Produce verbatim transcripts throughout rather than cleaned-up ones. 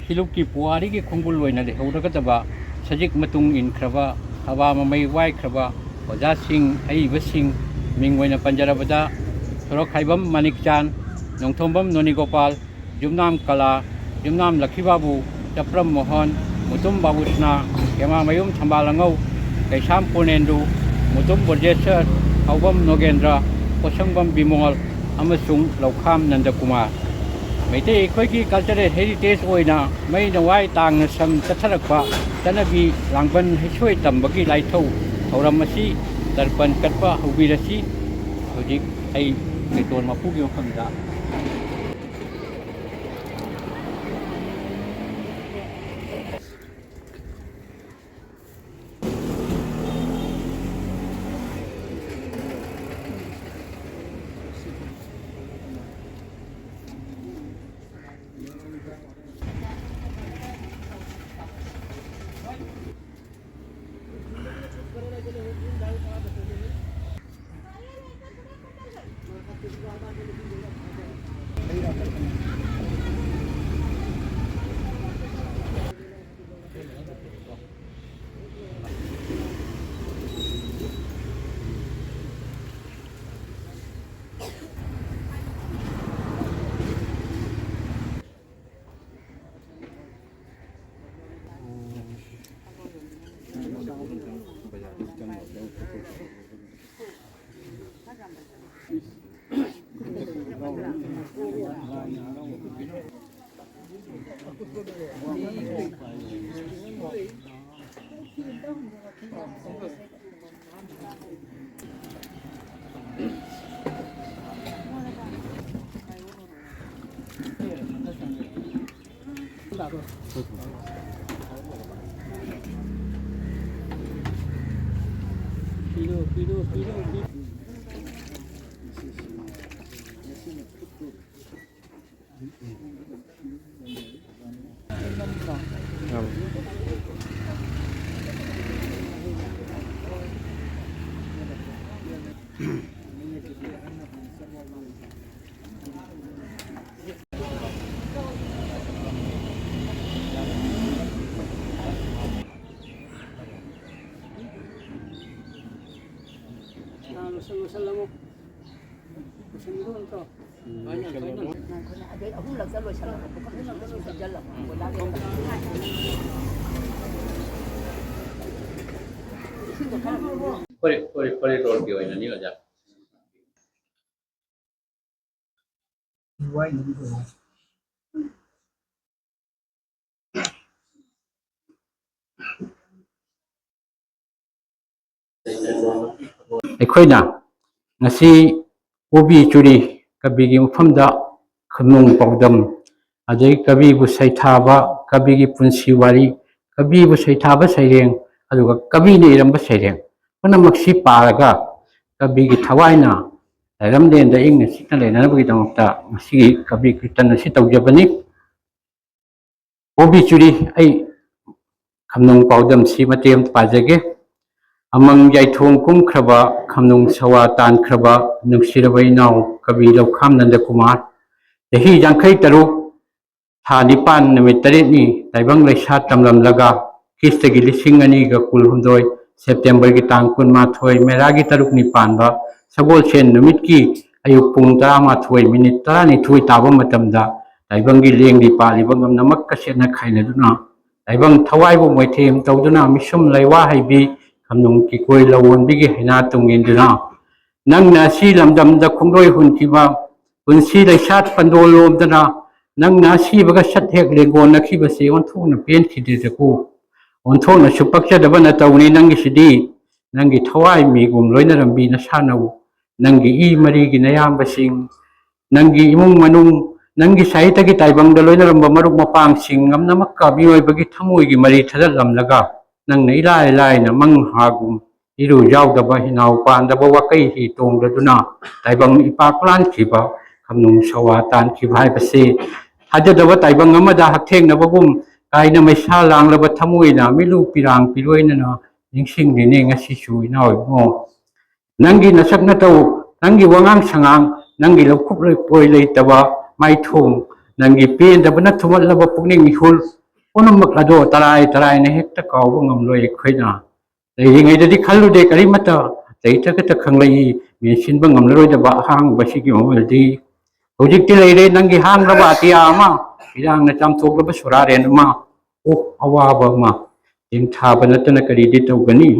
ꯐꯤꯂꯨꯞꯀꯤ ꯄꯨꯋꯥꯔꯤꯒꯤ ꯈꯣꯡꯒꯨꯜ ꯑꯣꯏꯅ ꯂꯩꯍꯧꯔꯒꯗꯕ ꯁꯖꯤꯛ ꯃꯇꯨꯡ ꯏꯟꯈ꯭ꯔꯕ, ꯍꯋꯥ ꯃꯃꯩ ꯋꯥꯏꯈ꯭ꯔꯕ ꯑꯣꯖꯥꯁꯤꯡ, ꯑꯍꯩꯕꯁꯤꯡ, ꯃꯤꯡ ꯑꯣꯏꯅ ꯄꯟꯖꯔꯕꯗ ꯁꯣꯔꯣꯛꯈꯥꯏꯕꯝ ꯃꯅꯤꯛꯆꯥꯟ, ꯅꯣꯡꯊꯣꯝꯕꯝ ꯅꯣꯅꯤꯒꯣꯄꯥꯜ, ꯌꯨꯝꯅꯥꯝ ꯀꯂꯥ, ꯌꯨꯝꯅꯥꯝ ꯂꯛꯈꯤꯕꯥꯕꯨ, ꯆꯄ꯭ꯔꯝ ꯃꯣꯍꯣꯟ, ꯃꯨꯇꯨꯝ ꯕꯥꯕꯨꯁꯅꯥ, ꯍꯦꯃꯥꯃꯌꯨꯝ ꯊꯝꯕꯥꯜ ꯑꯉꯧ, ꯀꯩꯁꯥꯝ ꯄꯨꯔꯅꯦꯟꯗꯨ, ꯃꯨꯇꯨꯝ ꯕ꯭ꯔꯖꯦꯁꯔ, ꯍꯥꯎꯕꯝ ꯅꯣꯒꯦꯟꯗ꯭ꯔ, ꯄꯣꯠꯁꯪꯕꯝ ꯕꯤꯃꯣꯜ ꯑꯃꯁꯨꯡ ꯂꯧꯈꯥꯝ ꯅꯟꯗꯀꯨꯃꯥꯔ꯫ ꯃꯩꯇꯩ ꯑꯩꯈꯣꯏꯒꯤ cultural heritage ꯑꯣꯏꯅ ꯃꯩꯅ ꯋꯥꯏ ꯇꯥꯡꯅ ꯁꯝ ꯆꯠꯊꯔꯛꯄ ꯆꯠꯅꯕꯤ ꯂꯥꯡꯕꯟ ꯍꯩꯁꯣꯏ ꯇꯝꯕꯒꯤ ꯂꯥꯏꯊꯧ ꯊꯧꯔꯝ ꯑꯁꯤ ꯇꯔꯄꯟ ꯀꯠꯄ ꯍꯧꯕꯤꯔꯁꯤ꯫ ꯍꯧꯖꯤꯛ ꯑꯩ ꯀꯩꯇꯣꯟ ꯃꯄꯨꯒꯤ ꯃꯐꯝꯗ ꯐꯨꯔꯤꯠ, ꯐꯨꯔꯤꯠ, ꯐꯨꯔꯤꯠ ꯔꯣꯜꯒꯤ ꯑꯣꯏꯅꯅꯤ, ꯑꯣꯖꯥ꯫ ꯑꯩꯈꯣꯏꯅ ꯉꯁꯤ ꯀꯣꯕꯤ ꯆꯨꯔꯤ ꯀꯕꯤꯒꯤ ꯃꯐꯝꯗ ꯈꯝꯅꯨꯡ ꯄꯥꯎꯗꯝ, ꯑꯗꯩ ꯀꯕꯤꯕꯨ ꯁꯩꯊꯥꯕ, ꯀꯕꯤꯒꯤ ꯄꯨꯟꯁꯤ ꯋꯥꯔꯤ, ꯀꯕꯤꯕꯨ ꯁꯩꯊꯥꯕ ꯁꯩꯔꯦꯡ, ꯑꯗꯨꯒ ꯀꯕꯤꯅ ꯏꯔꯝꯕ ꯁꯩꯔꯦꯡ ꯄꯨꯝꯅꯃꯛꯁꯤ ꯄꯥꯔꯒ ꯀꯕꯤꯒꯤ ꯊꯋꯥꯏꯅ ꯂꯥꯏꯔꯝꯂꯦꯟꯗ ꯏꯪꯅ ꯆꯤꯛꯅ ꯂꯩꯅꯅꯕꯒꯤꯗꯃꯛꯇ ꯉꯁꯤꯒꯤ ꯀꯕꯤ ꯀꯤꯔꯇꯟ ꯑꯁꯤ ꯇꯧꯖꯕꯅꯤ꯫ ꯀꯣꯕꯤ ꯆꯨꯔꯤ ꯑꯩ ꯈꯝꯅꯨꯡ ꯄꯥꯎꯗꯝꯁꯤ ꯃꯇꯦꯛ ꯑꯃ ꯄꯥꯖꯒꯦ꯫ ꯑꯃꯪ ꯌꯥꯏꯊꯣꯡ ꯀꯨꯝꯈ꯭ꯔꯕ, ꯈꯝꯅꯨꯡ ꯁꯋꯥ ꯇꯥꯟꯈ꯭ꯔꯕ ꯅꯨꯡꯁꯤꯔꯕ ꯏꯅꯥꯎ ꯀꯕꯤ ꯂꯧꯈꯥꯝ ꯅꯟꯗꯀꯨꯃꯥꯔ, ꯆꯍꯤ ꯌꯥꯡꯈꯩ ꯇꯔꯨꯛ, ꯊꯥ ꯅꯤꯄꯥꯟ, ꯅꯨꯃꯤꯠ ꯇꯔꯦꯠꯅꯤ ꯇꯥꯏꯕꯪ ꯂꯩꯁꯥ ꯇꯝꯂꯝꯂꯒ, ꯈ꯭ꯔꯤꯁꯇꯒꯤ ꯂꯤꯁꯤꯡ ꯑꯅꯤꯒ ꯀꯨꯟꯍꯨꯝꯗꯣꯏ ꯁꯦꯞꯇꯦꯝꯕꯔꯒꯤ ꯇꯥꯡ ꯀꯨꯟꯃꯥꯊꯣꯏ, ꯃꯦꯔꯥꯒꯤ ꯇꯔꯨꯛꯅꯤ ꯄꯥꯟꯕ ꯁꯒꯣꯜꯁꯦꯟ ꯅꯨꯃꯤꯠꯀꯤ ꯑꯌꯨꯛ ꯄꯨꯡ ꯇꯔꯥꯃꯥꯊꯣꯏ ꯃꯤꯅꯤꯠ ꯇꯔꯥꯅꯤꯊꯣꯏ ꯇꯥꯕ ꯃꯇꯝꯗ ꯇꯥꯏꯕꯪꯒꯤ ꯂꯦꯡꯂꯤ ꯄꯥꯜꯂꯤꯕ ꯉꯝꯅꯃꯛꯀ ꯁꯦꯠꯅ ꯈꯥꯏꯅꯗꯨꯅ, ꯇꯥꯏꯕꯪ ꯊꯋꯥꯏꯕꯨ ꯃꯣꯏꯊꯦꯝ ꯇꯧꯗꯨꯅ, ꯃꯤꯁꯨꯝ ꯂꯩꯋꯥ ꯍꯩꯕꯤ ꯈꯝꯅꯨꯡ ꯀꯤꯀꯣꯏ ꯂꯧꯑꯣꯟꯕꯤꯒꯤ ꯍꯩꯅꯥ ꯇꯨꯡꯏꯟꯗꯨꯅ, ꯅꯪꯅ ꯑꯁꯤ ꯂꯝꯗꯝꯗ ꯈꯣꯡꯂꯣꯏ ꯍꯨꯟꯈꯤꯕ ꯄꯨꯟꯁꯤ ꯂꯩꯁꯥꯠ ꯄꯟꯗꯣꯜ ꯂꯣꯝꯗꯅ, ꯅꯪꯅ ꯑꯁꯤꯕꯒ ꯁꯠ ꯍꯦꯛ ꯂꯦꯡꯒꯣꯟꯅꯈꯤꯕꯁꯦ ꯑꯣꯟꯊꯣꯛꯅ ꯄꯦꯟꯈꯤꯗꯦꯗꯀꯣ꯫ ꯑꯣꯟꯊꯣꯛꯅꯁꯨ ꯄꯛꯆꯗꯕ ꯅꯇꯧꯅꯤ ꯅꯪꯒꯤꯁꯤꯗꯤ꯫ ꯅꯪꯒꯤ ꯊꯋꯥꯏ ꯃꯤꯒꯨꯝ ꯂꯣꯏꯅꯔꯝꯕꯤ ꯅꯁꯥꯅꯧ, ꯅꯪꯒꯤ ꯏ ꯃꯔꯤꯒꯤ ꯅꯌꯥꯝꯕꯁꯤꯡ, ꯅꯪꯒꯤ ꯏꯃꯨꯡ ꯃꯅꯨꯡ, ꯅꯪꯒꯤ ꯁꯥꯍꯤꯇꯒꯤ ꯇꯥꯏꯕꯪꯗ ꯂꯣꯏꯅꯔꯝꯕ ꯃꯔꯨꯞ ꯃꯄꯥꯡꯁꯤꯡ ꯉꯝꯅꯃꯛꯀ ꯃꯤꯑꯣꯏꯕꯒꯤ ꯊꯃꯣꯏꯒꯤ ꯃꯔꯤ ꯊꯗꯠꯂꯝꯂꯒ, ꯅꯪꯅ ꯏꯂꯥꯏ ꯂꯥꯏꯅ ꯃꯪ ꯍꯥꯒꯨꯝ ꯏꯔꯨ ꯌꯥꯎꯗꯕ ꯍꯤꯅꯥꯎ ꯄꯥꯟꯗꯕ ꯋꯥꯀꯩ ꯍꯤ ꯇꯣꯡꯗꯗꯨꯅ ꯇꯥꯏꯕꯪ ꯏꯄꯥꯛ ꯂꯥꯟꯈꯤꯕ, ꯈꯝꯅꯨꯡ ꯁꯋꯥ ꯇꯥꯟꯈꯤꯕ ꯍꯥꯏꯕꯁꯤ ꯊꯥꯖꯗꯕ ꯇꯥꯏꯕꯪ ꯑꯃꯗ ꯍꯛꯊꯦꯡꯅꯕꯒꯨꯝ ꯀꯥꯏꯅ ꯃꯩꯁꯥ ꯂꯥꯡꯂꯕ ꯊꯃꯣꯏꯅ ꯃꯤꯠꯂꯨ ꯄꯤꯔꯥꯡ ꯄꯤꯔꯣꯏꯅꯅ ꯅꯤꯡꯁꯤꯡꯂꯤꯅꯦ ꯉꯁꯤꯁꯨ ꯏꯅꯥꯎ ꯏꯕꯨꯡꯉꯣ꯫ ꯅꯪꯒꯤ ꯅꯁꯛ ꯅꯇꯧ, ꯅꯪꯒꯤ ꯋꯥꯉꯥꯡ ꯁꯉꯥꯡ, ꯅꯪꯒꯤ ꯂꯧꯈꯨꯞ ꯂꯣꯏꯄꯣꯏ ꯂꯩꯇꯕ ꯃꯥꯏꯊꯣꯡ, ꯅꯪꯒꯤ ꯄꯦꯟꯗꯕꯅ ꯊꯨꯝꯍꯠꯂꯕ ꯄꯨꯛꯅꯤꯡ ꯏꯍꯨꯜ ꯄꯨꯝꯅꯃꯛ ꯑꯗꯣ ꯇꯔꯥꯏ ꯇꯔꯥꯏꯅ ꯍꯦꯛꯇ ꯀꯥꯎꯕ ꯉꯝꯂꯣꯏ ꯑꯩꯈꯣꯏꯅ꯫ ꯂꯩꯔꯤꯉꯩꯗꯗꯤ ꯈꯜꯂꯨꯗꯦ ꯀꯔꯤꯃꯠꯇ, ꯂꯩꯇ꯭ꯔꯒꯇ ꯈꯪꯂꯛꯏ ꯃꯦꯟꯁꯤꯟꯕ ꯉꯝꯂꯔꯣꯏꯗꯕ ꯑꯍꯥꯡꯕꯁꯤꯒꯤ ꯃꯃꯜꯗꯤ꯫ ꯍꯧꯖꯤꯛꯇꯤ ꯂꯩꯔꯦ ꯅꯪꯒꯤ ꯍꯥꯡꯂꯕ ꯑꯇꯤꯌꯥ ꯑꯃ, ꯏꯔꯥꯡꯅ ꯆꯥꯝꯊꯣꯛꯂꯕ ꯁꯨꯔꯥꯔꯦꯟ ꯑꯃ꯫ ꯑꯣ, ꯑꯋꯥꯕ ꯑꯃ, ꯇꯦꯡꯊꯥꯕ ꯅꯠꯇꯅ ꯀꯔꯤꯗꯤ ꯇꯧꯒꯅꯤ?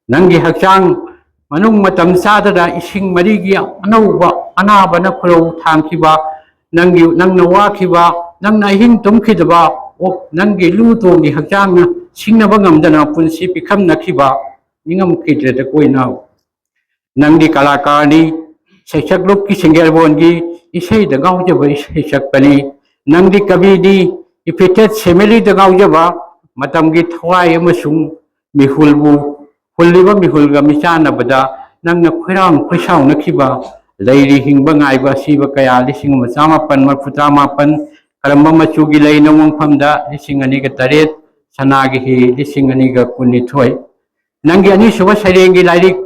ꯅꯪꯒꯤ ꯍꯛꯆꯥꯡ ꯃꯅꯨꯡ ꯃꯇꯝ ꯆꯥꯗꯅ ꯏꯁꯤꯡ ꯃꯔꯤꯒꯤ ꯑꯅꯧꯕ ꯑꯅꯥꯕꯅ ꯈꯨꯔꯧ ꯊꯥꯡꯈꯤꯕ, ꯅꯪꯒꯤ, ꯅꯪꯅ ꯋꯥꯈꯤꯕ, ꯅꯪꯅ ꯑꯍꯤꯡ ꯇꯨꯝꯈꯤꯗꯕ, ꯑꯣ, ꯅꯪꯒꯤ ꯂꯨ ꯇꯣꯡꯒꯤ ꯍꯛꯆꯥꯡꯅ ꯁꯤꯡꯅꯕ ꯉꯝꯗꯅ ꯄꯨꯟꯁꯤ ꯄꯤꯈꯝꯅꯈꯤꯕ, ꯅꯤꯡꯉꯝꯈꯤꯗ꯭ꯔꯦꯗ ꯀꯣꯏꯅ꯫ ꯅꯪꯗꯤ ꯀꯂꯥꯀꯥꯔꯅꯤ, ꯁꯩꯁꯛꯂꯨꯞꯀꯤ ꯁꯤꯡꯒꯦꯜꯕꯣꯟꯒꯤ ꯏꯁꯩꯗ ꯉꯥꯎꯖꯕ ꯏꯁꯩ ꯁꯛꯄꯅꯤ꯫ ꯅꯪꯗꯤ ꯀꯕꯤꯅꯤ, ꯏꯐꯤꯇꯦꯠ ꯁꯦꯃꯦꯂꯤꯗ ꯉꯥꯎꯖꯕ, ꯃꯇꯝꯒꯤ ꯊꯋꯥꯏ ꯑꯃꯁꯨꯡ ꯃꯤꯍꯨꯜꯕꯨ ꯍꯨꯜꯂꯤꯕ ꯃꯤꯍꯨꯜꯒ ꯃꯤꯆꯥꯟꯅꯕꯗ ꯅꯪꯅ ꯈꯣꯏꯔꯥꯡ ꯈꯣꯏꯁꯥꯎꯅꯈꯤꯕ, ꯂꯩꯔꯤ ꯍꯤꯡꯕ ꯉꯥꯏꯕ ꯑꯁꯤꯕ ꯀꯌꯥ ꯂꯤꯁꯤꯡ ꯑꯃ ꯆꯥꯃꯥꯄꯟ ꯃꯔꯤꯐꯨꯇꯔꯥ ꯃꯥꯄꯟ, ꯀꯔꯝꯕ ꯃꯆꯨꯒꯤ ꯂꯩꯅꯣ ꯃꯐꯝꯗ ꯂꯤꯁꯤꯡ ꯑꯅꯤꯒ ꯇꯔꯦꯠ, ꯁꯅꯥꯒꯤ ꯍꯤ ꯂꯤꯁꯤꯡ ꯑꯅꯤꯒ ꯀꯨꯟꯅꯤꯊꯣꯏ꯫ ꯅꯪꯒꯤ ꯑꯅꯤꯁꯨꯕ ꯁꯩꯔꯦꯡꯒꯤ ꯂꯥꯏꯔꯤꯛ,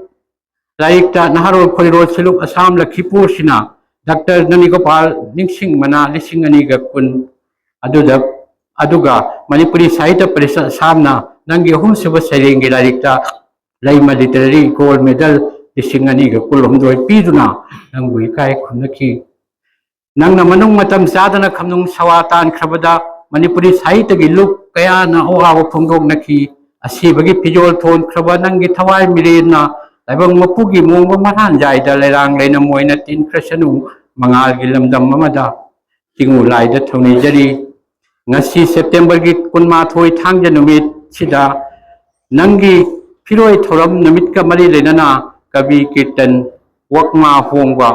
ꯂꯥꯏꯔꯤꯛꯇ ꯅꯍꯥꯔꯣꯜ ꯈꯣꯏꯔꯣꯜ ꯁꯤꯂꯨꯛ ꯑꯁꯥꯝ ꯂꯈꯤꯄꯨꯔꯁꯤꯅ ꯗꯥꯛꯇꯔ ꯅꯅꯤꯒꯣꯄꯥꯜ ꯅꯤꯡꯁꯤꯡ ꯃꯅꯥ ꯂꯤꯁꯤꯡ ꯑꯅꯤꯒ ꯀꯨꯟ ꯑꯗꯨꯗ, ꯑꯗꯨꯒ ꯃꯅꯤꯄꯨꯔꯤ ꯁꯥꯍꯤꯇ꯭ꯌ ꯄꯔꯤꯁꯠ ꯑꯁꯥꯝꯅ ꯅꯪꯒꯤ ꯑꯍꯨꯝꯁꯨꯕ ꯁꯩꯔꯦꯡꯒꯤ ꯂꯥꯏꯔꯤꯛꯇ ꯂꯩꯃ ꯂꯤꯇꯔꯦꯔꯤ ꯒꯣꯜꯗ ꯃꯦꯗꯜ ꯂꯤꯁꯤꯡ ꯑꯅꯤꯒ ꯀꯨꯟꯍꯨꯝꯗꯣꯏ ꯄꯤꯗꯨꯅ ꯅꯪꯕꯨ ꯏꯀꯥꯏ ꯈꯨꯝꯅꯈꯤ꯫ ꯅꯪꯅ ꯃꯅꯨꯡ ꯃꯇꯝ ꯆꯥꯗꯅ ꯈꯝꯅꯨꯡ ꯁꯋꯥ ꯇꯥꯟꯈ꯭ꯔꯕꯗ ꯃꯅꯤꯄꯨꯔꯤ ꯁꯥꯍꯤꯇ꯭ꯌꯒꯤ ꯂꯨꯞ ꯀꯌꯥꯅ ꯑꯋꯥꯕ ꯐꯣꯡꯗꯣꯛꯅꯈꯤ꯫ ꯑꯁꯤꯕꯒꯤ ꯐꯤꯖꯣꯜ ꯊꯣꯟꯈ꯭ꯔꯕ ꯅꯪꯒꯤ ꯊꯋꯥꯏ ꯃꯤꯔꯦꯟꯅ ꯂꯥꯏꯕꯛ ꯃꯄꯨꯒꯤ ꯃꯣꯡꯕ ꯃꯔꯥꯟꯖꯥꯏꯗ ꯂꯩꯔꯥꯡ ꯂꯩꯅꯝ ꯑꯣꯏꯅ ꯇꯤꯟꯈ꯭ꯔꯁꯅꯨ ꯃꯉꯥꯜꯒꯤ ꯂꯝꯗꯝ ꯑꯃꯗ꯫ ꯆꯤꯡꯉꯨ ꯂꯥꯏꯗ ꯊꯧꯅꯤꯖꯔꯤ꯫ ꯉꯁꯤ ꯁꯦꯞꯇꯦꯝꯕꯔꯒꯤ ꯀꯨꯟꯃꯥꯊꯣꯏ ꯊꯥꯡꯖ ꯅꯨꯃꯤꯠꯁꯤꯗ ꯅꯪꯒꯤ ꯐꯤꯔꯣꯏ ꯊꯧꯔꯝ ꯅꯨꯃꯤꯠꯀ ꯃꯔꯤ ꯂꯩꯅꯅ ꯀꯕꯤ ꯀꯤꯔꯇꯟ ꯋꯛꯃꯥ ꯍꯣꯡꯕ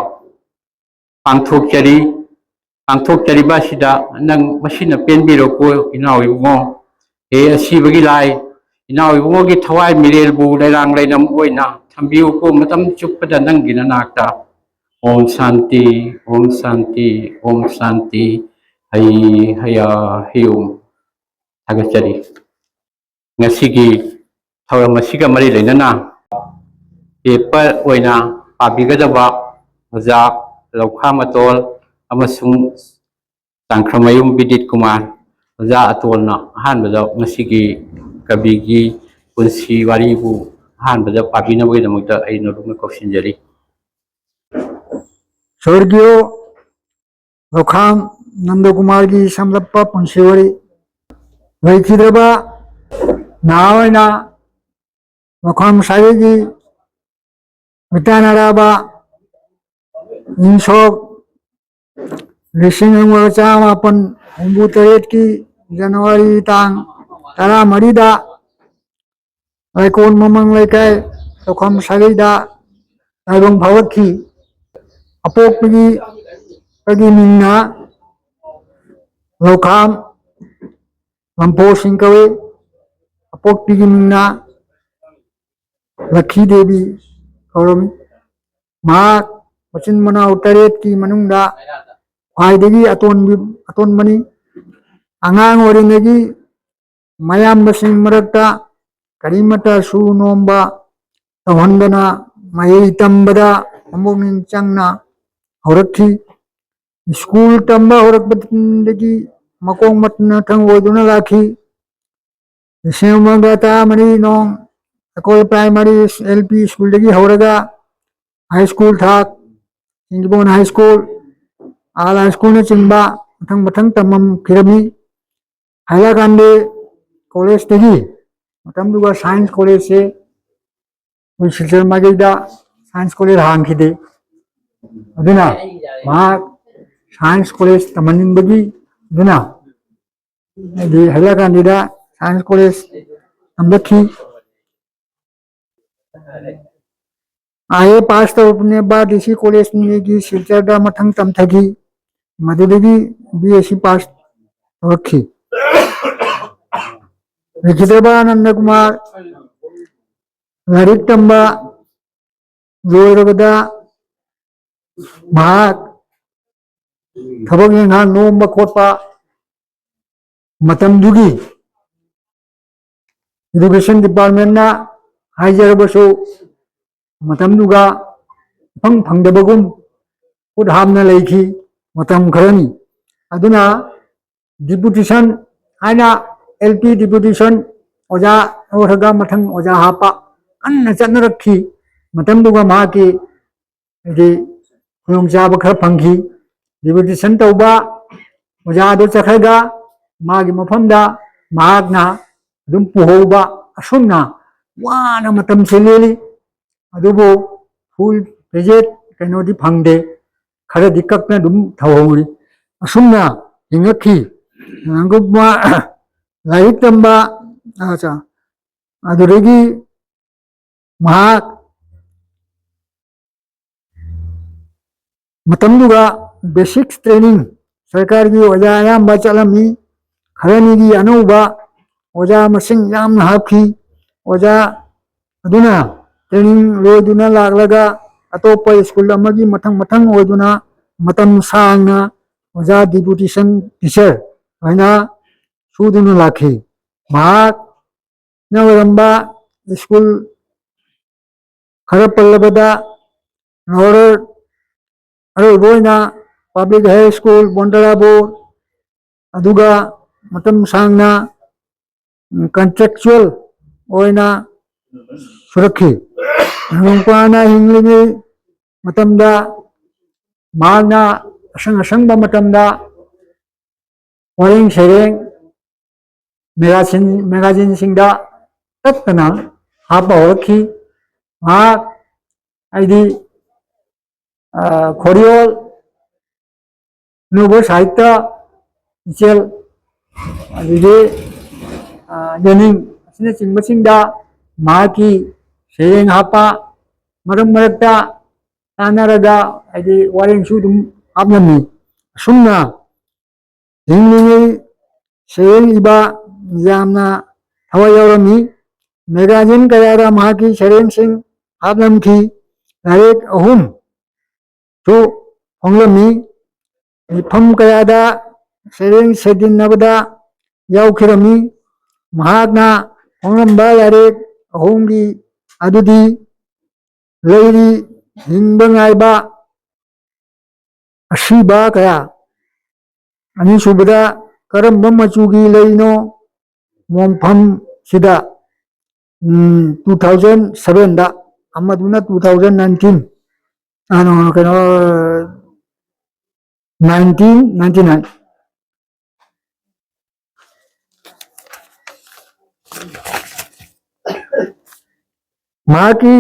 ꯄꯥꯡꯊꯣꯛꯆꯔꯤ꯫ ꯄꯥꯡꯊꯣꯛꯆꯔꯤꯕ ꯑꯁꯤꯗ ꯅꯪ ꯃꯁꯤꯅ ꯄꯦꯟꯕꯤꯔꯣꯀꯣ ꯏꯅꯥꯎ ꯏꯕꯨꯡꯉꯣ꯫ ꯍꯦ ꯑꯁꯤꯕꯒꯤ ꯂꯥꯏ, ꯏꯅꯥꯎ ꯏꯕꯨꯡꯉꯣꯒꯤ ꯊꯋꯥꯏ ꯃꯤꯔꯦꯜꯕꯨ ꯂꯩꯔꯥꯡ ꯂꯩꯅꯝ ꯑꯣꯏꯅ ꯊꯝꯕꯤꯌꯨꯀꯣ ꯃꯇꯝ ꯆꯨꯞꯄꯗ ꯅꯪꯒꯤ ꯅꯅꯥꯛꯇ꯫ ꯑꯣꯝ ꯁꯥꯟꯇꯤ, ꯑꯣꯝ ꯁꯥꯟꯇꯤ, ꯑꯣꯝ ꯁꯥꯟꯇꯤ꯫ ꯍꯩ ꯍꯌꯥ ꯍꯌꯣꯝ꯫ ꯊꯥꯒꯠꯆꯔꯤ꯫ ꯉꯁꯤꯒꯤ ꯊꯧꯔꯝ ꯑꯁꯤꯒ ꯃꯔꯤ ꯂꯩꯅꯅ ꯄꯦꯄꯔ ꯑꯣꯏꯅ ꯄꯥꯕꯤꯒꯗꯕ ꯑꯣꯖꯥ ꯂꯧꯈꯥ ꯃꯇꯣꯜ ꯑꯃꯁꯨꯡ ꯆꯥꯡꯈ꯭ꯔꯃꯌꯨꯝ ꯕꯤꯗꯤꯠ ꯀꯨꯃꯥꯔ꯫ ꯑꯣꯖꯥ ꯑꯇꯣꯜꯅ ꯑꯍꯥꯟꯕꯗ ꯉꯁꯤꯒꯤ ꯀꯕꯤꯒꯤ ꯄꯨꯟꯁꯤ ꯋꯥꯔꯤꯕꯨ ꯑꯍꯥꯟꯕꯗ ꯄꯥꯕꯤꯅꯕꯒꯤꯗꯃꯛꯇ ꯑꯩ ꯅꯣꯂꯨꯛꯅ ꯀꯧꯁꯤꯟꯖꯔꯤ꯫ ꯁ꯭ꯋꯔꯒꯤꯌꯣ ꯂꯧꯈꯥꯝ ꯅꯟꯗꯀꯨꯃꯥꯔꯒꯤ ꯁꯝꯂꯞꯄ ꯄꯨꯟꯁꯤ ꯋꯥꯔꯤ꯫ ꯂꯩꯈꯤꯗ꯭ꯔꯕ ꯅꯍꯥ ꯑꯣꯏꯅ ꯂꯧꯈꯥꯝ ꯁꯥꯒꯩꯒꯤ ꯃꯤꯇꯥꯟ ꯑꯔꯥꯕ ꯏꯪ ꯁꯣꯛ ꯂꯤꯁꯤꯡ ꯑꯃꯒ ꯆꯥꯃꯥꯄꯟ ꯍꯨꯝꯐꯨ ꯇꯔꯦꯠꯀꯤ ꯖꯅꯋꯥꯔꯤ ꯇꯥꯡ ꯇꯔꯥꯃꯔꯤꯗ ꯂꯩꯀꯣꯟ ꯃꯃꯪ ꯂꯩꯀꯥꯏ ꯂꯧꯈꯥꯝ ꯁꯥꯒꯩꯗ ꯇꯥꯏꯕꯪ ꯐꯥꯎꯔꯛꯈꯤ꯫ ꯑꯄꯣꯛꯄꯒꯤ ꯄꯒꯤ ꯃꯤꯡꯅ ꯂꯧꯈꯥꯝ ꯂꯝꯐꯣꯁꯤꯡ ꯀꯧꯏ꯫ ꯑꯄꯣꯛꯄꯤꯒꯤ ꯃꯤꯡꯅ ꯂꯛꯈꯤ ꯗꯦꯕꯤ ꯀꯧꯔꯝꯃꯤ꯫ ꯃꯍꯥꯛ ꯃꯆꯤꯟ ꯃꯅꯥꯎ ꯇꯔꯦꯠꯀꯤ ꯃꯅꯨꯡꯗ ꯈ꯭ꯋꯥꯏꯗꯒꯤ ꯑꯇꯣꯟꯕꯤ-, ꯑꯇꯣꯟꯕꯅꯤ꯫ ꯑꯉꯥꯡ ꯑꯣꯏꯔꯤꯉꯩꯒꯤ ꯃꯌꯥꯝꯕꯁꯤꯡ ꯃꯔꯛꯇ ꯀꯔꯤꯃꯠꯇꯁꯨ ꯅꯣꯝꯕ ꯇꯧꯍꯟꯗꯅ ꯃꯍꯩ ꯇꯝꯕꯗ ꯃꯄꯨꯛꯅꯤꯡ ꯆꯪꯅ ꯍꯧꯔꯛꯈꯤ꯫ ꯁ꯭ꯀꯨꯜ ꯇꯝꯕ ꯍꯧꯔꯛꯄꯗꯒꯤ ꯃꯈꯣꯡ ꯃꯊꯪ ꯑꯣꯏꯗꯨꯅ ꯂꯥꯛꯈꯤ꯫ ꯂꯤꯁꯤꯡ ꯑꯃꯒ ꯇꯔꯥꯃꯔꯤ ꯅꯣꯡ ꯑꯩꯈꯣꯏ ꯄ꯭ꯔꯥꯏꯃꯥꯔꯤ ꯑꯦꯜ ꯄꯤ ꯁ꯭ꯀꯨꯜꯗꯒꯤ ꯍꯧꯔꯒ ꯍꯥꯏ ꯁ꯭ꯀꯨꯜ ꯊꯥꯛ, ꯁꯤꯡꯖꯃꯩ ꯍꯥꯏ ꯁ꯭ꯀꯨꯜ, ꯑꯥꯜ ꯍꯥꯏ ꯁ꯭ꯀꯨꯜꯅꯆꯤꯡꯕ ꯃꯊꯪ ꯃꯊꯪ ꯇꯝꯂꯝꯈꯤꯔꯝꯃꯤ꯫ ꯍꯥꯏꯂꯥꯀꯥꯟꯗꯤ ꯀꯣꯂꯦꯖꯇꯒꯤ, ꯃꯇꯝꯗꯨꯒ ꯁꯥꯏꯟꯁ ꯀꯣꯂꯦꯖꯁꯦ ꯑꯩꯈꯣꯏ ꯁꯤꯜꯆꯔ ꯃꯥꯏꯀꯩꯗ ꯁꯥꯏꯟꯁ ꯀꯣꯂꯦꯖ ꯍꯥꯡꯈꯤꯗꯦ꯫ ꯑꯗꯨꯅ ꯃꯍꯥꯛ ꯁꯥꯏꯟꯁ ꯀꯣꯂꯦꯖ ꯇꯝꯍꯟꯅꯤꯡꯕꯒꯤ, ꯑꯗꯨꯅ ꯍꯥꯏꯗꯤ ꯍꯥꯏꯂꯥꯀꯥꯟꯗꯤꯗ ꯁꯥꯏꯟꯁ ꯀꯣꯂꯦꯖ ꯇꯝꯂꯛꯈꯤ꯫ ꯑꯥꯏ ꯑꯦ ꯄꯥꯁ ꯇꯧꯔꯛꯄꯅꯦ, ꯕꯥ ꯗꯤ ꯁꯤ ꯀꯣꯂꯦꯖ ꯅꯤꯒꯤ ꯁꯤꯜꯆꯔꯗ ꯃꯊꯪ ꯇꯝꯊꯈꯤ꯫ ꯃꯗꯨꯗꯒꯤ ꯕꯤ ꯑꯦꯁ ꯁꯤ ꯄꯥꯁ ꯇꯧꯔꯛꯈꯤ꯫ ꯂꯩꯈꯤꯗ꯭ꯔꯕ ꯑꯅꯟꯗ ꯀꯨꯃꯥꯔ ꯂꯥꯏꯔꯤꯛ ꯇꯝꯕ ꯂꯣꯏꯔꯕꯗ ꯃꯍꯥꯛ ꯊꯕꯛ ꯏꯪꯈꯥꯡ ꯅꯣꯝꯕ ꯈꯣꯠꯄ ꯃꯇꯝꯗꯨꯒꯤ ꯏꯗꯨꯀꯦꯁꯟ ꯗꯤꯄꯥꯔꯠꯃꯦꯟꯅ ꯍꯥꯏꯖꯔꯕꯁꯨ ꯃꯇꯝꯗꯨꯒ ꯏꯐꯪ ꯐꯪꯗꯕꯒꯨꯝ ꯈꯨꯠ ꯍꯥꯝꯅ ꯂꯩꯈꯤ ꯃꯇꯝ ꯈꯔꯅꯤ꯫ ꯑꯗꯨꯅ ꯗꯤꯄꯨꯇꯦꯁꯟ ꯍꯥꯏꯅ ꯑꯦꯜ ꯄꯤ ꯗꯤꯄꯨꯇꯦꯁꯟ ꯑꯣꯖꯥ ꯑꯣꯏꯔꯒ ꯃꯊꯪ ꯑꯣꯖꯥ ꯍꯥꯞꯄ ꯀꯟꯅ ꯆꯠꯅꯔꯛꯈꯤ꯫ ꯃꯇꯝꯗꯨꯒ ꯃꯍꯥꯛꯀꯤ ꯍꯥꯏꯗꯤ ꯈꯨꯗꯣꯡꯆꯥꯕ ꯈꯔ ꯐꯪꯈꯤ꯫ ꯗꯤꯄꯨꯇꯦꯁꯟ ꯇꯧꯕ ꯑꯣꯖꯥꯗꯣ ꯆꯠꯈ꯭ꯔꯒ ꯃꯥꯒꯤ ꯃꯐꯝꯗ ꯃꯍꯥꯛꯅ ꯑꯗꯨꯝ ꯄꯨꯍꯧꯕ, ꯑꯁꯨꯝꯅ ꯋꯥꯅ ꯃꯇꯝꯁꯦ ꯂꯦꯜꯂꯤ꯫ ꯑꯗꯨꯕꯨ ꯐꯨꯜ ꯄꯦꯖꯦꯠ ꯀꯩꯅꯣꯗꯤ ꯐꯪꯗꯦ, ꯈꯔꯗꯤ ꯀꯛꯅ ꯑꯗꯨꯝ ꯊꯧꯍꯧꯔꯤ꯫ ꯑꯁꯨꯝꯅ ꯍꯤꯡꯉꯛꯈꯤ꯫ ꯑꯗꯨꯒ ꯃꯥ ꯂꯥꯏꯔꯤꯛ ꯇꯝꯕ, ꯑꯆꯥ, ꯑꯗꯨꯗꯒꯤ ꯃꯍꯥꯛ ꯃꯇꯝꯗꯨꯒ ꯕꯦꯁꯤꯛꯁ ꯇ꯭ꯔꯦꯅꯤꯡ ꯁꯔꯀꯥꯔꯒꯤ ꯑꯣꯖꯥ ꯑꯌꯥꯝꯕ ꯆꯠꯂꯝꯃꯤ꯫ ꯈꯔꯅꯤꯒꯤ ꯑꯅꯧꯕ ꯑꯣꯖꯥ ꯃꯁꯤꯡ ꯌꯥꯝꯅ ꯍꯥꯞꯈꯤ꯫ ꯑꯣꯖꯥ ꯑꯗꯨꯅ ꯇ꯭ꯔꯦꯅꯤꯡ ꯂꯣꯏꯗꯨꯅ ꯂꯥꯛꯂꯒ ꯑꯇꯣꯞꯄ ꯁ꯭ꯀꯨꯜ ꯑꯃꯒꯤ ꯃꯊꯪ ꯃꯊꯪ ꯑꯣꯏꯗꯨꯅ ꯃꯇꯝ ꯁꯥꯡꯅ ꯑꯣꯖꯥ ꯗꯤꯄꯨꯇꯦꯁꯟ ꯇꯤꯆꯔ ꯑꯣꯏꯅ ꯁꯨꯗꯨꯅ ꯂꯥꯛꯈꯤ꯫ ꯃꯍꯥꯛꯅ ꯑꯣꯏꯔꯝꯕ ꯁ꯭ꯀꯨꯜ ꯈꯔ ꯄꯜꯂꯕꯗ ꯂꯣꯋꯔ, ꯑꯔꯣꯏꯕ ꯑꯣꯏꯅ ꯄꯕ꯭ꯂꯤꯛ ꯍꯥꯏ ꯁ꯭ꯀꯨꯜ ꯕꯣꯟꯗꯔꯥꯕꯨ, ꯑꯗꯨꯒ ꯃꯇꯝ ꯁꯥꯡꯅ ꯀꯟꯇ꯭ꯔꯦꯛꯆꯨꯋꯦꯜ ꯑꯣꯏꯅ ꯁꯨꯔꯛꯈꯤ꯫ ꯅꯣꯡꯄꯥꯅ ꯍꯤꯡꯂꯤꯉꯩ ꯃꯇꯝꯗ ꯃꯍꯥꯛꯅ ꯑꯁꯪ ꯑꯁꯪꯕ ꯃꯇꯝꯗ ꯋꯥꯔꯦꯡ ꯁꯩꯔꯦꯡ ꯃꯦꯒꯥꯖꯤꯟ, ꯃꯦꯒꯥꯖꯤꯟꯁꯤꯡꯗ ꯇꯠꯇꯅ ꯍꯥꯞꯄ ꯍꯧꯔꯛꯈꯤ꯫ ꯃꯍꯥꯛ ꯍꯥꯏꯗꯤ, ꯑ, ꯈꯣꯔꯤꯌꯣꯜ, ꯑꯅꯧꯕ ꯁꯥꯍꯤꯇ꯭ꯌ, ꯏꯆꯦꯜ, ꯑꯗꯨꯗꯒꯤ, ꯑ, ꯌꯦꯅꯤꯡ ꯑꯁꯤꯅꯆꯤꯡꯕꯁꯤꯡꯗ ꯃꯍꯥꯛꯀꯤ ꯁꯩꯔꯦꯡ ꯍꯥꯞꯄ, ꯃꯔꯛ ꯃꯔꯛꯇ ꯇꯥꯟꯅꯔꯒ ꯍꯥꯏꯗꯤ ꯋꯥꯔꯦꯡꯁꯨ ꯑꯗꯨꯝ ꯍꯥꯞꯂꯝꯃꯤ꯫ ꯑꯁꯨꯝꯅ ꯍꯤꯡꯂꯤꯉꯩ ꯁꯩꯔꯦꯡ ꯏꯕ ꯌꯥꯝꯅ ꯊꯋꯥꯏ ꯌꯥꯎꯔꯝꯃꯤ꯫ ꯃꯦꯒꯥꯖꯤꯟ ꯀꯌꯥꯗ ꯃꯍꯥꯛꯀꯤ ꯁꯩꯔꯦꯡꯁꯤꯡ ꯍꯥꯞꯂꯝꯈꯤ꯫ ꯂꯥꯏꯔꯤꯛ ꯑꯍꯨꯝꯁꯨ ꯐꯣꯡꯂꯝꯃꯤ꯫ ꯃꯤꯐꯝ ꯀꯌꯥꯗ ꯁꯩꯔꯦꯡ ꯁꯩꯗꯤꯟꯅꯕꯗ ꯌꯥꯎꯈꯤꯔꯝꯃꯤ꯫ ꯃꯍꯥꯛꯅ ꯐꯣꯡꯂꯝꯕ ꯂꯥꯏꯔꯤꯛ ꯑꯍꯨꯝꯒꯤ ꯑꯗꯨꯗꯤ ꯂꯩꯔꯤ: ꯍꯤꯡꯕ ꯉꯥꯏꯕ, ꯑꯁꯤꯕ ꯀꯌꯥ꯫ ꯑꯅꯤꯁꯨꯕꯗ ꯀꯔꯝꯕ ꯃꯆꯨꯒꯤ ꯂꯩꯅꯣ ꯃꯣꯡꯐꯝꯁꯤꯗ? ꯎꯝ, two thousand sevenꯗ, ꯑꯃꯗꯨꯅ two thousand nineteen꯫ ꯑꯅꯣ, ꯀꯩꯅꯣ, nineteen ninety nine꯫ ꯃꯍꯥꯛꯀꯤ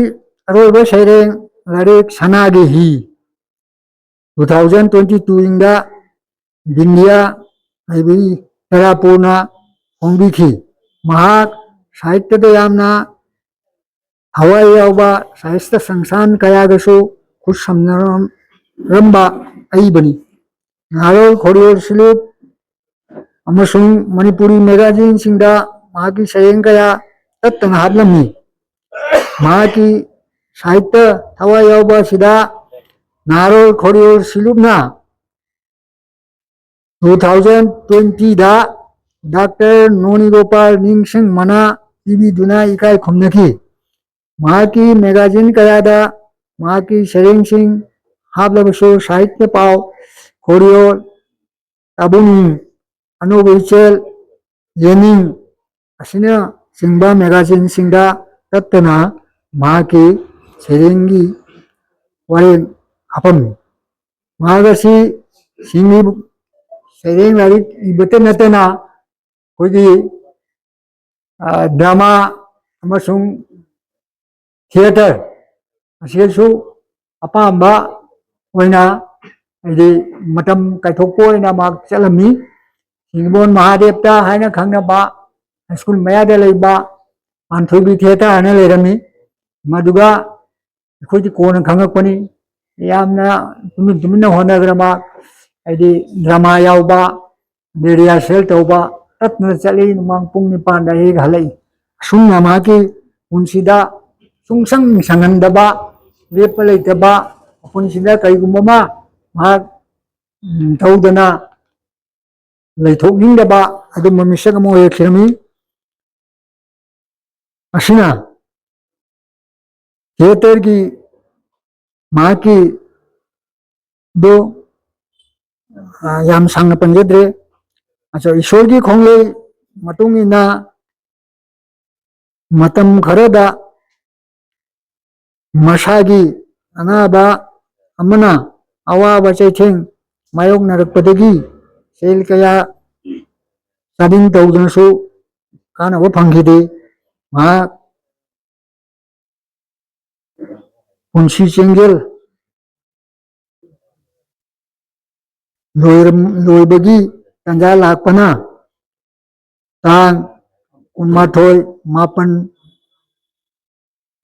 ꯑꯔꯣꯏꯕ ꯁꯩꯔꯦꯡ ꯂꯥꯏꯔꯤꯛ ꯁꯅꯥꯒꯤ ꯍꯤ, two thousand twenty two ꯏꯪꯗ ꯕꯤꯟꯗꯤꯌꯥ ꯂꯥꯏꯕ꯭ꯔꯦꯔꯤ ꯇꯔꯥꯄꯨꯔꯅ ꯐꯣꯡꯕꯤꯈꯤ꯫ ꯃꯍꯥꯛ ꯁꯥꯍꯤꯇ꯭ꯌꯗ ꯌꯥꯝꯅ ꯊꯋꯥꯏ ꯌꯥꯎꯕ, ꯁꯥꯍꯤꯇ꯭ꯌ ꯁꯪꯁꯊꯥꯟ ꯀꯌꯥꯒꯁꯨ ꯈꯨꯠꯁꯝꯅꯔꯝꯕ ꯑꯏꯕꯅꯤ꯫ ꯅꯍꯥꯔꯣꯜ ꯈꯣꯔꯤꯌꯣꯜ ꯁꯤꯂꯨꯞ ꯑꯃꯁꯨꯡ ꯃꯅꯤꯄꯨꯔꯤ ꯃꯦꯒꯥꯖꯤꯟꯁꯤꯡꯗ ꯃꯍꯥꯛꯀꯤ ꯁꯩꯔꯦꯡ ꯀꯌꯥ ꯇꯠꯇꯅ ꯍꯥꯞꯂꯝꯃꯤ꯫ ꯃꯍꯥꯛꯀꯤ ꯁꯥꯍꯤꯇ꯭ꯌ ꯊꯋꯥꯏ ꯌꯥꯎꯕ ꯑꯁꯤꯗ ꯅꯍꯥꯔꯣꯜ ꯈꯣꯔꯤꯌꯣꯜ ꯁꯤꯂꯨꯞꯅ two thousand twenty ꯗ ꯗꯥꯛꯇꯔ ꯅꯣꯅꯤ ꯒꯣꯄꯥꯜ ꯅꯤꯡꯁꯤꯡ ꯃꯅꯥ ꯄꯤꯕꯤꯗꯨꯅ ꯏꯀꯥꯏ ꯈꯨꯝꯅꯈꯤ꯫ ꯃꯍꯥꯛꯀꯤ ꯃꯦꯒꯥꯖꯤꯟ ꯀꯌꯥꯗ ꯃꯍꯥꯛꯀꯤ ꯁꯩꯔꯦꯡꯁꯤꯡ ꯍꯥꯞꯂꯕꯁꯨ, ꯁꯥꯍꯤꯇ꯭ꯌ ꯄꯥꯎ, ꯈꯣꯔꯤꯌꯣꯜ, ꯇꯥꯕꯨꯡ, ꯑꯅꯧꯕ ꯏꯆꯦꯜ, ꯌꯦꯅꯤꯡ ꯑꯁꯤꯅꯆꯤꯡꯕ ꯃꯦꯒꯥꯖꯤꯟꯁꯤꯡꯗ ꯇꯠꯇꯅ ꯃꯍꯥꯛꯀꯤ ꯁꯩꯔꯦꯡꯒꯤ ꯋꯥꯔꯦꯡ ꯍꯥꯞꯄꯝꯃꯤ꯫ ꯃꯍꯥꯛ ꯑꯁꯤ ꯁꯤꯡꯂꯤ ꯁꯩꯔꯦꯡ ꯂꯥꯏꯔꯤꯛ ꯏꯕꯇ ꯅꯠꯇꯅ ꯑꯩꯈꯣꯏꯒꯤ, ꯑ, ꯗ꯭ꯔꯃꯥ ꯑꯃꯁꯨꯡ ꯊꯤꯌꯦꯇꯔ ꯑꯁꯤꯗꯁꯨ ꯑꯄꯥꯝꯕ ꯑꯣꯏꯅ, ꯍꯥꯏꯗꯤ, ꯃꯇꯝ ꯀꯥꯏꯊꯣꯛꯄ ꯑꯣꯏꯅ ꯃꯍꯥꯛ ꯆꯠꯂꯝꯃꯤ꯫ ꯁꯤꯡꯕꯣꯟ ꯃꯍꯥꯗꯦꯕꯇ ꯍꯥꯏꯅ ꯈꯪꯅꯕ ꯍꯥꯏ ꯁ꯭ꯀꯨꯜ ꯃꯌꯥꯗ ꯂꯩꯕ ꯄꯥꯟꯊꯣꯏꯕꯤ ꯊꯤꯌꯦꯇꯔ ꯍꯥꯏꯅ ꯂꯩꯔꯝꯃꯤ꯫ ꯃꯗꯨꯒ ꯑꯩꯈꯣꯏꯗꯤ ꯀꯣꯟꯅ ꯈꯪꯉꯛꯄꯅꯤ꯫ ꯌꯥꯝꯅ ꯇꯨꯃꯤꯟ ꯇꯨꯃꯤꯟꯅ ꯍꯣꯠꯅꯈ꯭ꯔꯕ, ꯍꯥꯏꯗꯤ ꯗ꯭ꯔꯃꯥ ꯌꯥꯎꯕ, ꯑꯗꯩ ꯔꯤꯍꯥꯔꯁꯦꯜ ꯇꯧꯕ, ꯇꯠꯇꯅ ꯆꯠꯂꯤ ꯅꯨꯃꯥꯡ ꯄꯨꯡ ꯅꯤꯄꯥꯟꯗ ꯍꯦꯛ ꯍꯜꯂꯛꯏ꯫ ꯑꯁꯨꯝꯅ ꯃꯍꯥꯛꯀꯤ ꯄꯨꯟꯁꯤꯗ ꯁꯨꯡꯁꯪ ꯁꯪꯍꯟꯗꯕ, ꯂꯦꯞꯄ ꯂꯩꯇꯕ, ꯃꯄꯨꯟꯁꯤꯗ ꯀꯔꯤꯒꯨꯝꯕ ꯑꯃ ꯃꯍꯥꯛ, ꯎꯝ, ꯇꯧꯗꯅ ꯂꯩꯊꯣꯛꯅꯤꯡꯗꯕ ꯑꯗꯨꯝꯕ ꯃꯤꯁꯛ ꯑꯃ ꯑꯣꯏꯔꯛꯈꯤꯔꯝꯃꯤ꯫ ꯑꯁꯤꯅ ꯊꯤꯌꯦꯇꯔꯒꯤ ꯃꯍꯥꯛꯀꯤ ꯗꯨ, ꯑ, ꯌꯥꯝ ꯁꯥꯡꯅ ꯄꯟꯖꯗ꯭ꯔꯦ꯫ ꯑꯆꯥ, ꯏꯁꯣꯔꯒꯤ ꯈꯣꯡꯂꯩ ꯃꯇꯨꯡ ꯏꯟꯅ ꯃꯇꯝ ꯈꯔꯗ ꯃꯁꯥꯒꯤ ꯑꯅꯥꯕ ꯑꯃꯅ ꯑꯋꯥꯕ ꯆꯩꯊꯦꯡ ꯃꯥꯌꯣꯛꯅꯔꯛꯄꯗꯒꯤ ꯁꯦꯜ ꯀꯌꯥ ꯆꯥꯗꯤꯡ ꯇꯧꯗꯨꯅꯁꯨ ꯀꯥꯟꯅꯕ ꯐꯪꯈꯤꯗꯦ꯫ ꯃꯍꯥꯛ ꯄꯨꯟꯁꯤ ꯆꯦꯡꯖꯦꯜ ꯂꯣꯏꯔꯝ-, ꯂꯣꯏꯕꯒꯤ ꯇꯥꯟꯖꯥ ꯂꯥꯛꯄꯅ ꯇꯥꯡ ꯀꯨꯟꯃꯥꯊꯣꯏ ꯃꯥꯄꯟ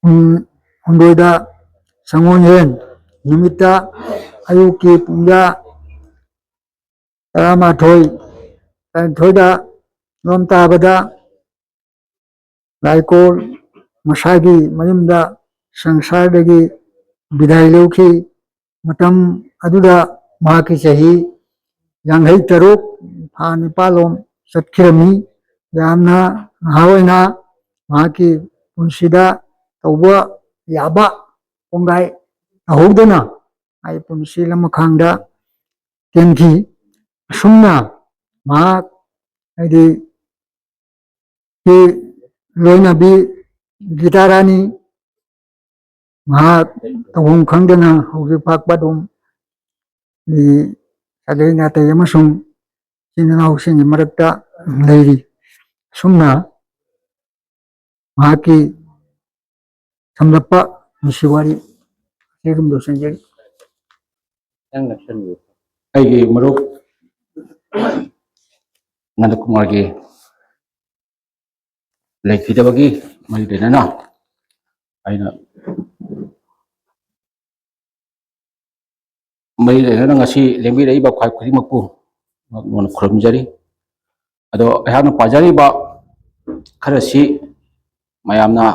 ꯍꯨꯝ-, ꯍꯨꯝꯗꯣꯏꯗ ꯁꯪꯒꯣꯜꯁꯦꯟ ꯅꯨꯃꯤꯠꯇ ꯑꯌꯨꯛꯀꯤ ꯄꯨꯡꯖꯥ ꯇꯔꯥꯃꯥꯊꯣꯏ, ꯇꯔꯥꯅꯤꯊꯣꯏꯗ ꯂꯣꯝ ꯇꯥꯕꯗ ꯂꯥꯏꯀꯣꯜ ꯃꯁꯥꯒꯤ ꯃꯌꯨꯝꯗ ꯁꯪꯁꯥꯔꯗꯒꯤ ꯕꯤꯗꯥꯏ ꯂꯧꯈꯤ꯫ ꯃꯇꯝ ꯑꯗꯨꯗ ꯃꯍꯥꯛꯀꯤ ꯆꯍꯤ ꯌꯥꯡꯈꯩ ꯇꯔꯨꯛ ꯊꯥ ꯅꯤꯄꯥꯜꯂꯣꯝ ꯆꯠꯈꯤꯔꯝꯃꯤ꯫ ꯌꯥꯝꯅ ꯅꯍꯥ ꯑꯣꯏꯅ ꯃꯍꯥꯛꯀꯤ ꯄꯨꯟꯁꯤꯗ ꯇꯧꯕ ꯌꯥꯕ ꯀꯣꯡꯒꯥꯏ ꯇꯧꯍꯧꯗꯅ ꯑꯩ ꯄꯨꯟꯁꯤ ꯂꯃꯈꯥꯡꯗ ꯇꯦꯟꯈꯤ꯫ ꯑꯁꯨꯝꯅ ꯃꯍꯥꯛ ꯍꯥꯏꯗꯤ ꯀꯤ ꯂꯣꯏꯅꯕꯤ ꯒꯤꯇꯥ ꯔꯥꯅꯤ ꯃꯍꯥꯛ ꯇꯧꯐꯝ ꯈꯪꯗꯅ ꯍꯧꯖꯤꯛ ꯐꯥꯎꯕ ꯑꯗꯨꯝ ꯁꯥꯒꯩ ꯅꯥꯇꯩ ꯑꯃꯁꯨꯡ ꯏꯆꯤꯟ ꯏꯅꯥꯎꯁꯤꯡꯒꯤ ꯃꯔꯛꯇ ꯂꯩꯔꯤ꯫ ꯑꯁꯨꯝꯅ ꯃꯍꯥꯛꯀꯤ ꯁꯝꯂꯞꯄ ꯅꯨꯡꯁꯤ ꯋꯥꯔꯤ ꯑꯁꯤ ꯑꯗꯨꯝ ꯂꯣꯏꯁꯤꯟꯖꯔꯤ꯫ ꯑꯩꯒꯤ ꯃꯔꯨꯞ ꯅꯟꯗꯀꯨꯃꯥꯔꯒꯤ ꯂꯩꯈꯤꯗꯕꯒꯤ ꯃꯔꯤ ꯂꯩꯅꯅ ꯑꯩꯅ ꯃꯔꯤ ꯂꯩꯅꯅ ꯉꯁꯤ ꯂꯦꯡꯕꯤꯔꯛꯏꯕ ꯈ꯭ꯋꯥꯏ ꯈꯨꯗꯤꯡꯃꯛꯄꯨ ꯉꯛ ꯅꯣꯟꯅ ꯈꯨꯔꯨꯝꯖꯔꯤ꯫ ꯑꯗꯣ ꯑꯩꯍꯥꯛꯅ ꯄꯥꯖꯔꯤꯕ ꯈꯔꯁꯤ ꯃꯌꯥꯝꯅ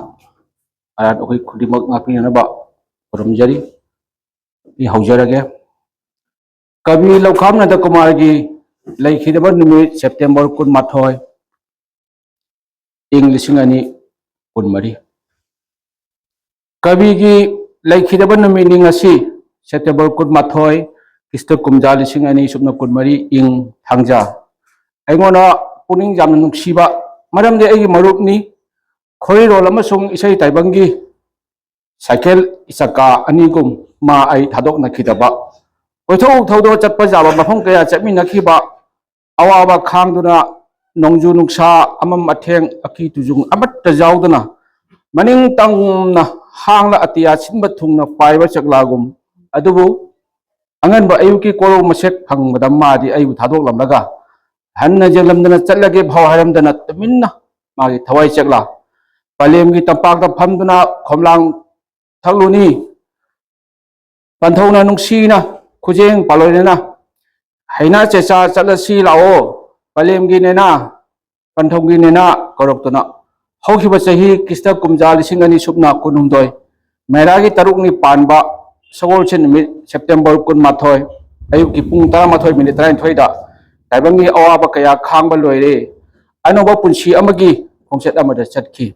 ꯑꯔꯥꯠ ꯑꯩꯈꯣꯏ ꯈꯨꯗꯤꯡꯃꯛ ꯉꯥꯛꯄꯤꯅꯅꯕ ꯈꯨꯔꯨꯝꯖꯔꯤ꯫ ꯑꯩ ꯍꯧꯖꯔꯒꯦ꯫ ꯀꯕꯤ ꯂꯧꯈꯥꯝ ꯅꯟꯗꯀꯨꯃꯥꯔꯒꯤ ꯂꯩꯈꯤꯗꯕ ꯅꯨꯃꯤꯠ ꯁꯦꯞꯇꯦꯝꯕꯔ ꯀꯨꯟꯃꯥꯊꯣꯏ, ꯏꯪ ꯂꯤꯁꯤꯡ ꯑꯅꯤ ꯀꯨꯟꯃꯔꯤ꯫ ꯀꯕꯤꯒꯤ ꯂꯩꯈꯤꯗꯕ ꯅꯨꯃꯤꯠꯅꯤ ꯉꯁꯤ, ꯁꯦꯞꯇꯦꯝꯕꯔ ꯀꯨꯟꯃꯥꯊꯣꯏ, ꯈ꯭ꯔꯤꯁꯇ ꯀꯨꯝꯖꯥ ꯂꯤꯁꯤꯡ ꯑꯅꯤ ꯁꯨꯞꯅ ꯀꯨꯟꯃꯔꯤ, ꯏꯪ ꯊꯥꯡꯖ꯫ ꯑꯩꯉꯣꯟꯗ ꯄꯨꯛꯅꯤꯡ ꯌꯥꯝꯅ ꯅꯨꯡꯁꯤꯕ, ꯃꯔꯝꯗꯤ ꯑꯩꯒꯤ ꯃꯔꯨꯞꯅꯤ, ꯈꯣꯔꯤꯔꯣꯜ ꯑꯃꯁꯨꯡ ꯏꯁꯩ ꯇꯥꯏꯕꯪꯒꯤ ꯁꯥꯏꯀꯦꯜ ꯆꯀꯥ ꯑꯅꯤꯒꯨꯝ ꯃꯥ ꯑꯩ ꯊꯥꯗꯣꯛꯅꯈꯤꯗꯕ ꯀꯣꯏꯊꯣꯛ ꯊꯧꯗꯣꯛ ꯆꯠꯄ ꯌꯥꯕ ꯃꯐꯝ ꯀꯌꯥ ꯆꯠꯃꯤꯟꯅꯈꯤꯕ, ꯑꯋꯥꯕ ꯈꯥꯡꯗꯨꯅ ꯅꯣꯡꯖꯨ ꯅꯨꯡꯁꯥ ꯑꯃꯝ ꯑꯊꯦꯡ ꯑꯀꯤ ꯇꯨꯖꯨꯡ ꯑꯃꯠꯇ ꯌꯥꯎꯗꯅ ꯃꯅꯤꯡ ꯇꯝꯅ ꯍꯥꯡꯂ ꯑꯇꯤꯌꯥ ꯁꯤꯟꯕ ꯊꯨꯡꯅ ꯄꯥꯏꯕ ꯆꯦꯛꯂꯥꯒꯨꯝ꯫ ꯑꯗꯨꯕꯨ ꯑꯉꯟꯕ ꯑꯌꯨꯛꯀꯤ ꯀꯣꯔꯧ ꯃꯁꯦꯛ ꯐꯪꯕꯗ ꯃꯥꯗꯤ ꯑꯩꯕꯨ ꯊꯥꯗꯣꯛꯂꯝꯂꯒ ꯍꯟꯅ ꯌꯦꯡꯂꯝꯗꯅ ꯆꯠꯂꯒꯦ ꯐꯥꯎ ꯍꯥꯏꯔꯝꯗꯅ ꯇꯨꯃꯤꯟꯅ ꯃꯥꯒꯤ ꯊꯋꯥꯏ ꯆꯦꯛꯂꯥ ꯄꯂꯦꯝꯒꯤ ꯇꯝꯄꯥꯛꯇ ꯐꯝꯗꯨꯅ ꯈꯣꯝꯂꯥꯡ ꯊꯛꯂꯨꯅꯤ꯫ ꯄꯟꯊꯧꯅ ꯅꯨꯡꯁꯤꯅ ꯈꯨꯖꯦꯡ ꯄꯥꯂꯣꯏꯅꯅ ꯍꯩꯅ ꯆꯦꯆꯥ ꯆꯠꯂꯁꯤ ꯂꯥꯛꯑꯣ, ꯄꯂꯦꯝꯒꯤ ꯅꯦꯅꯥ, ꯄꯟꯊꯧꯒꯤ ꯅꯦꯅꯥ ꯀꯧꯔꯛꯇꯨꯅ ꯍꯧꯈꯤꯕ ꯆꯍꯤ ꯈ꯭ꯔꯤꯁꯇ ꯀꯨꯝꯖꯥ ꯂꯤꯁꯤꯡ ꯑꯅꯤ ꯁꯨꯞꯅ ꯀꯨꯟꯍꯨꯝꯗꯣꯏ ꯃꯦꯔꯥꯒꯤ ꯇꯔꯨꯛꯅꯤ ꯄꯥꯟꯕ ꯁꯒꯣꯜꯁꯦꯟ ꯅꯨꯃꯤꯠ ꯁꯦꯞꯇꯦꯝꯕꯔ ꯀꯨꯟꯃꯥꯊꯣꯏ ꯑꯌꯨꯛꯀꯤ ꯄꯨꯡ ꯇꯔꯥꯃꯥꯊꯣꯏ ꯃꯤꯅꯤꯠ ꯇꯔꯥꯅꯤꯊꯣꯏꯗ ꯇꯥꯏꯕꯪꯒꯤ ꯑꯋꯥꯕ ꯀꯌꯥ ꯈꯥꯡꯕ ꯂꯣꯏꯔꯦ, ꯑꯅꯧꯕ ꯄꯨꯟꯁꯤ ꯑꯃꯒꯤ ꯈꯣꯡꯆꯠ ꯑꯃꯗ ꯆꯠꯈꯤ꯫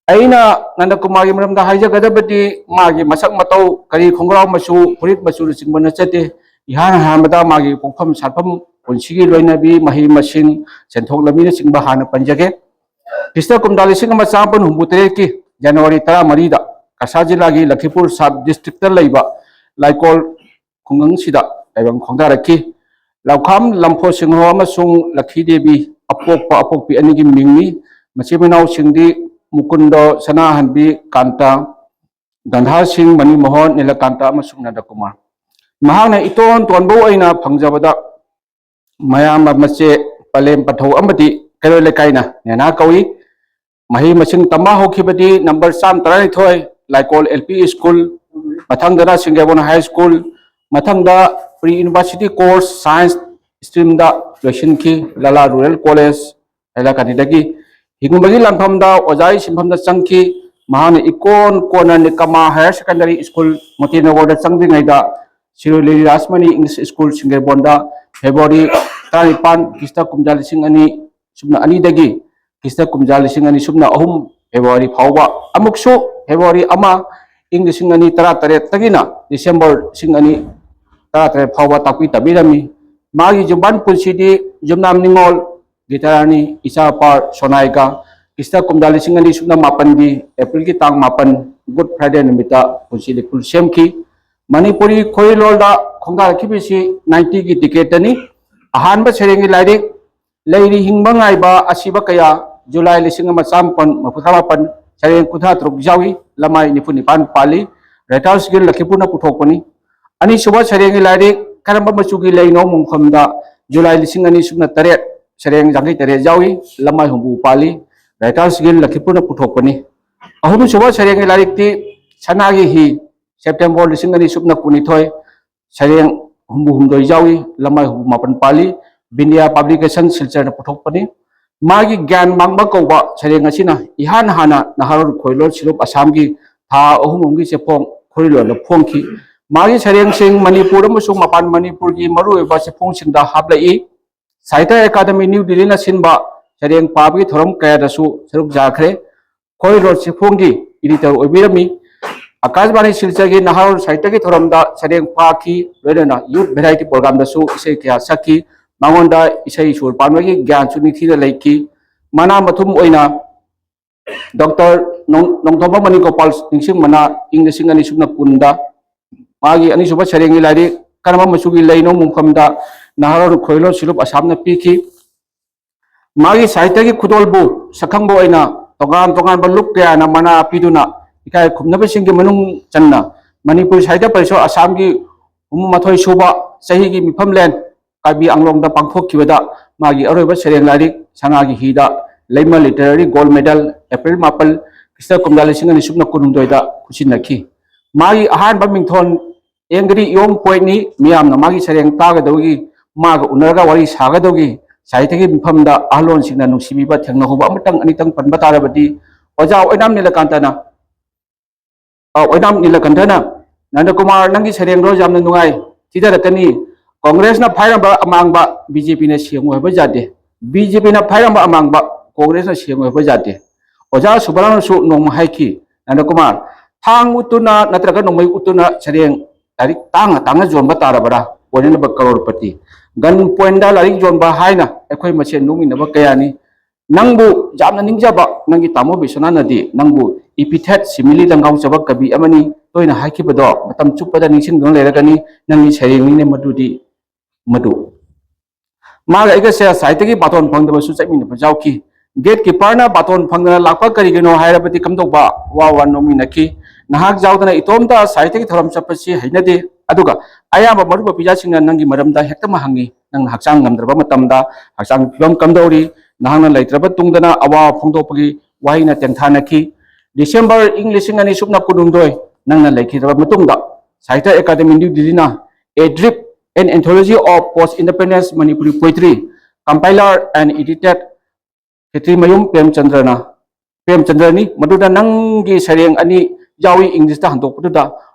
ꯑꯩꯅ ꯅꯟꯗꯀꯨꯃꯥꯔꯒꯤ ꯃꯔꯝꯗ ꯍꯥꯏꯖꯒꯗꯕꯗꯤ ꯃꯥꯒꯤ ꯃꯁꯛ ꯃꯇꯧ, ꯀꯔꯤ ꯈꯣꯡꯒ꯭ꯔꯥꯎ ꯃꯆꯨ, ꯐꯨꯔꯤꯠ ꯃꯆꯨꯅꯆꯤꯡꯕ ꯅꯠꯆꯗꯦ꯫ ꯏꯍꯥꯟ ꯍꯥꯟꯕꯗ ꯃꯥꯒꯤ ꯄꯣꯛꯐꯝ ꯁꯥꯠꯐꯝ, ꯄꯨꯟꯁꯤꯒꯤ ꯂꯣꯏꯅꯕꯤ, ꯃꯍꯩ ꯃꯁꯤꯡ, ꯁꯦꯟꯊꯣꯛ ꯂꯝꯕꯤꯅꯆꯤꯡꯕ ꯍꯥꯟꯅ ꯄꯟꯖꯒꯦ꯫ ꯈ꯭ꯔꯤꯁꯇ ꯀꯨꯝꯖꯥ ꯂꯤꯁꯤꯡ ꯑꯃ ꯆꯥꯃꯥꯄꯟ ꯍꯨꯝꯐꯨ ꯇꯔꯦꯠꯀꯤ ꯖꯅꯋꯥꯔꯤ ꯇꯔꯥꯃꯔꯤꯗ ꯀꯁꯥꯔ ꯖꯤꯂꯥꯒꯤ ꯂꯈꯤꯄꯨꯔ ꯁꯕ ꯗꯤꯁꯇ꯭ꯔꯤꯛꯇ ꯂꯩꯕ ꯂꯥꯏꯀꯣꯜ ꯈꯨꯡꯒꯪꯁꯤꯗ ꯇꯥꯏꯕꯪ ꯈꯣꯡꯗꯥꯔꯛꯈꯤ꯫ ꯂꯧꯈꯥꯝ ꯂꯝꯐꯣ ꯁꯤꯡꯍꯣ ꯑꯃꯁꯨꯡ ꯂꯛꯈꯤ ꯗꯦꯕꯤ ꯑꯄꯣꯛꯄ ꯑꯄꯣꯛꯄꯤ ꯑꯅꯤꯒꯤ ꯃꯤꯡꯅꯤ꯫ ꯃꯆꯤꯟ ꯃꯅꯥꯎꯁꯤꯡꯗꯤ ꯃꯨꯀꯨꯟꯗꯣ, ꯁꯅꯥꯍꯟꯕꯤ, ꯀꯥꯟꯇ, ꯒꯟꯙꯥꯔ ꯁꯤꯡ, ꯃꯅꯤꯃꯣꯍꯟ, ꯅꯤꯂꯀꯥꯟꯇ ꯑꯃꯁꯨꯡ ꯅꯟꯗꯀꯨꯃꯥꯔ꯫ ꯃꯍꯥꯛꯅ ꯏꯇꯣꯟ ꯇꯣꯟꯕ ꯑꯣꯏꯅ ꯐꯪꯖꯕꯗ ꯃꯌꯥꯝꯕ ꯃꯆꯦ ꯄꯂꯦꯝ ꯄꯟꯊꯧ ꯑꯃꯗꯤ ꯀꯩꯔꯣꯜ ꯂꯩꯀꯥꯏꯅ ꯅꯦꯅꯥ ꯀꯧꯏ꯫ ꯃꯍꯩ ꯃꯁꯤꯡ ꯇꯝꯕ ꯍꯧꯈꯤꯕꯗꯤ ꯅꯝꯕꯔ ꯆꯥꯝ ꯇꯔꯥꯅꯤꯊꯣꯏ ꯂꯥꯏꯀꯣꯜ ꯑꯦꯜ ꯄꯤ ꯁ꯭ꯀꯨꯜ, ꯃꯊꯪꯗꯅ ꯁꯤꯡꯖꯥꯕꯣꯟ ꯍꯥꯏ ꯁ꯭ꯀꯨꯜ, ꯃꯊꯪꯗ ꯄ꯭ꯔꯤ ꯌꯨꯅꯤꯚꯔꯁꯤꯇꯤ ꯀꯣꯔꯁ ꯁꯥꯏꯟꯁ ꯁ꯭ꯇ꯭ꯔꯤꯝꯗ ꯂꯣꯏꯁꯤꯟꯈꯤ ꯂꯥꯂꯥ ꯔꯨꯔꯦꯜ ꯀꯣꯂꯦꯖ ꯍꯥꯏꯂꯥꯀꯥꯅꯤꯗꯒꯤ꯫ ꯍꯤꯡꯕꯒꯤ ꯂꯥꯟꯐꯝꯗ ꯑꯣꯖꯥꯒꯤ ꯁꯤꯟꯐꯝꯗ ꯆꯪꯈꯤ꯫ ꯃꯍꯥꯛꯅ ꯏꯀꯣꯟ ꯀꯣꯟꯅ ꯅꯤꯀꯃꯥ ꯍꯥꯌꯔ ꯁꯦꯀꯦꯟꯗꯔꯤ ꯁ꯭ꯀꯨꯜ ꯃꯣꯇꯤꯅꯒꯔꯗ ꯆꯪꯗ꯭ꯔꯤꯉꯩꯗ ꯁꯤꯔꯣꯏ ꯂꯤꯂꯤ ꯔꯥꯖꯃꯅꯤ ꯏꯪꯂꯤꯁ ꯁ꯭ꯀꯨꯜ ꯁꯤꯡꯖꯥꯕꯣꯟꯗ ꯐꯦꯕ꯭ꯔꯨꯋꯥꯔꯤ ꯇꯔꯥꯅꯤꯄꯥꯟ ꯈ꯭ꯔꯤꯁꯇ ꯀꯨꯝꯖꯥ ꯂꯤꯁꯤꯡ ꯑꯅꯤ ꯁꯨꯞꯅ ꯑꯅꯤꯗꯒꯤ ꯈ꯭ꯔꯤꯁꯇ ꯀꯨꯝꯖꯥ ꯂꯤꯁꯤꯡ ꯑꯅꯤ ꯁꯨꯞꯅ ꯑꯍꯨꯝ ꯐꯦꯕ꯭ꯔꯨꯋꯥꯔꯤ ꯐꯥꯎꯕ, ꯑꯃꯨꯛꯁꯨ ꯐꯦꯕ꯭ꯔꯨꯋꯥꯔꯤ ꯑꯃ ꯏꯪ ꯂꯤꯁꯤꯡ ꯑꯅꯤ ꯇꯔꯥꯇꯔꯦꯠꯇꯒꯤꯅ ꯗꯤꯁꯦꯝꯕꯔ ꯂꯤꯁꯤꯡ ꯑꯅꯤ ꯇꯔꯥꯇꯔꯦꯠ ꯐꯥꯎꯕ ꯇꯥꯛꯄꯤ ꯇꯝꯕꯤꯔꯝꯃꯤ꯫ ꯃꯥꯒꯤ ꯌꯨꯝꯕꯥꯟ ꯄꯨꯟꯁꯤꯗꯤ ꯌꯨꯝꯅꯥꯝ ꯅꯤꯉꯣꯜ ꯒꯤꯇꯥꯔꯥꯅꯤ ꯏꯆꯥꯄꯥ ꯁꯣꯅꯥꯏꯒ ꯈ꯭ꯔꯤꯁꯇ ꯀꯨꯝꯖꯥ ꯂꯤꯁꯤꯡ ꯑꯅꯤ ꯁꯨꯞꯅ ꯃꯥꯄꯟꯒꯤ ꯑꯦꯄ꯭ꯔꯤꯜꯒꯤ ꯇꯥꯡ ꯃꯥꯄꯟ, ꯒꯨꯗ ꯐ꯭ꯔꯥꯏꯗꯦ ꯅꯨꯃꯤꯠꯇ ꯄꯨꯟꯁꯤ ꯂꯤꯄꯨꯟ ꯁꯦꯝꯈꯤ꯫ ꯃꯅꯤꯄꯨꯔꯤ ꯈꯣꯏꯂꯣꯟꯗ ꯈꯣꯡꯗꯥꯔꯛꯈꯤꯕꯁꯤ ꯅꯥꯏꯟꯇꯤꯒꯤ ꯗꯤꯀꯦꯠꯇꯅꯤ꯫ ꯑꯍꯥꯟꯕ ꯁꯩꯔꯦꯡꯒꯤ ꯂꯥꯏꯔꯤꯛ ꯂꯩꯔꯤ ꯍꯤꯡꯕ ꯉꯥꯏꯕ ꯑꯁꯤꯕ ꯀꯌꯥ, ꯖꯨꯂꯥꯏ ꯂꯤꯁꯤꯡ ꯑꯃ ꯆꯥꯃꯥꯄꯟ ꯃꯔꯤꯐꯨ ꯇꯔꯥꯃꯥꯄꯟ, ꯁꯩꯔꯦꯡ ꯀꯨꯟꯊ꯭ꯔꯥ ꯇꯔꯨꯛ ꯌꯥꯎꯏ, ꯂꯃꯥꯏ ꯅꯤꯐꯨ ꯅꯤꯄꯥꯟ ꯄꯥꯜꯂꯤ꯫ ꯔꯥꯏꯇꯔꯁ ꯒꯤꯜ ꯂꯈꯤꯄꯨꯔꯅ ꯄꯨꯊꯣꯛꯄꯅꯤ꯫ ꯑꯅꯤꯁꯨꯕ ꯁꯩꯔꯦꯡꯒꯤ ꯂꯥꯏꯔꯤꯛ ꯀꯔꯝꯕ ꯃꯆꯨꯒꯤ ꯂꯩꯅꯣ ꯃꯨꯡꯐꯝꯗ, ꯖꯨꯂꯥꯏ ꯂꯤꯁꯤꯡ ꯑꯅꯤ ꯁꯨꯞꯅ ꯇꯔꯦꯠ, ꯁꯩꯔꯦꯡ ꯌꯥꯡꯈꯩ ꯇꯔꯦꯠ ꯌꯥꯎꯏ, ꯂꯃꯥꯏ ꯍꯨꯝꯐꯨ ꯄꯥꯜꯂꯤ꯫ ꯔꯥꯏꯇꯔꯁ ꯒꯤꯜ ꯂꯈꯤꯄꯨꯔꯅ ꯄꯨꯊꯣꯛꯄꯅꯤ꯫ ꯑꯍꯨꯝꯁꯨꯕ ꯁꯩꯔꯦꯡꯒꯤ ꯂꯥꯏꯔꯤꯛꯇꯤ ꯁꯅꯥꯒꯤ ꯍꯤ, ꯁꯦꯞꯇꯦꯝꯕꯔ ꯂꯤꯁꯤꯡ ꯑꯅꯤ ꯁꯨꯞꯅ ꯀꯨꯟꯅꯤꯊꯣꯏ, ꯁꯩꯔꯦꯡ ꯍꯨꯝꯐꯨ ꯍꯨꯝꯗꯣꯏ ꯌꯥꯎꯏ, ꯂꯃꯥꯏ ꯍꯨꯝꯐꯨ ꯃꯥꯄꯟ ꯄꯥꯜꯂꯤ꯫ ꯕꯤꯟꯗꯤꯌꯥ ꯄꯕ꯭ꯂꯤꯀꯦꯁꯟ ꯁꯤꯜꯆꯔꯅ ꯄꯨꯊꯣꯛꯄꯅꯤ꯫ ꯃꯥꯒꯤ ꯒ꯭ꯌꯥꯟ ꯃꯥꯡꯕ ꯀꯧꯕ ꯁꯩꯔꯦꯡ ꯑꯁꯤꯅ ꯏꯍꯥꯟ ꯍꯥꯟꯅ ꯅꯍꯥꯔꯣꯜ ꯈꯣꯏꯂꯣꯟ ꯁꯤꯂꯨꯞ ꯑꯁꯥꯝꯒꯤ ꯊꯥ ꯑꯍꯨꯝ ꯑꯍꯨꯝꯒꯤ ꯆꯦꯐꯣꯡ ꯈꯣꯔꯤꯂꯣꯟꯗ ꯐꯣꯡꯈꯤ꯫ ꯃꯥꯒꯤ ꯁꯩꯔꯦꯡꯁꯤꯡ ꯃꯅꯤꯄꯨꯔ ꯑꯃꯁꯨꯡ ꯃꯄꯥꯟ ꯃꯅꯤꯄꯨꯔꯒꯤ ꯃꯔꯨꯑꯣꯏꯕ ꯆꯦꯐꯣꯡꯁꯤꯡꯗ ꯍꯥꯞꯂꯛꯏ꯫ ꯁꯥꯍꯤꯇ꯭ꯌ ꯑꯦꯀꯥꯗꯃꯤ ꯅ꯭ꯌꯨ ꯗꯤꯜꯂꯤꯅ ꯁꯤꯟꯕ ꯁꯩꯔꯦꯡ ꯄꯥꯕꯒꯤ ꯊꯧꯔꯝ ꯀꯌꯥꯗꯁꯨ ꯁꯔꯨꯛ ꯌꯥꯈ꯭ꯔꯦ꯫ ꯈꯣꯔꯤꯂꯣꯟ ꯆꯦꯐꯣꯡꯒꯤ ꯏꯗꯤꯇꯔ ꯑꯣꯏꯕꯤꯔꯝꯃꯤ꯫ ꯑꯀꯥꯁꯕꯥꯅꯤ ꯁꯤꯜꯆꯔꯒꯤ ꯅꯍꯥꯔꯣꯜ ꯁꯥꯍꯤꯇ꯭ꯌꯒꯤ ꯊꯧꯔꯝꯗ ꯁꯩꯔꯦꯡ ꯄꯥꯈꯤ, ꯂꯣꯏꯅꯅ ꯌꯨꯠ ꯚꯦꯔꯥꯏꯇꯤ ꯄ꯭ꯔꯣꯒ꯭ꯔꯥꯝꯗꯁꯨ ꯏꯁꯩ ꯀꯌꯥ ꯁꯛꯈꯤ꯫ ꯃꯉꯣꯟꯗ ꯏꯁꯩ ꯁꯨꯔ ꯄꯥꯟꯕꯒꯤ ꯒ꯭ꯌꯥꯟꯁꯨ ꯅꯤꯡꯊꯤꯅ ꯂꯩꯈꯤ꯫ ꯃꯅꯥ ꯃꯊꯨꯝ ꯑꯣꯏꯅ ꯗꯣꯛꯇꯔ ꯅꯣꯡ-, ꯅꯣꯡꯊꯣꯝꯕꯝ ꯃꯅꯤꯒꯣꯄꯥꯜ ꯅꯤꯡꯁꯤꯡꯕꯅ ꯏꯪ ꯂꯤꯁꯤꯡ ꯑꯅꯤ ꯁꯨꯞꯅ ꯀꯨꯟꯗ ꯃꯥꯒꯤ ꯑꯅꯤꯁꯨꯕ ꯁꯩꯔꯦꯡꯒꯤ ꯂꯥꯏꯔꯤꯛ ꯀꯔꯝꯕ ꯃꯆꯨꯒꯤ ꯂꯩꯅꯣ ꯃꯨꯡꯐꯝꯗ ꯅꯍꯥꯔꯣꯜ ꯈꯣꯏꯂꯣꯟ ꯁꯤꯂꯨꯞ ꯑꯁꯥꯝꯅ ꯄꯤꯈꯤ꯫ ꯃꯥꯒꯤ ꯁꯥꯍꯤꯇ꯭ꯌꯒꯤ ꯈꯨꯗꯣꯜꯕꯨ ꯁꯛꯈꯪꯕ ꯑꯣꯏꯅ ꯇꯣꯉꯥꯟ ꯇꯣꯉꯥꯟꯕ ꯂꯨꯞ ꯀꯌꯥꯅ ꯃꯅꯥ ꯄꯤꯗꯨꯅ ꯏꯀꯥꯏ ꯈꯨꯝꯅꯕꯁꯤꯡꯒꯤ ꯃꯅꯨꯡ ꯆꯟꯅ ꯃꯅꯤꯄꯨꯔ ꯁꯥꯍꯤꯇ꯭ꯌ ꯄꯔꯤꯁꯠ ꯑꯁꯥꯝꯒꯤ ꯍꯨꯝꯐꯨ ꯃꯥꯊꯣꯏ ꯁꯨꯕ ꯆꯍꯤꯒꯤ ꯃꯤꯐꯝꯂꯦꯟ ꯀꯥꯔꯕꯤ ꯑꯪꯂꯣꯡꯗ ꯄꯥꯡꯊꯣꯛꯈꯤꯕꯗ ꯃꯥꯒꯤ ꯑꯔꯣꯏꯕ ꯁꯩꯔꯦꯡ ꯂꯥꯏꯔꯤꯛ ꯁꯅꯥꯒꯤ ꯍꯤꯗ ꯂꯩꯃ ꯂꯤꯇꯔꯦꯔꯤ ꯒꯣꯜꯗ ꯃꯦꯗꯜ, ꯑꯦꯄ꯭ꯔꯤꯜ ꯃꯥꯄꯟ, ꯈ꯭ꯔꯤꯁꯇ ꯀꯨꯝꯖꯥ ꯂꯤꯁꯤꯡ ꯑꯅꯤ ꯁꯨꯞꯅ ꯀꯨꯟꯍꯨꯝꯗꯣꯏꯗ ꯈꯨꯠꯁꯤꯟꯅꯈꯤ꯫ ꯃꯥꯒꯤ ꯑꯍꯥꯟꯕ ꯃꯤꯡꯊꯣꯜ ꯑꯦꯡꯒ꯭ꯔꯤ ꯌꯣꯡ ꯄꯣꯏꯠꯅꯤ꯫ ꯃꯤꯌꯥꯝꯅ ꯃꯥꯒꯤ ꯁꯩꯔꯦꯡ ꯇꯥꯒꯗꯧꯒꯤ, ꯃꯥꯒ ꯎꯅꯔꯒ ꯋꯥꯔꯤ ꯁꯥꯒꯗꯧꯒꯤ ꯁꯥꯍꯤꯇ꯭ꯌꯒꯤ ꯃꯤꯐꯝꯗ ꯑꯍꯜꯂꯣꯟꯁꯤꯡꯅ ꯅꯨꯡꯁꯤꯕꯤꯕ ꯊꯦꯡꯅꯍꯧꯕ ꯑꯃꯇꯪ ꯑꯅꯤꯇꯪ ꯄꯟꯕ ꯇꯥꯔꯕꯗꯤ, ꯑꯣꯖꯥ ꯑꯣꯏꯅꯥꯝ ꯅꯤꯂꯀꯥꯟꯇꯅ, ꯑ, ꯑꯣꯏꯅꯥꯝ ꯅꯤꯂꯀꯟꯊꯅ, "ꯅꯟꯗꯀꯨꯃꯥꯔ, ꯅꯪꯒꯤ ꯁꯩꯔꯦꯡꯗꯣ ꯌꯥꯝꯅ ꯅꯨꯡꯉꯥꯏ, ꯊꯤꯊꯔꯛꯀꯅꯤ꯫ ꯀꯣꯡꯒ꯭ꯔꯦꯁꯅ ꯐꯥꯏꯔꯝꯕ ꯑꯃꯥꯡꯕ ꯕꯤ ꯖꯦ ꯄꯤꯅ ꯁꯦꯡꯉꯣꯏ ꯍꯥꯏꯕ ꯌꯥꯗꯦ, ꯕꯤ ꯖꯦ ꯄꯤꯅ ꯐꯥꯏꯔꯝꯕ ꯑꯃꯥꯡꯕ ꯀꯣꯡꯒ꯭ꯔꯦꯁꯅ ꯁꯦꯡꯉꯣꯏ ꯍꯥꯏꯕ ꯌꯥꯗꯦ꯫" ꯑꯣꯖꯥ ꯁꯨꯕꯔꯥꯝꯅꯁꯨ ꯅꯣꯡꯃ ꯍꯥꯏꯈꯤ, "ꯅꯟꯗꯀꯨꯃꯥꯔ, ꯊꯥꯡ ꯎꯠꯇꯨꯅ ꯅꯠꯇ꯭ꯔꯒ ꯅꯣꯡꯃꯩ ꯎꯠꯇꯨꯅ ꯁꯩꯔꯦꯡ ꯂꯥꯏꯔꯤꯛ ꯇꯥꯡꯅ ꯇꯥꯡꯅ ꯌꯣꯟꯕ ꯇꯥꯔꯕ꯭ꯔꯥ? ꯑꯣꯏꯅꯅꯕ ꯀꯔꯣꯔꯄꯇꯤ꯫ ꯒꯟ ꯄꯣꯏꯟꯗ ꯂꯥꯏꯔꯤꯛ ꯌꯣꯟꯕ ꯍꯥꯏꯅ ꯑꯩꯈꯣꯏ ꯃꯁꯦꯟ ꯅꯣꯛꯃꯤꯟꯅꯕ ꯀꯌꯥꯅꯤ꯫ ꯅꯪꯕꯨ ꯌꯥꯝꯅ ꯅꯤꯡꯖꯕ ꯅꯪꯒꯤ ꯇꯥꯃꯣ ꯕꯤꯁ꯭ꯋꯅꯥꯊꯅꯗꯤ ꯅꯪꯕꯨ epithet, simile ꯂꯪꯒꯥꯎꯖꯕ ꯀꯕꯤ ꯑꯃꯅꯤ꯫ ꯇꯣꯏꯅ ꯍꯥꯏꯈꯤꯕꯗꯣ ꯃꯇꯝ ꯆꯨꯞꯄꯗ ꯅꯤꯡꯁꯤꯡꯗꯨꯅ ꯂꯩꯔꯒꯅꯤ꯫ ꯅꯪꯒꯤ ꯁꯩꯔꯦꯡꯅꯤꯅꯦ ꯃꯗꯨꯗꯤ, ꯃꯗꯨ꯫ ꯃꯥꯒ ꯑꯩꯒꯁꯦ ꯁꯥꯍꯤꯇ꯭ꯌꯒꯤ ꯕꯥꯇꯣꯟ ꯐꯪꯗꯕꯁꯨ ꯆꯠꯃꯤꯟꯅꯕ ꯌꯥꯎꯈꯤ꯫ Gate keeperꯅ "ꯕꯥꯇꯣꯟ ꯐꯪꯗꯅ ꯂꯥꯛꯄ ꯀꯔꯤꯒꯤꯅꯣ?" ꯍꯥꯏꯔꯕꯗꯤ ꯀꯝꯗꯧꯕ? ꯋꯥ ꯋꯥ ꯅꯣꯛꯃꯤꯟꯅꯈꯤ꯫ ꯅꯍꯥꯛ ꯌꯥꯎꯗꯅ ꯏꯇꯣꯝꯇ ꯁꯥꯍꯤꯇ꯭ꯌꯒꯤ ꯊꯧꯔꯝ ꯆꯠꯄꯁꯤ ꯍꯩꯅꯗꯦ, ꯑꯗꯨꯒ ꯑꯌꯥꯝꯕ ꯃꯔꯨꯞ ꯃꯄꯤꯖꯥꯁꯤꯡꯅ ꯅꯪꯒꯤ ꯃꯔꯝꯗ ꯍꯦꯛꯇꯃꯛ ꯍꯪꯉꯤ꯫ ꯅꯪꯅ ꯍꯛꯆꯥꯡ ꯉꯝꯗ꯭ꯔꯕ ꯃꯇꯝꯗ ꯍꯛꯆꯥꯡꯒꯤ ꯐꯤꯕꯝ ꯀꯝꯗꯧꯔꯤ? ꯅꯍꯥꯛꯅ ꯂꯩꯇ꯭ꯔꯕ ꯇꯨꯡꯗꯅ ꯑꯋꯥꯕ ꯐꯣꯡꯗꯣꯛꯄꯒꯤ ꯋꯥꯍꯩꯅ ꯇꯦꯡꯊꯥꯅꯈꯤ꯫ December ꯏꯪ ꯂꯤꯁꯤꯡ ꯑꯅꯤ ꯁꯨꯞꯅ ꯀꯨꯟꯍꯨꯝꯗꯣꯏ, ꯅꯪꯅ ꯂꯩꯈꯤꯗ꯭ꯔꯕ ꯃꯇꯨꯡꯗ, Sahitya Academy New Delhiꯅ A Drip, An Anthology of Post Independence Manipuri Poetry, compiler and edited ꯈꯦꯇ꯭ꯔꯤꯃꯌꯨꯝ ꯄ꯭ꯔꯦꯝꯆꯟꯗ꯭ꯔꯅ, ꯄ꯭ꯔꯦꯝꯆꯟꯗ꯭ꯔꯅꯤ꯫ ꯃꯗꯨꯗ ꯅꯪꯒꯤ ꯁꯩꯔꯦꯡ ꯑꯅꯤ ꯌꯥꯎꯏ, ꯏꯪꯂꯤꯁꯇ ꯍꯟꯗꯣꯛꯄꯗꯨꯗ,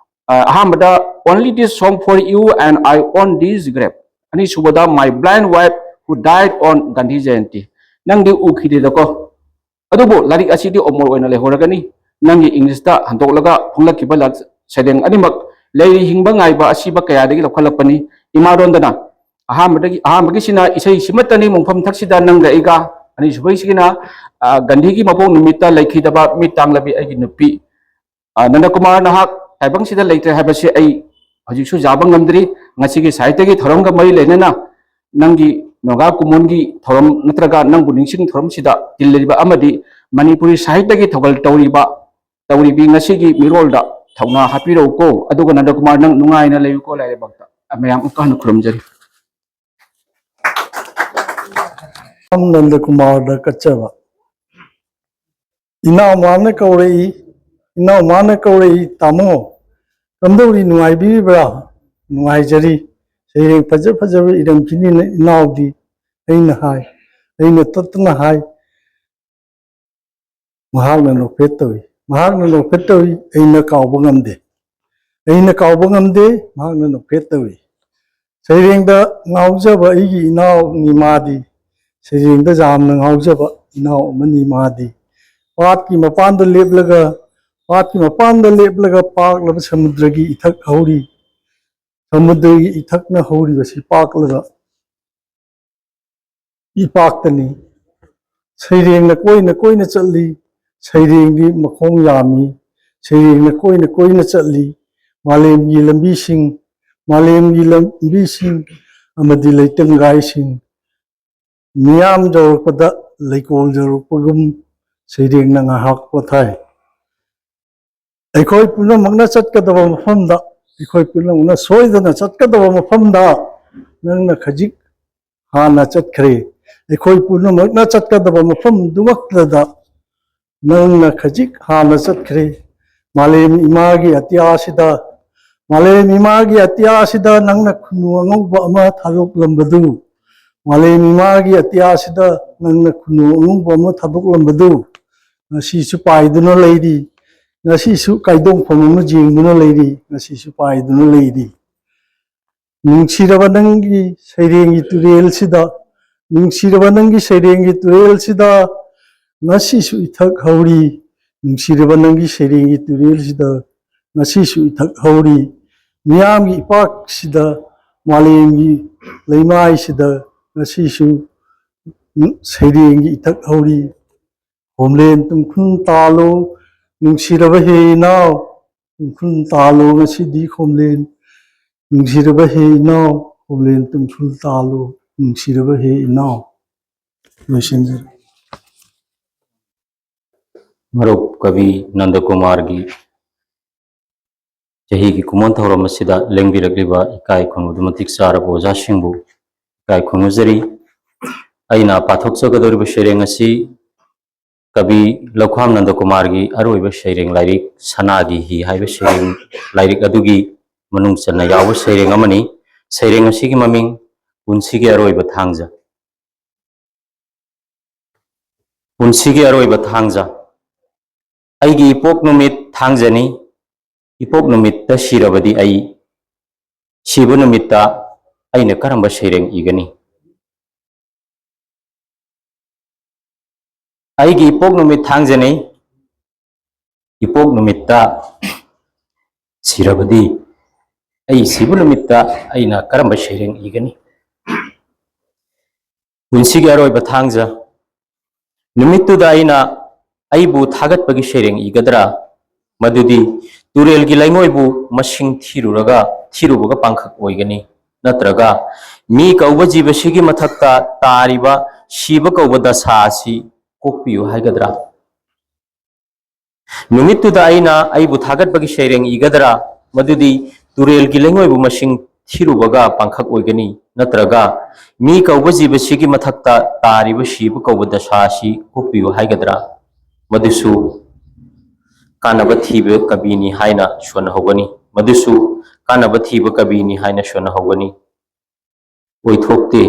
ꯑ, ꯑꯍꯥꯟꯕꯗ "Only this song for you and I own this grave", ꯑꯅꯤꯁꯨꯕꯗ "My blind wife who died on Gandhi Jayanti", ꯅꯪꯗꯤ ꯎꯈꯤꯗꯦꯗꯀꯣ, ꯑꯗꯨꯕꯨ ꯂꯥꯏꯔꯤꯛ ꯑꯁꯤꯗꯤ ꯑꯃꯔ ꯑꯣꯏꯅ ꯂꯩꯍꯧꯔꯒꯅꯤ꯫ ꯅꯪꯒꯤ ꯏꯪꯂꯤꯁꯇ ꯍꯟꯗꯣꯛꯂꯒ ꯐꯣꯡꯂꯛꯈꯤꯕ ꯂꯥꯏ-, ꯁꯩꯔꯦꯡ ꯑꯅꯤꯃꯛ "ꯂꯩꯔꯤ ꯍꯤꯡꯕ ꯉꯥꯏꯕ ꯑꯁꯤꯕ ꯀꯌꯥꯗꯒꯤ ꯂꯧꯈꯠꯂꯛꯄꯅꯤ", ꯏꯃꯥꯂꯣꯟꯗꯅ꯫ ꯑꯍꯥꯟꯕꯗꯒꯤ, ꯑꯍꯥꯟꯕꯒꯤꯁꯤꯅ "ꯏꯁꯩ ꯁꯤꯃꯠꯇꯅꯤ ꯃꯣꯡꯐꯝ ꯊꯛꯁꯤꯗ ꯅꯪꯒ ꯑꯩꯒ", ꯑꯅꯤꯁꯨꯕꯒꯤꯁꯤꯅ, ꯑ, "ꯒꯥꯟꯙꯤꯒꯤ ꯃꯄꯣꯛ ꯅꯨꯃꯤꯠꯇ ꯂꯩꯈꯤꯗꯕ ꯃꯤꯠ ꯇꯥꯡꯂꯕꯤ ꯑꯩꯒꯤ ꯅꯨꯄꯤ", ꯑ, "ꯅꯟꯗꯀꯨꯃꯥꯔ ꯅꯍꯥꯛ ꯇꯥꯏꯕꯪꯁꯤꯗ ꯂꯩꯇ꯭ꯔꯦ ꯍꯥꯏꯕꯁꯤ ꯑꯩ ꯍꯧꯖꯤꯛꯁꯨ ꯌꯥꯕ ꯉꯝꯗ꯭ꯔꯤ꯫ ꯉꯁꯤꯒꯤ ꯁꯥꯍꯤꯇ꯭ꯌꯒꯤ ꯊꯧꯔꯝꯒ ꯃꯔꯤ ꯂꯩꯅꯅ ꯅꯪꯒꯤ ꯅꯣꯒꯥ ꯀꯨꯝꯑꯣꯟꯒꯤ ꯊꯧꯔꯝ ꯅꯠꯇ꯭ꯔꯒ ꯅꯪꯕꯨ ꯅꯤꯡꯁꯤꯡ ꯊꯧꯔꯝꯁꯤꯗ ꯇꯤꯜꯂꯤꯕ ꯑꯃꯗꯤ ꯃꯅꯤꯄꯨꯔꯤ ꯁꯥꯍꯤꯇ꯭ꯌꯒꯤ ꯊꯧꯒꯜ ꯇꯧꯔꯤꯕ, ꯇꯧꯔꯤꯕꯤ ꯉꯁꯤꯒꯤ ꯃꯤꯔꯣꯜꯗ ꯊꯧꯅꯥ ꯍꯥꯞꯄꯤꯔꯛꯎꯀꯣ꯫ ꯑꯗꯨꯒ ꯅꯟꯗꯀꯨꯃꯥꯔ, ꯅꯪ ꯅꯨꯡꯉꯥꯏꯅ ꯂꯩꯌꯨꯀꯣ ꯂꯥꯏꯔꯩꯕꯥꯛꯇ꯫ ꯃꯌꯥꯝ ꯑꯃꯨꯛꯀ ꯍꯟꯅ ꯈꯨꯔꯨꯝꯖꯔꯤ꯫ ꯅꯟꯗꯀꯨꯃꯥꯔꯗ ꯀꯠꯆꯕ꯫ ꯏꯅꯥꯎꯃꯥꯅ ꯀꯧꯔꯛꯏ, ꯏꯅꯥꯎꯃꯥꯅ ꯀꯧꯔꯛꯏ, "ꯇꯥꯃꯣ, ꯀꯝꯗꯧꯔꯤ, ꯅꯨꯡꯉꯥꯏꯕꯤꯔꯤꯕ꯭ꯔꯥ?" "ꯅꯨꯡꯉꯥꯏꯖꯔꯤ, ꯁꯩꯔꯦꯡ ꯐꯖ ꯐꯖꯕ ꯏꯔꯝꯈꯤꯅꯤꯅ ꯏꯅꯥꯎꯗꯤ", ꯑꯩꯅ ꯍꯥꯏ꯫ ꯑꯩꯅ ꯇꯠꯇꯅ ꯍꯥꯏ꯫ ꯃꯍꯥꯛꯅ ꯅꯣꯛꯐꯦꯠ ꯇꯧꯏ, ꯃꯍꯥꯛꯅ ꯅꯣꯛꯐꯦꯠ ꯇꯧꯏ, ꯑꯩꯅ ꯀꯥꯎꯕ ꯉꯝꯗꯦ꯫ ꯑꯩꯅ ꯀꯥꯎꯕ ꯉꯝꯗꯦ, ꯃꯍꯥꯛꯅ ꯅꯣꯛꯐꯦꯠ ꯇꯧꯏ꯫ ꯁꯩꯔꯦꯡꯗ ꯉꯥꯎꯖꯕ ꯑꯩꯒꯤ ꯏꯅꯥꯎꯅꯤ ꯃꯥꯗꯤ, ꯁꯩꯔꯦꯡꯗ ꯌꯥꯝꯅ ꯉꯥꯎꯖꯕ ꯏꯅꯥꯎ ꯑꯃꯅꯤ ꯃꯥꯗꯤ꯫ ꯄꯥꯠꯀꯤ ꯃꯄꯥꯟꯗ ꯂꯦꯞꯂꯒ, ꯄꯥꯠꯀꯤ ꯃꯄꯥꯟꯗ ꯂꯦꯞꯂꯒ ꯄꯥꯛꯂꯕ ꯁꯃꯨꯗ꯭ꯔꯒꯤ ꯏꯊꯛ ꯍꯧꯔꯤ, ꯁꯃꯨꯗ꯭ꯔꯒꯤ ꯏꯊꯛꯅ ꯍꯧꯔꯤꯕꯁꯤ ꯄꯥꯛꯂꯒ ꯏꯄꯥꯛꯇꯅꯤ꯫ ꯁꯩꯔꯦꯡꯅ ꯀꯣꯏꯅ ꯀꯣꯏꯅ ꯆꯠꯂꯤ, ꯁꯩꯔꯦꯡꯗꯤ ꯃꯈꯣꯡ ꯌꯥꯝꯃꯤ, ꯁꯩꯔꯦꯡꯅ ꯀꯣꯏꯅ ꯀꯣꯏꯅ ꯆꯠꯂꯤ, ꯃꯥꯂꯦꯝꯒꯤ ꯂꯝꯕꯤꯁꯤꯡ, ꯃꯥꯂꯦꯝꯒꯤ ꯂꯝꯕꯤꯁꯤꯡ ꯑꯃꯗꯤ ꯂꯩꯇꯪꯒꯥꯏꯁꯤꯡ ꯃꯤꯌꯥꯝ ꯌꯧꯔꯛꯄꯗ ꯂꯩꯀꯣꯜ ꯌꯧꯔꯛꯄꯒꯨꯝ ꯁꯩꯔꯦꯡꯅ ꯉꯥꯏꯍꯥꯛ ꯄꯣꯊꯥꯏ꯫ ꯑꯩꯈꯣꯏ ꯄꯨꯝꯅꯃꯛꯅ ꯆꯠꯀꯗꯕ ꯃꯐꯝꯗ, ꯑꯩꯈꯣꯏ ꯄꯨꯝꯅꯃꯛꯅ ꯁꯣꯏꯗꯅ ꯆꯠꯀꯗꯕ ꯃꯐꯝꯗ ꯅꯪꯅ ꯈꯖꯤꯛ ꯍꯥꯟꯅ ꯆꯠꯈ꯭ꯔꯦ꯫ ꯑꯩꯈꯣꯏ ꯄꯨꯝꯅꯃꯛꯅ ꯆꯠꯀꯗꯕ ꯃꯐꯝꯗꯨꯃꯛꯇꯗ ꯅꯪꯅ ꯈꯖꯤꯛ ꯍꯥꯟꯅ ꯆꯠꯈ꯭ꯔꯦ꯫ ꯃꯥꯂꯦꯝ ꯏꯃꯥꯒꯤ ꯑꯇꯤꯌꯥꯁꯤꯗ, ꯃꯥꯂꯦꯝ ꯏꯃꯥꯒꯤ ꯑꯇꯤꯌꯥꯁꯤꯗ ꯅꯪꯅ ꯈꯨꯅꯨ ꯑꯉꯧꯕ ꯑꯃ ꯊꯥꯗꯣꯛꯂꯝꯕꯗꯨ, ꯃꯥꯂꯦꯝ ꯏꯃꯥꯒꯤ ꯑꯇꯤꯌꯥꯁꯤꯗ ꯅꯪꯅ ꯈꯨꯅꯨ ꯑꯉꯧꯕ ꯑꯃ ꯊꯥꯗꯣꯛꯂꯝꯕꯗꯨ ꯉꯁꯤꯁꯨ ꯄꯥꯏꯗꯨꯅ ꯂꯩꯔꯤ, ꯉꯁꯤꯁꯨ ꯀꯥꯏꯗꯣꯡꯐꯝ ꯑꯃ ꯌꯦꯡꯗꯨꯅ ꯂꯩꯔꯤ, ꯉꯁꯤꯁꯨ ꯄꯥꯏꯗꯨꯅ ꯂꯩꯔꯤ꯫ ꯅꯨꯡꯁꯤꯔꯕ ꯅꯪꯒꯤ ꯁꯩꯔꯦꯡꯒꯤ ꯇꯨꯔꯦꯜꯁꯤꯗ, ꯅꯨꯡꯁꯤꯔꯕ ꯅꯪꯒꯤ ꯁꯩꯔꯦꯡꯒꯤ ꯇꯨꯔꯦꯜꯁꯤꯗ ꯉꯁꯤꯁꯨ ꯏꯊꯛ ꯍꯧꯔꯤ, ꯅꯨꯡꯁꯤꯔꯕ ꯅꯪꯒꯤ ꯁꯩꯔꯦꯡꯒꯤ ꯇꯨꯔꯦꯜꯁꯤꯗ ꯉꯁꯤꯁꯨ ꯏꯊꯛ ꯍꯧꯔꯤ꯫ ꯃꯤꯌꯥꯝꯒꯤ ꯏꯄꯥꯛꯁꯤꯗ, ꯃꯥꯂꯦꯝꯒꯤ ꯂꯩꯃꯥꯏꯁꯤꯗ ꯉꯁꯤꯁꯨ ꯁꯩꯔꯦꯡꯒꯤ ꯏꯊꯛ ꯍꯧꯔꯤ꯫ ꯈꯣꯝꯂꯦꯟ ꯇꯨꯡꯈꯨꯜ ꯇꯥꯂꯣ, ꯅꯨꯡꯁꯤꯔꯕ ꯍꯦ ꯏꯅꯥꯎ, ꯇꯨꯡꯈꯨꯜ ꯇꯥꯂꯣ ꯉꯁꯤꯗꯤ ꯈꯣꯝꯂꯦꯟ, ꯅꯨꯡꯁꯤꯔꯕ ꯍꯦ ꯏꯅꯥꯎ, ꯈꯣꯝꯂꯦꯟ ꯇꯨꯡꯈꯨꯜ ꯇꯥꯂꯣ, ꯅꯨꯡꯁꯤꯔꯕ ꯍꯦ ꯏꯅꯥꯎ꯫ ꯂꯣꯏꯁꯤꯟꯖꯔꯦ꯫ ꯃꯔꯨꯞ ꯀꯕꯤ ꯅꯟꯗꯀꯨꯃꯥꯔꯒꯤ ꯆꯍꯤꯒꯤ ꯀꯨꯝꯑꯣꯟ ꯊꯧꯔꯝ ꯑꯁꯤꯗ ꯂꯦꯡꯕꯤꯔꯛꯂꯤꯕ ꯏꯀꯥꯏ ꯈꯨꯝꯅꯕꯗꯨ ꯃꯇꯤꯛ ꯆꯥꯔꯕ ꯑꯣꯖꯥꯁꯤꯡꯕꯨ ꯏꯀꯥꯏ ꯈꯨꯝꯅꯖꯔꯤ꯫ ꯑꯩꯅ ꯄꯥꯊꯣꯛꯆꯒꯗꯧꯔꯤꯕ ꯁꯩꯔꯦꯡ ꯑꯁꯤ ꯀꯕꯤ ꯂꯧꯈꯥꯝ ꯅꯟꯗꯀꯨꯃꯥꯔꯒꯤ ꯑꯔꯣꯏꯕ ꯁꯩꯔꯦꯡ ꯂꯥꯏꯔꯤꯛ ꯁꯅꯥꯒꯤ ꯍꯤ ꯍꯥꯏꯕ ꯁꯩꯔꯦꯡ ꯂꯥꯏꯔꯤꯛ ꯑꯗꯨꯒꯤ ꯃꯅꯨꯡ ꯆꯟꯅ ꯌꯥꯎꯕ ꯁꯩꯔꯦꯡ ꯑꯃꯅꯤ꯫ ꯁꯩꯔꯦꯡ ꯑꯁꯤꯒꯤ ꯃꯃꯤꯡ ꯄꯨꯟꯁꯤꯒꯤ ꯑꯔꯣꯏꯕ ꯊꯥꯡꯖ꯫ ꯄꯨꯟꯁꯤꯒꯤ ꯑꯔꯣꯏꯕ ꯊꯥꯡꯖ꯫ ꯑꯩꯒꯤ ꯏꯄꯣꯛ ꯅꯨꯃꯤꯠ ꯊꯥꯡꯖꯅꯤ꯫ ꯏꯄꯣꯛ ꯅꯨꯃꯤꯠꯇ ꯁꯤꯔꯕꯗꯤ ꯑꯩ, ꯁꯤꯕ ꯅꯨꯃꯤꯠꯇ ꯑꯩꯅ ꯀꯔꯝꯕ ꯁꯩꯔꯦꯡ ꯏꯒꯅꯤ? ꯑꯩꯒꯤ ꯏꯄꯣꯛ ꯅꯨꯃꯤꯠ ꯊꯥꯡꯖꯅꯤ꯫ ꯏꯄꯣꯛ ꯅꯨꯃꯤꯠꯇ ꯁꯤꯔꯕꯗꯤ ꯑꯩ, ꯁꯤꯕ ꯅꯨꯃꯤꯠꯇ ꯑꯩꯅ ꯀꯔꯝꯕ ꯁꯩꯔꯦꯡ ꯏꯒꯅꯤ? ꯄꯨꯟꯁꯤꯒꯤ ꯑꯔꯣꯏꯕ ꯊꯥꯡꯖ꯫ ꯅꯨꯃꯤꯠꯇꯨꯗ ꯑꯩꯅ ꯑꯩꯕꯨ ꯊꯥꯒꯠꯄꯒꯤ ꯁꯩꯔꯦꯡ ꯏꯒꯗ꯭ꯔꯥ? ꯃꯗꯨꯗꯤ ꯇꯨꯔꯦꯜꯒꯤ ꯂꯩꯉꯣꯏꯕꯨ ꯃꯁꯤꯡ ꯊꯤꯔꯨꯔꯒ, ꯊꯤꯔꯨꯕꯒ ꯄꯥꯡꯈꯛ ꯑꯣꯏꯒꯅꯤ, ꯅꯠꯇ꯭ꯔꯒ ꯃꯤ ꯀꯧꯕ ꯖꯤꯕꯁꯤꯒꯤ ꯃꯊꯛꯇ ꯇꯥꯔꯤꯕ ꯁꯤꯕ ꯀꯧꯕ ꯗꯁꯥ ꯑꯁꯤ ꯀꯣꯛꯄꯤꯌꯨ ꯍꯥꯏꯒꯗ꯭ꯔꯥ? ꯅꯨꯃꯤꯠꯇꯨꯗ ꯑꯩꯅ ꯑꯩꯕꯨ ꯊꯥꯒꯠꯄꯒꯤ ꯁꯩꯔꯦꯡ ꯏꯒꯗ꯭ꯔꯥ? ꯃꯗꯨꯗꯤ ꯇꯨꯔꯦꯜꯒꯤ ꯂꯩꯉꯣꯏꯕꯨ ꯃꯁꯤꯡ ꯊꯤꯔꯨꯕꯒ ꯄꯥꯡꯈꯛ ꯑꯣꯏꯒꯅꯤ, ꯅꯠꯇ꯭ꯔꯒ ꯃꯤ ꯀꯧꯕ ꯖꯤꯕꯁꯤꯒꯤ ꯃꯊꯛꯇ ꯇꯥꯔꯤꯕ ꯁꯤꯕ ꯀꯧꯕ ꯗꯁꯥ ꯑꯁꯤ ꯀꯣꯛꯄꯤꯌꯨ ꯍꯥꯏꯒꯗ꯭ꯔꯥ? ꯃꯗꯨꯁꯨ ꯀꯥꯟꯅꯕ ꯊꯤꯕ ꯀꯕꯤꯅꯤ ꯍꯥꯏꯅ ꯁꯣꯟꯅꯍꯧꯒꯅꯤ꯫ ꯃꯗꯨꯁꯨ ꯀꯥꯟꯅꯕ ꯊꯤꯕ ꯀꯕꯤꯅꯤ ꯍꯥꯏꯅ ꯁꯣꯟꯅꯍꯧꯒꯅꯤ꯫ ꯑꯣꯏꯊꯣꯛꯇꯦ꯫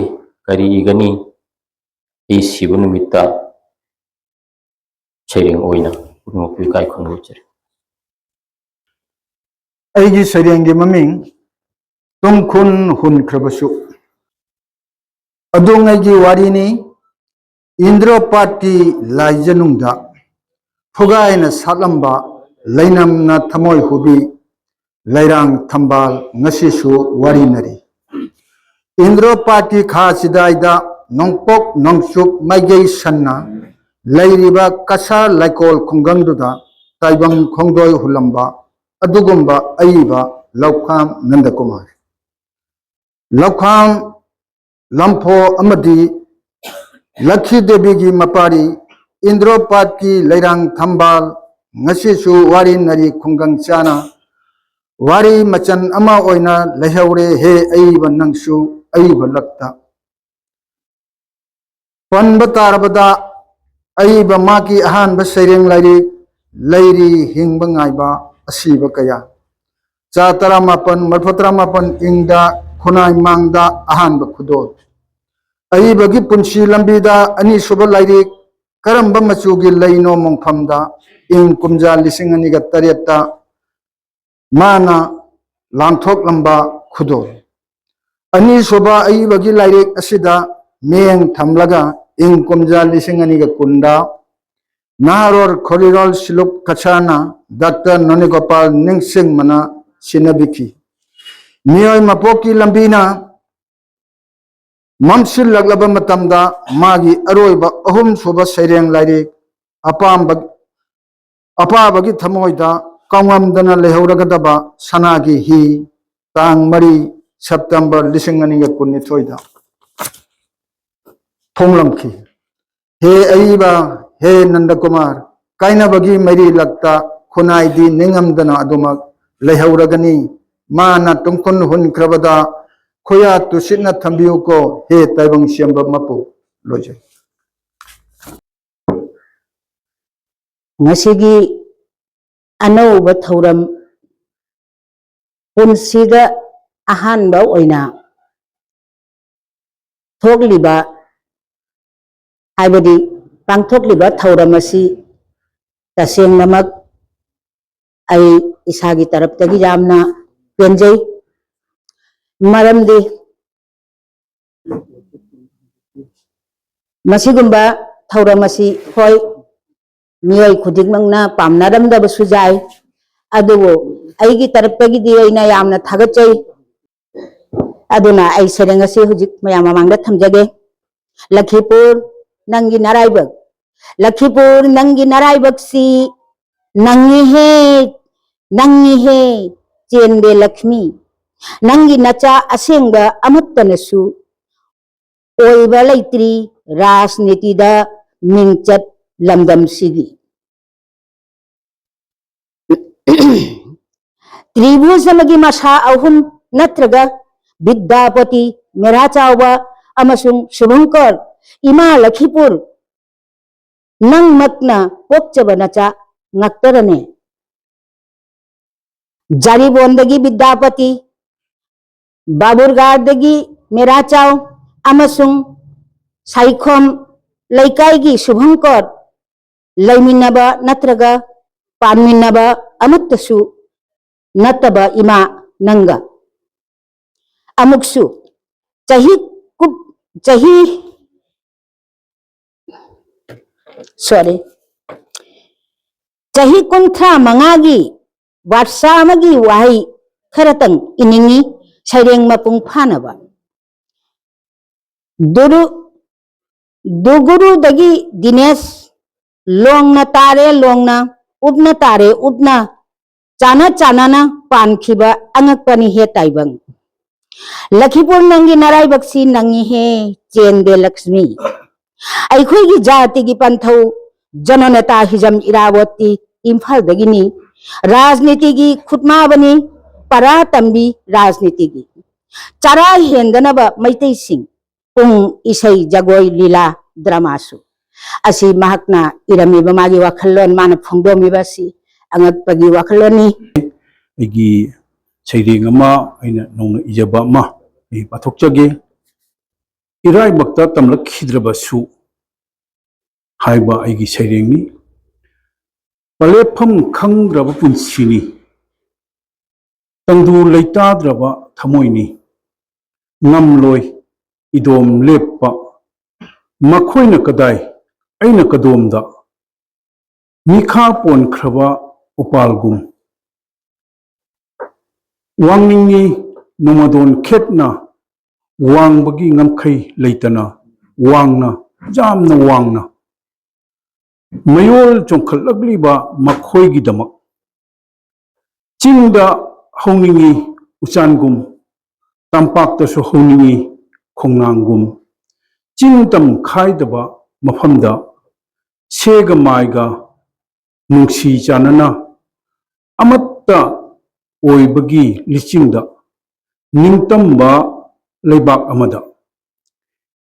ꯀꯔꯤ ꯏꯒꯅꯤ? ꯑꯩ ꯁꯤꯕ ꯅꯨꯃꯤꯠꯇ ꯁꯩꯔꯦꯡ ꯑꯣꯏꯅ ꯎꯔꯉꯛꯄ ꯏꯀꯥꯏ ꯈꯨꯝꯅꯖꯔꯤ꯫ ꯑꯩꯒꯤ ꯁꯩꯔꯦꯡꯒꯤ ꯃꯃꯤꯡ ꯇꯨꯡꯈꯨꯟ ꯍꯨꯟꯈ꯭ꯔꯕꯁꯨ꯫ ꯑꯗꯨꯉꯩꯒꯤ ꯋꯥꯔꯤꯅꯤ꯫ ꯏꯟꯗ꯭ꯔꯣꯄꯥꯠꯀꯤ ꯂꯥꯏꯖꯅꯨꯡꯗ ꯐꯨꯒꯥꯏꯅ ꯁꯥꯠꯂꯝꯕ ꯂꯩꯅꯝꯅ ꯊꯃꯣꯏ ꯍꯨꯕꯤ ꯂꯩꯔꯥꯡ ꯊꯝꯕꯥꯜ ꯉꯁꯤꯁꯨ ꯋꯥꯔꯤꯅꯔꯤ꯫ ꯏꯟꯗ꯭ꯔꯣꯄꯥꯠꯀꯤ ꯈꯥ ꯆꯤꯗꯥꯏꯗ ꯅꯣꯡꯄꯣꯛ ꯅꯣꯡꯆꯨꯞ ꯃꯥꯏꯀꯩ ꯁꯟꯅ ꯂꯩꯔꯤꯕ ꯀꯁꯥꯔ ꯂꯩꯀꯣꯜ ꯈꯨꯡꯒꯪꯗꯨꯗ ꯇꯥꯏꯕꯪ ꯈꯣꯡꯗꯣꯏ ꯍꯨꯜꯂꯝꯕ ꯑꯗꯨꯒꯨꯝꯕ ꯑꯏꯕ ꯂꯧꯈꯥꯝ ꯅꯟꯗꯀꯨꯃꯥꯔ꯫ ꯂꯧꯈꯥꯝ ꯂꯝꯐꯣ ꯑꯃꯗꯤ ꯂꯛꯈꯤ ꯗꯦꯕꯤꯒꯤ ꯃꯄꯥꯔꯤ ꯏꯟꯗ꯭ꯔꯣꯄꯥꯠꯀꯤ ꯂꯩꯔꯥꯡ ꯊꯝꯕꯥꯜ ꯉꯁꯤꯁꯨ ꯋꯥꯔꯤ ꯅꯔꯤ ꯈꯨꯡꯒꯪ ꯆꯥꯅ ꯋꯥꯔꯤ ꯃꯆꯟ ꯑꯃ ꯑꯣꯏꯅ ꯂꯩꯍꯧꯔꯦ꯫ ꯍꯦ ꯑꯏꯕ ꯅꯪꯁꯨ ꯑꯏꯕ ꯂꯛꯇ꯫ ꯄꯟꯕ ꯇꯥꯔꯕꯗ ꯑꯏꯕ ꯃꯥꯒꯤ ꯑꯍꯥꯟꯕ ꯁꯩꯔꯦꯡ ꯂꯥꯏꯔꯤꯛ ꯂꯩꯔꯤ ꯍꯤꯡꯕ ꯉꯥꯏꯕ ꯑꯁꯤꯕ ꯀꯌꯥ꯫ ꯆꯥ ꯇꯔꯥꯃꯥꯄꯟ ꯃꯔꯤꯐꯨ ꯇꯔꯥꯃꯥꯄꯟ ꯏꯪꯗ ꯈꯨꯟꯅꯥꯏ ꯃꯥꯡꯗ ꯑꯍꯥꯟꯕ ꯈꯨꯗꯣꯜ꯫ ꯑꯏꯕꯒꯤ ꯄꯨꯟꯁꯤ ꯂꯝꯕꯤꯗ ꯑꯅꯤꯁꯨꯕ ꯂꯥꯏꯔꯤꯛ ꯀꯔꯝꯕ ꯃꯆꯨꯒꯤ ꯂꯩꯅꯣ ꯃꯣꯡꯐꯝꯗ ꯏꯪ ꯀꯨꯝꯖꯥ ꯂꯤꯁꯤꯡ ꯑꯅꯤꯒ ꯇꯔꯦꯠꯇ ꯃꯥꯅ ꯂꯥꯡꯊꯣꯛꯂꯝꯕ ꯈꯨꯗꯣꯜ꯫ ꯑꯅꯤꯁꯨꯕ ꯑꯏꯕꯒꯤ ꯂꯥꯏꯔꯤꯛ ꯑꯁꯤꯗ ꯃꯤꯠꯌꯦꯡ ꯊꯝꯂꯒ ꯏꯪ ꯀꯨꯝꯖꯥ ꯂꯤꯁꯤꯡ ꯑꯅꯤꯒ ꯀꯨꯟꯗ ꯅꯍꯥꯔꯣꯜ ꯈꯣꯔꯤꯔꯣꯜ ꯁꯤꯂꯨꯛ ꯀꯁꯥꯔꯅ ꯗꯥꯛꯇꯔ ꯅꯣꯅꯤꯒꯣꯄꯥꯜ ꯅꯤꯡꯁꯤꯡꯕꯅ ꯁꯤꯟꯅꯕꯤꯈꯤ꯫ ꯃꯤꯑꯣꯏ ꯃꯄꯣꯛꯀꯤ ꯂꯝꯕꯤꯅ ꯃꯝꯁꯤꯜꯂꯛꯂꯕ ꯃꯇꯝꯗ ꯃꯥꯒꯤ ꯑꯔꯣꯏꯕ ꯑꯍꯨꯝꯁꯨꯕ ꯁꯩꯔꯦꯡ ꯂꯥꯏꯔꯤꯛ ꯑꯄꯥꯝꯕ, ꯑꯄꯥꯕꯒꯤ ꯊꯃꯣꯏꯗ ꯀꯥꯎꯉꯝꯗꯅ ꯂꯩꯍꯧꯔꯒꯗꯕ ꯁꯅꯥꯒꯤ ꯍꯤ, ꯇꯥꯡ ꯃꯔꯤ ꯁꯦꯞꯇꯦꯝꯕꯔ ꯂꯤꯁꯤꯡ ꯑꯅꯤꯒ ꯀꯨꯟꯅꯤꯊꯣꯏꯗ ꯐꯣꯡꯂꯝꯈꯤ꯫ ꯍꯦ ꯑꯏꯕ, ꯍꯦ ꯅꯟꯗꯀꯨꯃꯥꯔ, ꯀꯥꯏꯅꯕꯒꯤ ꯃꯩꯔꯤ ꯂꯛꯇ ꯈꯨꯟꯅꯥꯏꯗꯤ ꯅꯤꯡꯉꯝꯗꯅ ꯑꯗꯨꯃꯛ ꯂꯩꯍꯧꯔꯒꯅꯤ꯫ ꯃꯥꯅ ꯇꯨꯡꯈꯨꯟ ꯍꯨꯟꯈ꯭ꯔꯕꯗ ꯈꯨꯌꯥ ꯇꯨꯁꯤꯠꯅ ꯊꯝꯕꯤꯌꯨꯀꯣ, ꯍꯦ ꯇꯥꯏꯕꯪ ꯁꯦꯝꯕ ꯃꯄꯨ꯫ ꯂꯣꯏꯖꯩ꯫ ꯉꯁꯤꯒꯤ ꯑꯅꯧꯕ ꯊꯧꯔꯝ, ꯄꯨꯟꯁꯤꯗ ꯑꯍꯥꯟꯕ ꯑꯣꯏꯅ ꯊꯣꯛꯂꯤꯕ, ꯍꯥꯏꯕꯗꯤ ꯄꯥꯡꯊꯣꯛꯂꯤꯕ ꯊꯧꯔꯝ ꯑꯁꯤ ꯇꯁꯦꯡꯅꯃꯛ ꯑꯩ ꯏꯁꯥꯒꯤ ꯇꯔꯞꯇꯒꯤ ꯌꯥꯝꯅ ꯄꯦꯟꯖꯩ꯫ ꯃꯔꯝꯗꯤ ꯃꯁꯤꯒꯨꯝꯕ ꯊꯧꯔꯝ ꯑꯁꯤ, ꯍꯣꯏ, ꯃꯤꯑꯣꯏ ꯈꯨꯗꯤꯡꯃꯛꯅ ꯄꯥꯝꯅꯔꯝꯗꯕꯁꯨ ꯌꯥꯏ, ꯑꯗꯨꯕꯨ ꯑꯩꯒꯤ ꯇꯔꯞꯇꯒꯤꯗꯤ ꯑꯩꯅ ꯌꯥꯝꯅ ꯊꯥꯒꯠꯆꯩ꯫ ꯑꯗꯨꯅ ꯑꯩ ꯁꯩꯔꯦꯡ ꯑꯁꯤ ꯍꯧꯖꯤꯛ ꯃꯌꯥꯝ ꯃꯃꯥꯡꯗ ꯊꯝꯖꯒꯦ꯫ ꯂꯈꯤꯄꯨꯔ, ꯅꯪꯒꯤ ꯅꯔꯥꯏꯕꯛ꯫ ꯂꯈꯤꯄꯨꯔ, ꯅꯪꯒꯤ ꯅꯔꯥꯏꯕꯛꯁꯤ ꯅꯪꯉꯤꯍꯦ, ꯅꯪꯉꯤꯍꯦ, ꯆꯦꯟꯕꯦ ꯂꯛꯁꯃꯤ꯫ ꯅꯪꯒꯤ ꯅꯆꯥ ꯑꯁꯦꯡꯕ ꯑꯃꯠꯇꯅꯁꯨ ꯑꯣꯏꯕ ꯂꯩꯇ꯭ꯔꯤ ꯔꯥꯖꯅꯤꯇꯤꯗ ꯃꯤꯡꯆꯠ ꯂꯝꯗꯝꯁꯤꯒꯤ꯫ ꯇ꯭ꯔꯤꯚꯨꯖ ꯑꯃꯒꯤ ꯃꯁꯥ ꯑꯍꯨꯝ ꯅꯠꯇ꯭ꯔꯒ ꯕꯤꯗ꯭ꯌꯥꯄꯇꯤ, ꯃꯦꯔꯥ ꯆꯥꯎꯕ ꯑꯃꯁꯨꯡ ꯁꯨꯚꯪꯀꯔ, ꯏꯃꯥ ꯂꯈꯤꯄꯨꯔ, ꯅꯪꯃꯛꯅ ꯄꯣꯛꯆꯕ ꯅꯆꯥ ꯉꯥꯛꯇꯔꯅꯦ꯫ ꯖꯥꯔꯤꯕꯣꯟꯗꯒꯤ ꯕꯤꯗ꯭ꯌꯥꯄꯇꯤ, ꯕꯥꯕꯨꯔꯒꯥꯔꯗꯒꯤ ꯃꯦꯔꯥꯆꯥꯎ ꯑꯃꯁꯨꯡ ꯁꯥꯏꯈꯣꯝ ꯂꯩꯀꯥꯏꯒꯤ ꯁꯨꯚꯪꯀꯔ ꯂꯩꯃꯤꯟꯅꯕ ꯅꯠꯇ꯭ꯔꯒ ꯄꯥꯟꯃꯤꯟꯅꯕ ꯑꯃꯠꯇꯁꯨ ꯅꯠꯇꯕ ꯏꯃꯥ ꯅꯪꯒ꯫ ꯑꯃꯨꯛꯁꯨ ꯆꯍꯤ ꯀꯨꯞ-, ꯆꯍꯤ, sorry, ꯆꯍꯤ ꯀꯨꯟꯊ꯭ꯔꯥ ꯃꯉꯥꯒꯤ ꯕꯥꯠꯁꯥ ꯑꯃꯒꯤ ꯋꯥꯍꯩ ꯈꯔꯇꯪ ꯏꯅꯤꯡꯏ, ꯁꯩꯔꯦꯡ ꯃꯄꯨꯡ ꯐꯥꯅꯕ꯫ ꯗꯨꯔꯨ-, ꯗꯨꯒꯨꯔꯨꯗꯒꯤ ꯗꯤꯅꯦꯁ, ꯂꯣꯡꯅ ꯇꯥꯔꯦ ꯂꯣꯡꯅ, ꯎꯞꯅ ꯇꯥꯔꯦ ꯎꯞꯅ, ꯆꯥꯅ ꯆꯥꯅꯅ ꯄꯥꯟꯈꯤꯕ ꯑꯉꯛꯄꯅꯤ ꯍꯦ ꯇꯥꯏꯕꯪ꯫ ꯂꯈꯤꯄꯨꯔ ꯅꯪꯒꯤ ꯅꯔꯥꯏꯕꯛꯁꯤ ꯅꯪꯉꯤ ꯍꯦ ꯆꯦꯟꯗꯦ ꯂꯛꯁꯃꯤ꯫ ꯑꯩꯈꯣꯏꯒꯤ ꯖꯥꯇꯤꯒꯤ ꯄꯟꯊꯧ ꯖꯅꯅꯦꯇꯥ ꯍꯤꯖꯝ ꯏꯔꯥꯕꯣꯠꯇꯤ ꯏꯝꯐꯥꯜꯗꯒꯤꯅꯤ꯫ ꯔꯥꯖꯅꯤꯇꯤꯒꯤ ꯈꯨꯠꯃꯥꯕꯅꯤ, ꯄꯔꯥ ꯇꯝꯕꯤ ꯔꯥꯖꯅꯤꯇꯤꯒꯤ꯫ ꯆꯔꯥ ꯍꯦꯟꯗꯅꯕ ꯃꯩꯇꯩꯁꯤꯡ, ꯄꯨꯡ, ꯏꯁꯩ, ꯖꯒꯣꯏ, ꯂꯤꯂꯥ, ꯗ꯭ꯔꯃꯥꯁꯨ꯫ ꯑꯁꯤ ꯃꯍꯥꯛꯅ ꯏꯔꯝꯃꯤꯕ ꯃꯥꯒꯤ ꯋꯥꯈꯜꯂꯣꯟ, ꯃꯥꯅ ꯐꯣꯡꯗꯣꯛꯂꯝꯃꯤꯕ ꯑꯁꯤ ꯑꯉꯛꯄꯒꯤ ꯋꯥꯈꯜꯂꯣꯟꯅꯤ꯫ ꯑꯩꯒꯤ ꯁꯩꯔꯦꯡ ꯑꯃ ꯑꯩꯅ ꯅꯧꯅ ꯏꯖꯕ ꯑꯃ ꯑꯩ ꯄꯥꯊꯣꯛꯆꯒꯦ꯫ ꯏꯔꯥꯏꯕꯛꯇ ꯇꯝꯂꯛꯈꯤꯗ꯭ꯔꯕꯁꯨ ꯍꯥꯏꯕ ꯑꯩꯒꯤ ꯁꯩꯔꯦꯡꯅꯤ꯫ ꯄꯂꯦꯞꯐꯝ ꯈꯪꯗ꯭ꯔꯕ ꯄꯨꯟꯁꯤꯅꯤ, ꯇꯪꯗꯨ ꯂꯩꯇꯥꯗ꯭ꯔꯕ ꯊꯃꯣꯏꯅꯤ꯫ ꯉꯝꯂꯣꯏ ꯏꯗꯣꯝ ꯂꯦꯞꯄ, ꯃꯈꯣꯏꯅ ꯀꯗꯥꯏ, ꯑꯩꯅ ꯀꯗꯣꯝꯗ꯫ ꯃꯤꯈꯥ ꯄꯣꯟꯈ꯭ꯔꯕ ꯎꯄꯥꯜꯒꯨꯝ ꯋꯥꯡꯅꯤꯡꯏ ꯅꯣꯡꯃꯗꯣꯟ ꯈꯦꯠꯅ, ꯋꯥꯡꯕꯒꯤ ꯉꯝꯈꯩ ꯂꯩꯇꯅ, ꯋꯥꯡꯅ, ꯌꯥꯝꯅ ꯋꯥꯡꯅ꯫ ꯃꯌꯣꯜ ꯆꯣꯡꯈꯠꯂꯛꯂꯤꯕ ꯃꯈꯣꯏꯒꯤꯗꯃꯛ ꯆꯤꯡꯗ ꯍꯧꯅꯤꯡꯏ ꯎꯆꯥꯟꯒꯨꯝ, ꯇꯝꯄꯥꯛꯇꯁꯨ ꯍꯧꯅꯤꯡꯏ ꯈꯣꯡꯅꯥꯡꯒꯨꯝ꯫ ꯆꯤꯡ ꯇꯝ ꯈꯥꯏꯗꯕ ꯃꯐꯝꯗ ꯁꯦꯒ ꯃꯥꯏꯒ ꯅꯨꯡꯁꯤ ꯆꯥꯟꯅꯅ ꯑꯃꯠꯇ ꯑꯣꯏꯕꯒꯤ ꯂꯤꯆꯤꯡꯗ ꯅꯤꯡꯇꯝꯕ ꯂꯩꯕꯥꯛ ꯑꯃꯗ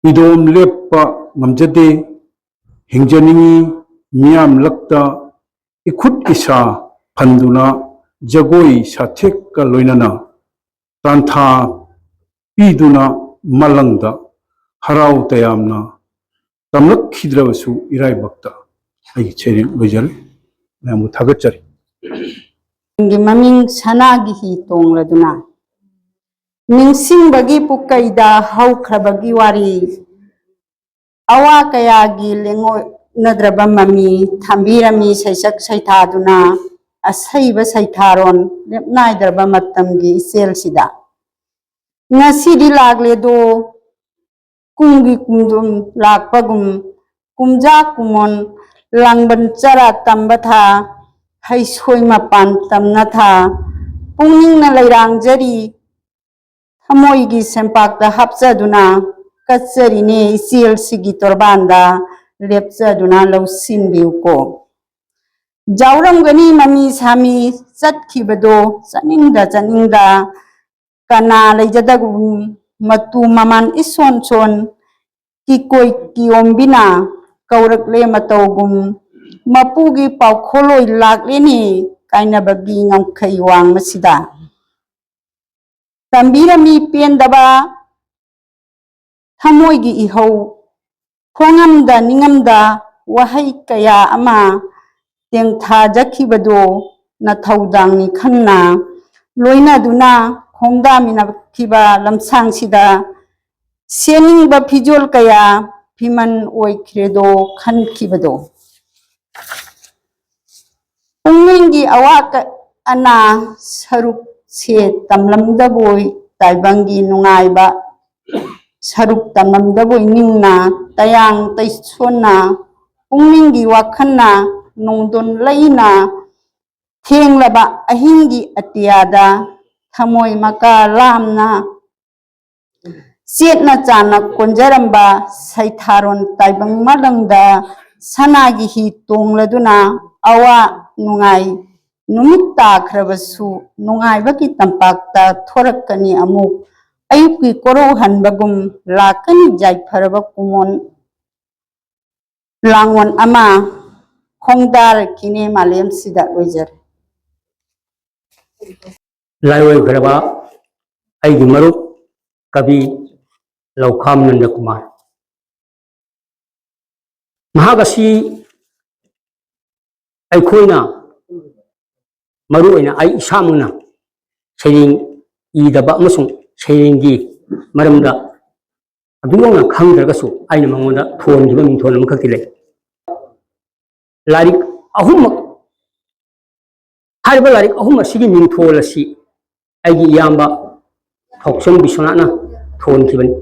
ꯏꯗꯣꯝ ꯂꯦꯞꯄ ꯉꯝꯖꯗꯦ꯫ ꯍꯤꯡꯖꯅꯤꯡꯏ ꯃꯤꯌꯥꯝꯂꯛꯇ ꯏꯈꯨꯠ ꯏꯁꯥ ꯐꯟꯗꯨꯅ, ꯖꯒꯣꯏ ꯁꯥꯊꯦꯛꯀ ꯂꯣꯏꯅꯅ ꯇꯥꯟꯊꯥ ꯄꯤꯗꯨꯅ ꯃꯥꯂꯪꯗ ꯍꯔꯥꯎ ꯇꯌꯥꯝꯅ ꯇꯝꯂꯛꯈꯤꯗ꯭ꯔꯕꯁꯨ ꯏꯔꯥꯏꯕꯛꯇ꯫ ꯑꯩꯒꯤ ꯁꯩꯔꯦꯡ ꯂꯣꯏꯖꯔꯦ꯫ ꯃꯌꯥꯝꯕꯨ ꯊꯥꯒꯠꯆꯔꯤ꯫ ꯒꯤ ꯃꯃꯤꯡ ꯁꯅꯥꯒꯤ ꯍꯤ ꯇꯣꯡꯂꯗꯨꯅ꯫ ꯅꯤꯡꯁꯤꯡꯕꯒꯤ ꯄꯨꯀꯩꯗ ꯍꯧꯈ꯭ꯔꯕꯒꯤ ꯋꯥꯔꯤ, ꯑꯋꯥ ꯀꯌꯥꯒꯤ ꯂꯦꯡꯉꯣꯛꯅꯗ꯭ꯔꯕ ꯃꯃꯤ ꯊꯝꯕꯤꯔꯝꯃꯤ ꯁꯩꯁꯛ ꯁꯩꯊꯥꯗꯨꯅ꯫ ꯑꯁꯩꯕ ꯁꯩꯊꯥꯔꯣꯟ ꯂꯦꯞꯅꯥꯏꯗ꯭ꯔꯕ ꯃꯇꯝꯒꯤ ꯏꯆꯦꯜꯁꯤꯗ꯫ ꯉꯁꯤꯗꯤ ꯂꯥꯛꯂꯦꯗꯣ ꯀꯨꯝꯒꯤ ꯀꯨꯝꯗꯨꯝ ꯂꯥꯛꯄꯒꯨꯝ, ꯀꯨꯝꯖꯥ ꯀꯨꯃꯣꯟ ꯂꯥꯡꯕꯟ ꯆꯔꯥ ꯇꯝꯕ ꯊꯥ, ꯍꯩꯁꯣꯏ ꯃꯄꯥꯟ ꯇꯝꯅ ꯊꯥ, ꯄꯨꯛꯅꯤꯡꯅ ꯂꯩꯔꯥꯡꯖꯔꯤ, ꯊꯃꯣꯏꯒꯤ ꯁꯦꯝꯄꯥꯛꯇ ꯍꯥꯞꯆꯗꯨꯅ ꯀꯠꯆꯔꯤꯅꯦ ꯏꯆꯦꯜꯁꯤꯒꯤ ꯇꯣꯔꯕꯥꯟꯗ ꯂꯦꯞꯆꯗꯨꯅ ꯂꯧꯁꯤꯟꯕꯤꯌꯨꯀꯣ꯫ ꯌꯥꯎꯔꯝꯒꯅꯤ ꯃꯃꯤ ꯁꯥꯃꯤ ꯆꯠꯈꯤꯕꯗꯣ ꯆꯠꯅꯤꯡꯗ ꯆꯠꯅꯤꯡꯗ ꯀꯅꯥ ꯂꯩꯖꯗꯒꯨꯝ ꯃꯇꯨ ꯃꯃꯥꯟ ꯏꯁꯣꯟ ꯁꯣꯟ ꯀꯤꯀꯣꯏ ꯀꯤꯌꯣꯝꯕꯤꯅ ꯀꯧꯔꯛꯂꯦ ꯃꯇꯧꯒꯨꯝ ꯃꯄꯨꯒꯤ ꯄꯥꯎꯈꯣꯜꯂꯣꯏ ꯂꯥꯛꯂꯦꯅꯦ ꯀꯥꯏꯅꯕꯒꯤ ꯉꯝꯈꯩ ꯋꯥꯡꯃꯁꯤꯗ꯫ ꯇꯝꯕꯤꯔꯝꯃꯤ ꯄꯦꯟꯗꯕ ꯊꯃꯣꯏꯒꯤ ꯏꯍꯧ ꯐꯣꯡꯉꯝꯗ ꯅꯤꯡꯉꯝꯗ ꯋꯥꯍꯩ ꯀꯌꯥ ꯑꯃ ꯇꯦꯡꯊꯥꯖꯈꯤꯕꯗꯣ ꯅꯊꯧꯗꯥꯡꯅꯤ ꯈꯟꯅ ꯂꯣꯏꯅꯗꯨꯅ ꯈꯣꯡꯗꯥꯃꯤꯟꯅꯈꯤꯕ ꯂꯝꯁꯥꯡꯁꯤꯗ ꯁꯦꯝꯅꯤꯡꯕ ꯐꯤꯖꯣꯜ ꯀꯌꯥ ꯐꯤꯃꯟ ꯑꯣꯏꯈ꯭ꯔꯦꯗꯣ ꯈꯟꯈꯤꯕꯗꯣ꯫ ꯄꯨꯛꯅꯤꯡꯒꯤ ꯑꯋꯥ ꯑꯅꯥ ꯁꯔꯨꯛꯁꯦ ꯇꯝꯂꯝꯗꯕꯣꯏ ꯇꯥꯏꯕꯪꯒꯤ ꯅꯨꯡꯉꯥꯏꯕ ꯁꯔꯨꯛ ꯇꯝꯂꯝꯗꯕꯣꯏ ꯅꯤꯡꯅ ꯇꯌꯥꯡ ꯇꯩꯁꯣꯟꯅ ꯄꯨꯛꯅꯤꯡꯒꯤ ꯋꯥꯈꯜꯅ ꯅꯣꯡꯗꯣꯟ ꯂꯩꯅ ꯊꯦꯡꯂꯕ ꯑꯍꯤꯡꯒꯤ ꯑꯇꯤꯌꯥꯗ ꯊꯃꯣꯏ ꯃꯀꯥ ꯂꯥꯝꯅ ꯆꯦꯠꯅ ꯆꯥꯅ ꯀꯣꯟꯖꯔꯝꯕ ꯁꯩꯊꯥꯔꯣꯟ ꯇꯥꯏꯕꯪ ꯃꯥꯂꯪꯗ ꯁꯅꯥꯒꯤ ꯍꯤ ꯇꯣꯡꯂꯗꯨꯅ ꯑꯋꯥ ꯅꯨꯡꯉꯥꯏ ꯅꯨꯃꯤꯠ ꯇꯥꯈ꯭ꯔꯕꯁꯨ ꯅꯨꯡꯉꯥꯏꯕꯒꯤ ꯇꯝꯄꯥꯛꯇ ꯊꯣꯔꯛꯀꯅꯤ ꯑꯃꯨꯛ꯫ ꯑꯌꯨꯛꯀꯤ ꯀꯣꯔꯧꯍꯟꯕꯒꯨꯝ ꯂꯥꯛꯀꯅꯤ ꯌꯥꯏꯐꯔꯕ ꯀꯨꯃꯣꯟ ꯂꯥꯡꯑꯣꯟ ꯑꯃ ꯈꯣꯡꯗꯥꯔꯛꯈꯤꯅꯦ ꯃꯥꯂꯦꯝꯁꯤꯗ꯫ ꯂꯣꯏꯖꯔꯦ꯫ ꯂꯥꯏꯑꯣꯏꯈ꯭ꯔꯕ ꯑꯩꯒꯤ ꯃꯔꯨꯞ ꯀꯕꯤ ꯂꯧꯈꯥꯝ ꯅꯟꯗꯀꯨꯃꯥꯔ꯫ ꯃꯍꯥꯛ ꯑꯁꯤ ꯑꯩꯈꯣꯏꯅ, ꯃꯔꯨꯑꯣꯏꯅ ꯑꯩ ꯏꯁꯥꯃꯛꯅ ꯁꯩꯔꯦꯡ ꯏꯗꯕ ꯑꯃꯁꯨꯡ ꯁꯩꯔꯦꯡꯒꯤ ꯃꯔꯝꯗ ꯑꯗꯨ ꯌꯧꯅ ꯈꯪꯗ꯭ꯔꯒꯁꯨ ꯑꯩꯅ ꯃꯉꯣꯟꯗ ꯊꯣꯟꯈꯤꯕ ꯃꯤꯡꯊꯣꯜ ꯑꯃꯈꯛꯇꯤ ꯂꯩ꯫ ꯂꯥꯏꯔꯤꯛ ꯑꯍꯨꯝꯃꯛ, ꯍꯥꯏꯔꯤꯕ ꯂꯥꯏꯔꯤꯛ ꯑꯍꯨꯝ ꯑꯁꯤꯒꯤ ꯃꯤꯡꯊꯣꯜ ꯑꯁꯤ ꯑꯩꯒꯤ ꯏꯌꯥꯝꯕ ꯊꯣꯛꯆꯣꯝ ꯕꯤꯁ꯭ꯋꯅꯥꯊꯅ ꯊꯣꯟꯈꯤꯕꯅꯤ꯫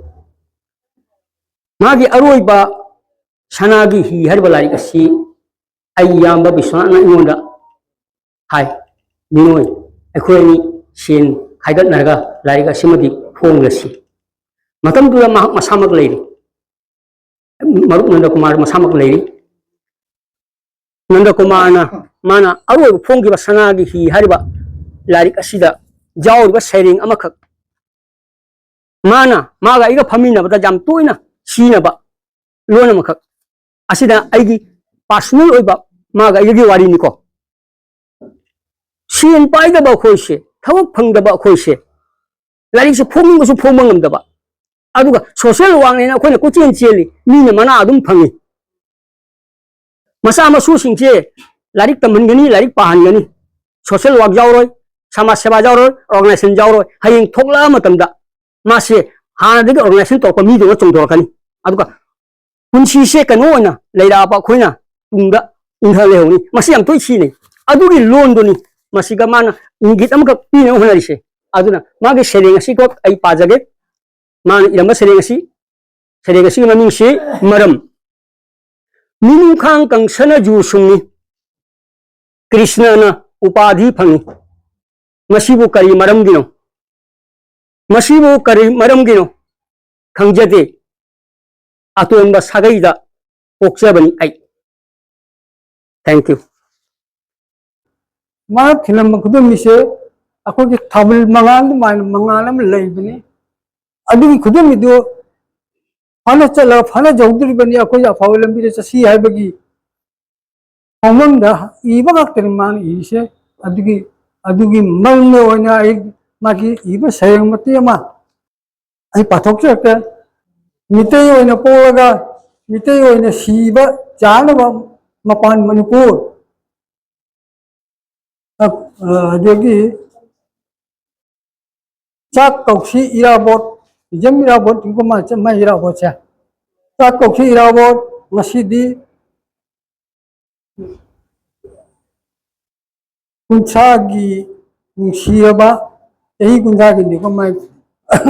ꯃꯥꯒꯤ ꯑꯔꯣꯏꯕ ꯁꯅꯥꯒꯤ ꯍꯤ ꯍꯥꯏꯔꯤꯕ ꯂꯥꯏꯔꯤꯛ ꯑꯁꯤ ꯑꯩ ꯏꯌꯥꯝꯕ ꯕꯤꯁ꯭ꯋꯥꯅꯥꯊꯅ ꯑꯩꯉꯣꯟꯗ ꯍꯥꯏ, "ꯕꯤꯅꯣꯏ, ꯑꯩꯈꯣꯏ ꯑꯅꯤ ꯁꯦꯟ ꯈꯥꯏꯒꯠꯅꯔꯒ ꯂꯥꯏꯔꯤꯛ ꯑꯁꯤꯃꯗꯤ ꯐꯣꯡꯂꯁꯤ꯫" ꯃꯇꯝꯗꯨꯗ ꯃꯍꯥꯛ ꯃꯁꯥꯃꯛ ꯂꯩꯔꯤ, ꯃꯔꯨꯞ ꯅꯟꯗꯀꯨꯃꯥꯔ ꯃꯁꯥꯃꯛ ꯂꯩꯔꯤ꯫ ꯅꯟꯗꯀꯨꯃꯥꯔꯅ ꯃꯥꯅ ꯑꯔꯣꯏꯕ ꯐꯣꯡꯈꯤꯕ ꯁꯅꯥꯒꯤ ꯍꯤ ꯍꯥꯏꯔꯤꯕ ꯂꯥꯏꯔꯤꯛ ꯑꯁꯤꯗ ꯌꯥꯎꯔꯤꯕ ꯁꯩꯔꯦꯡ ꯑꯃꯈꯛ, ꯃꯥꯅ ꯃꯥꯒ ꯑꯩꯒ ꯐꯝꯃꯤꯟꯅꯕꯗ ꯌꯥꯝ ꯇꯣꯏꯅ ꯁꯤꯖꯤꯟꯅꯕ ꯂꯣꯟ ꯑꯃꯈꯛ, ꯑꯁꯤꯗ ꯑꯩꯒꯤ personal ꯑꯣꯏꯕ ꯃꯥꯒ ꯑꯩꯒꯤ ꯋꯥꯔꯤꯅꯤꯀꯣ꯫ ꯁꯦꯟ ꯄꯥꯏꯗꯕ ꯑꯩꯈꯣꯏꯁꯦ, ꯊꯕꯛ ꯐꯪꯗꯕ ꯑꯩꯈꯣꯏꯁꯦ, ꯂꯥꯏꯔꯤꯛꯁꯦ ꯐꯣꯡꯅꯤꯡꯕꯁꯨ ꯐꯣꯡꯕ ꯉꯝꯗꯕ, ꯑꯗꯨꯒ social workꯅꯦꯅ ꯑꯩꯈꯣꯏꯅ ꯀꯣꯏꯆꯦꯟ ꯆꯦꯜꯂꯤ, ꯃꯤꯅ ꯃꯅꯥ ꯑꯗꯨꯝ ꯐꯪꯉꯤ꯫ ꯃꯆꯥ ꯃꯁꯨꯁꯤꯡꯁꯦ ꯂꯥꯏꯔꯤꯛ ꯇꯝꯍꯟꯒꯅꯤ, ꯂꯥꯏꯔꯤꯛ ꯄꯥꯍꯟꯒꯅꯤ, social work ꯌꯥꯎꯔꯣꯏ, ꯁꯃꯥꯖ ꯁꯦꯕꯥ ꯌꯥꯎꯔꯣꯏ, organization ꯌꯥꯎꯔꯣꯏ꯫ ꯍꯌꯦꯡ ꯊꯣꯛꯂꯛꯑ ꯃꯇꯝꯗ ꯃꯥꯁꯦ ꯍꯥꯟꯅꯗꯒꯤ organization ꯇꯧꯔꯛꯄ ꯃꯤꯗꯧꯅ ꯆꯣꯡꯊꯣꯔꯛꯀꯅꯤ꯫ ꯑꯗꯨꯒ ꯄꯨꯟꯁꯤꯁꯦ ꯀꯩꯅꯣ ꯑꯣꯏꯅ ꯂꯩꯔꯛꯑꯕ ꯑꯩꯈꯣꯏꯅ ꯇꯨꯡꯗ ꯏꯟꯊ ꯂꯩꯍꯧꯅꯤ꯫ ꯃꯁꯤ ꯌꯥꯝ ꯇꯣꯏ ꯁꯤꯖꯤꯟꯅꯩ꯫ ꯑꯗꯨꯒꯤ ꯂꯣꯟꯗꯨꯅꯤ ꯃꯁꯤꯒ ꯃꯥꯅ ꯏꯪꯒꯤꯠ ꯑꯃꯈꯛ ꯄꯤꯅꯕ ꯍꯣꯠꯅꯔꯤꯁꯦ꯫ ꯑꯗꯨꯅ ꯃꯥꯒꯤ ꯁꯩꯔꯦꯡ ꯑꯁꯤꯈꯛ ꯑꯩ ꯄꯥꯖꯒꯦ꯫ ꯃꯥꯅ ꯏꯔꯝꯕ ꯁꯩꯔꯦꯡ ꯑꯁꯤ, ꯁꯩꯔꯦꯡ ꯑꯁꯤꯒꯤ ꯃꯃꯤꯡꯁꯤ ꯃꯔꯝ꯫ ꯃꯤꯅꯨꯡꯈꯥꯡ ꯀꯪꯁꯅ ꯖꯨ ꯁꯨꯡꯏ, ꯀ꯭ꯔꯤꯁꯅꯅ ꯎꯄꯥꯙꯤ ꯐꯪꯏ꯫ ꯃꯁꯤꯕꯨ ꯀꯔꯤ ꯃꯔꯝꯒꯤꯅꯣ? ꯃꯁꯤꯕꯨ ꯀꯔꯤ ꯃꯔꯝꯒꯤꯅꯣ? ꯈꯪꯖꯗꯦ꯫ ꯑꯇꯣꯟꯕ ꯁꯥꯒꯩꯗ ꯄꯣꯛꯆꯕꯅꯤ ꯑꯩ꯫ Thank you꯫ ꯃꯥꯅ ꯊꯤꯜꯂꯝꯕ ꯈꯨꯗꯝ ꯑꯁꯦ ꯑꯩꯈꯣꯏꯒꯤ ꯊꯥꯕꯜ ꯃꯉꯥꯜ ꯑꯗꯨꯃꯥꯏꯅ ꯃꯉꯥꯜ ꯑꯃ ꯂꯩꯕꯅꯤ꯫ ꯑꯗꯨꯒꯤ ꯈꯨꯗꯝ ꯑꯗꯨ ꯐꯅ ꯆꯠꯂꯒ ꯐꯅ ꯌꯧꯗꯣꯔꯤꯕꯅꯤ, ꯑꯩꯈꯣꯏ ꯑꯐꯕ ꯂꯝꯕꯤꯗ ꯆꯠꯁꯤ ꯍꯥꯏꯕꯒꯤ ꯈꯣꯡꯂꯝꯗ ꯏꯕ ꯉꯥꯛꯇꯅꯤ ꯃꯥꯅ ꯏꯔꯤꯁꯦ꯫ ꯑꯗꯨꯒꯤ, ꯑꯗꯨꯒꯤ ꯃꯔꯝꯗ ꯑꯣꯏꯅ ꯑꯩ ꯃꯥꯒꯤ ꯏꯕ ꯁꯩꯔꯦꯡ ꯃꯇꯦꯛ ꯑꯃ ꯑꯩ ꯄꯥꯊꯣꯛꯆꯔꯛꯀꯦ꯫ ꯃꯤꯇꯩ ꯑꯣꯏꯅ ꯄꯣꯛꯂꯒ ꯃꯤꯇꯩ ꯑꯣꯏꯅ ꯁꯤꯕ ꯆꯥꯅꯕ ꯃꯄꯥꯟ ꯃꯅꯤꯄꯨꯔ꯫ ꯑ-, ꯑ-, ꯑꯗꯒꯤ ꯆꯥꯛ ꯀꯧꯁꯤ ꯏꯔꯥꯕꯣꯠ, ꯍꯤꯖꯝ ꯏꯔꯥꯕꯣꯠ, ꯏꯪꯀꯨꯃꯥ ꯆꯦꯝꯃ ꯏꯔꯥꯕꯣꯠꯁꯦ꯫ ꯆꯥꯛ ꯀꯧꯁꯤ ꯏꯔꯥꯕꯣꯠ, ꯉꯁꯤꯗꯤ ꯀꯨꯟꯊ꯭ꯔꯥꯒꯤ ꯅꯨꯡꯁꯤꯔꯕ, ꯆꯍꯤ ꯀꯨꯟꯊ꯭ꯔꯥꯒꯤꯅꯤꯀꯣ ꯃꯥꯏ,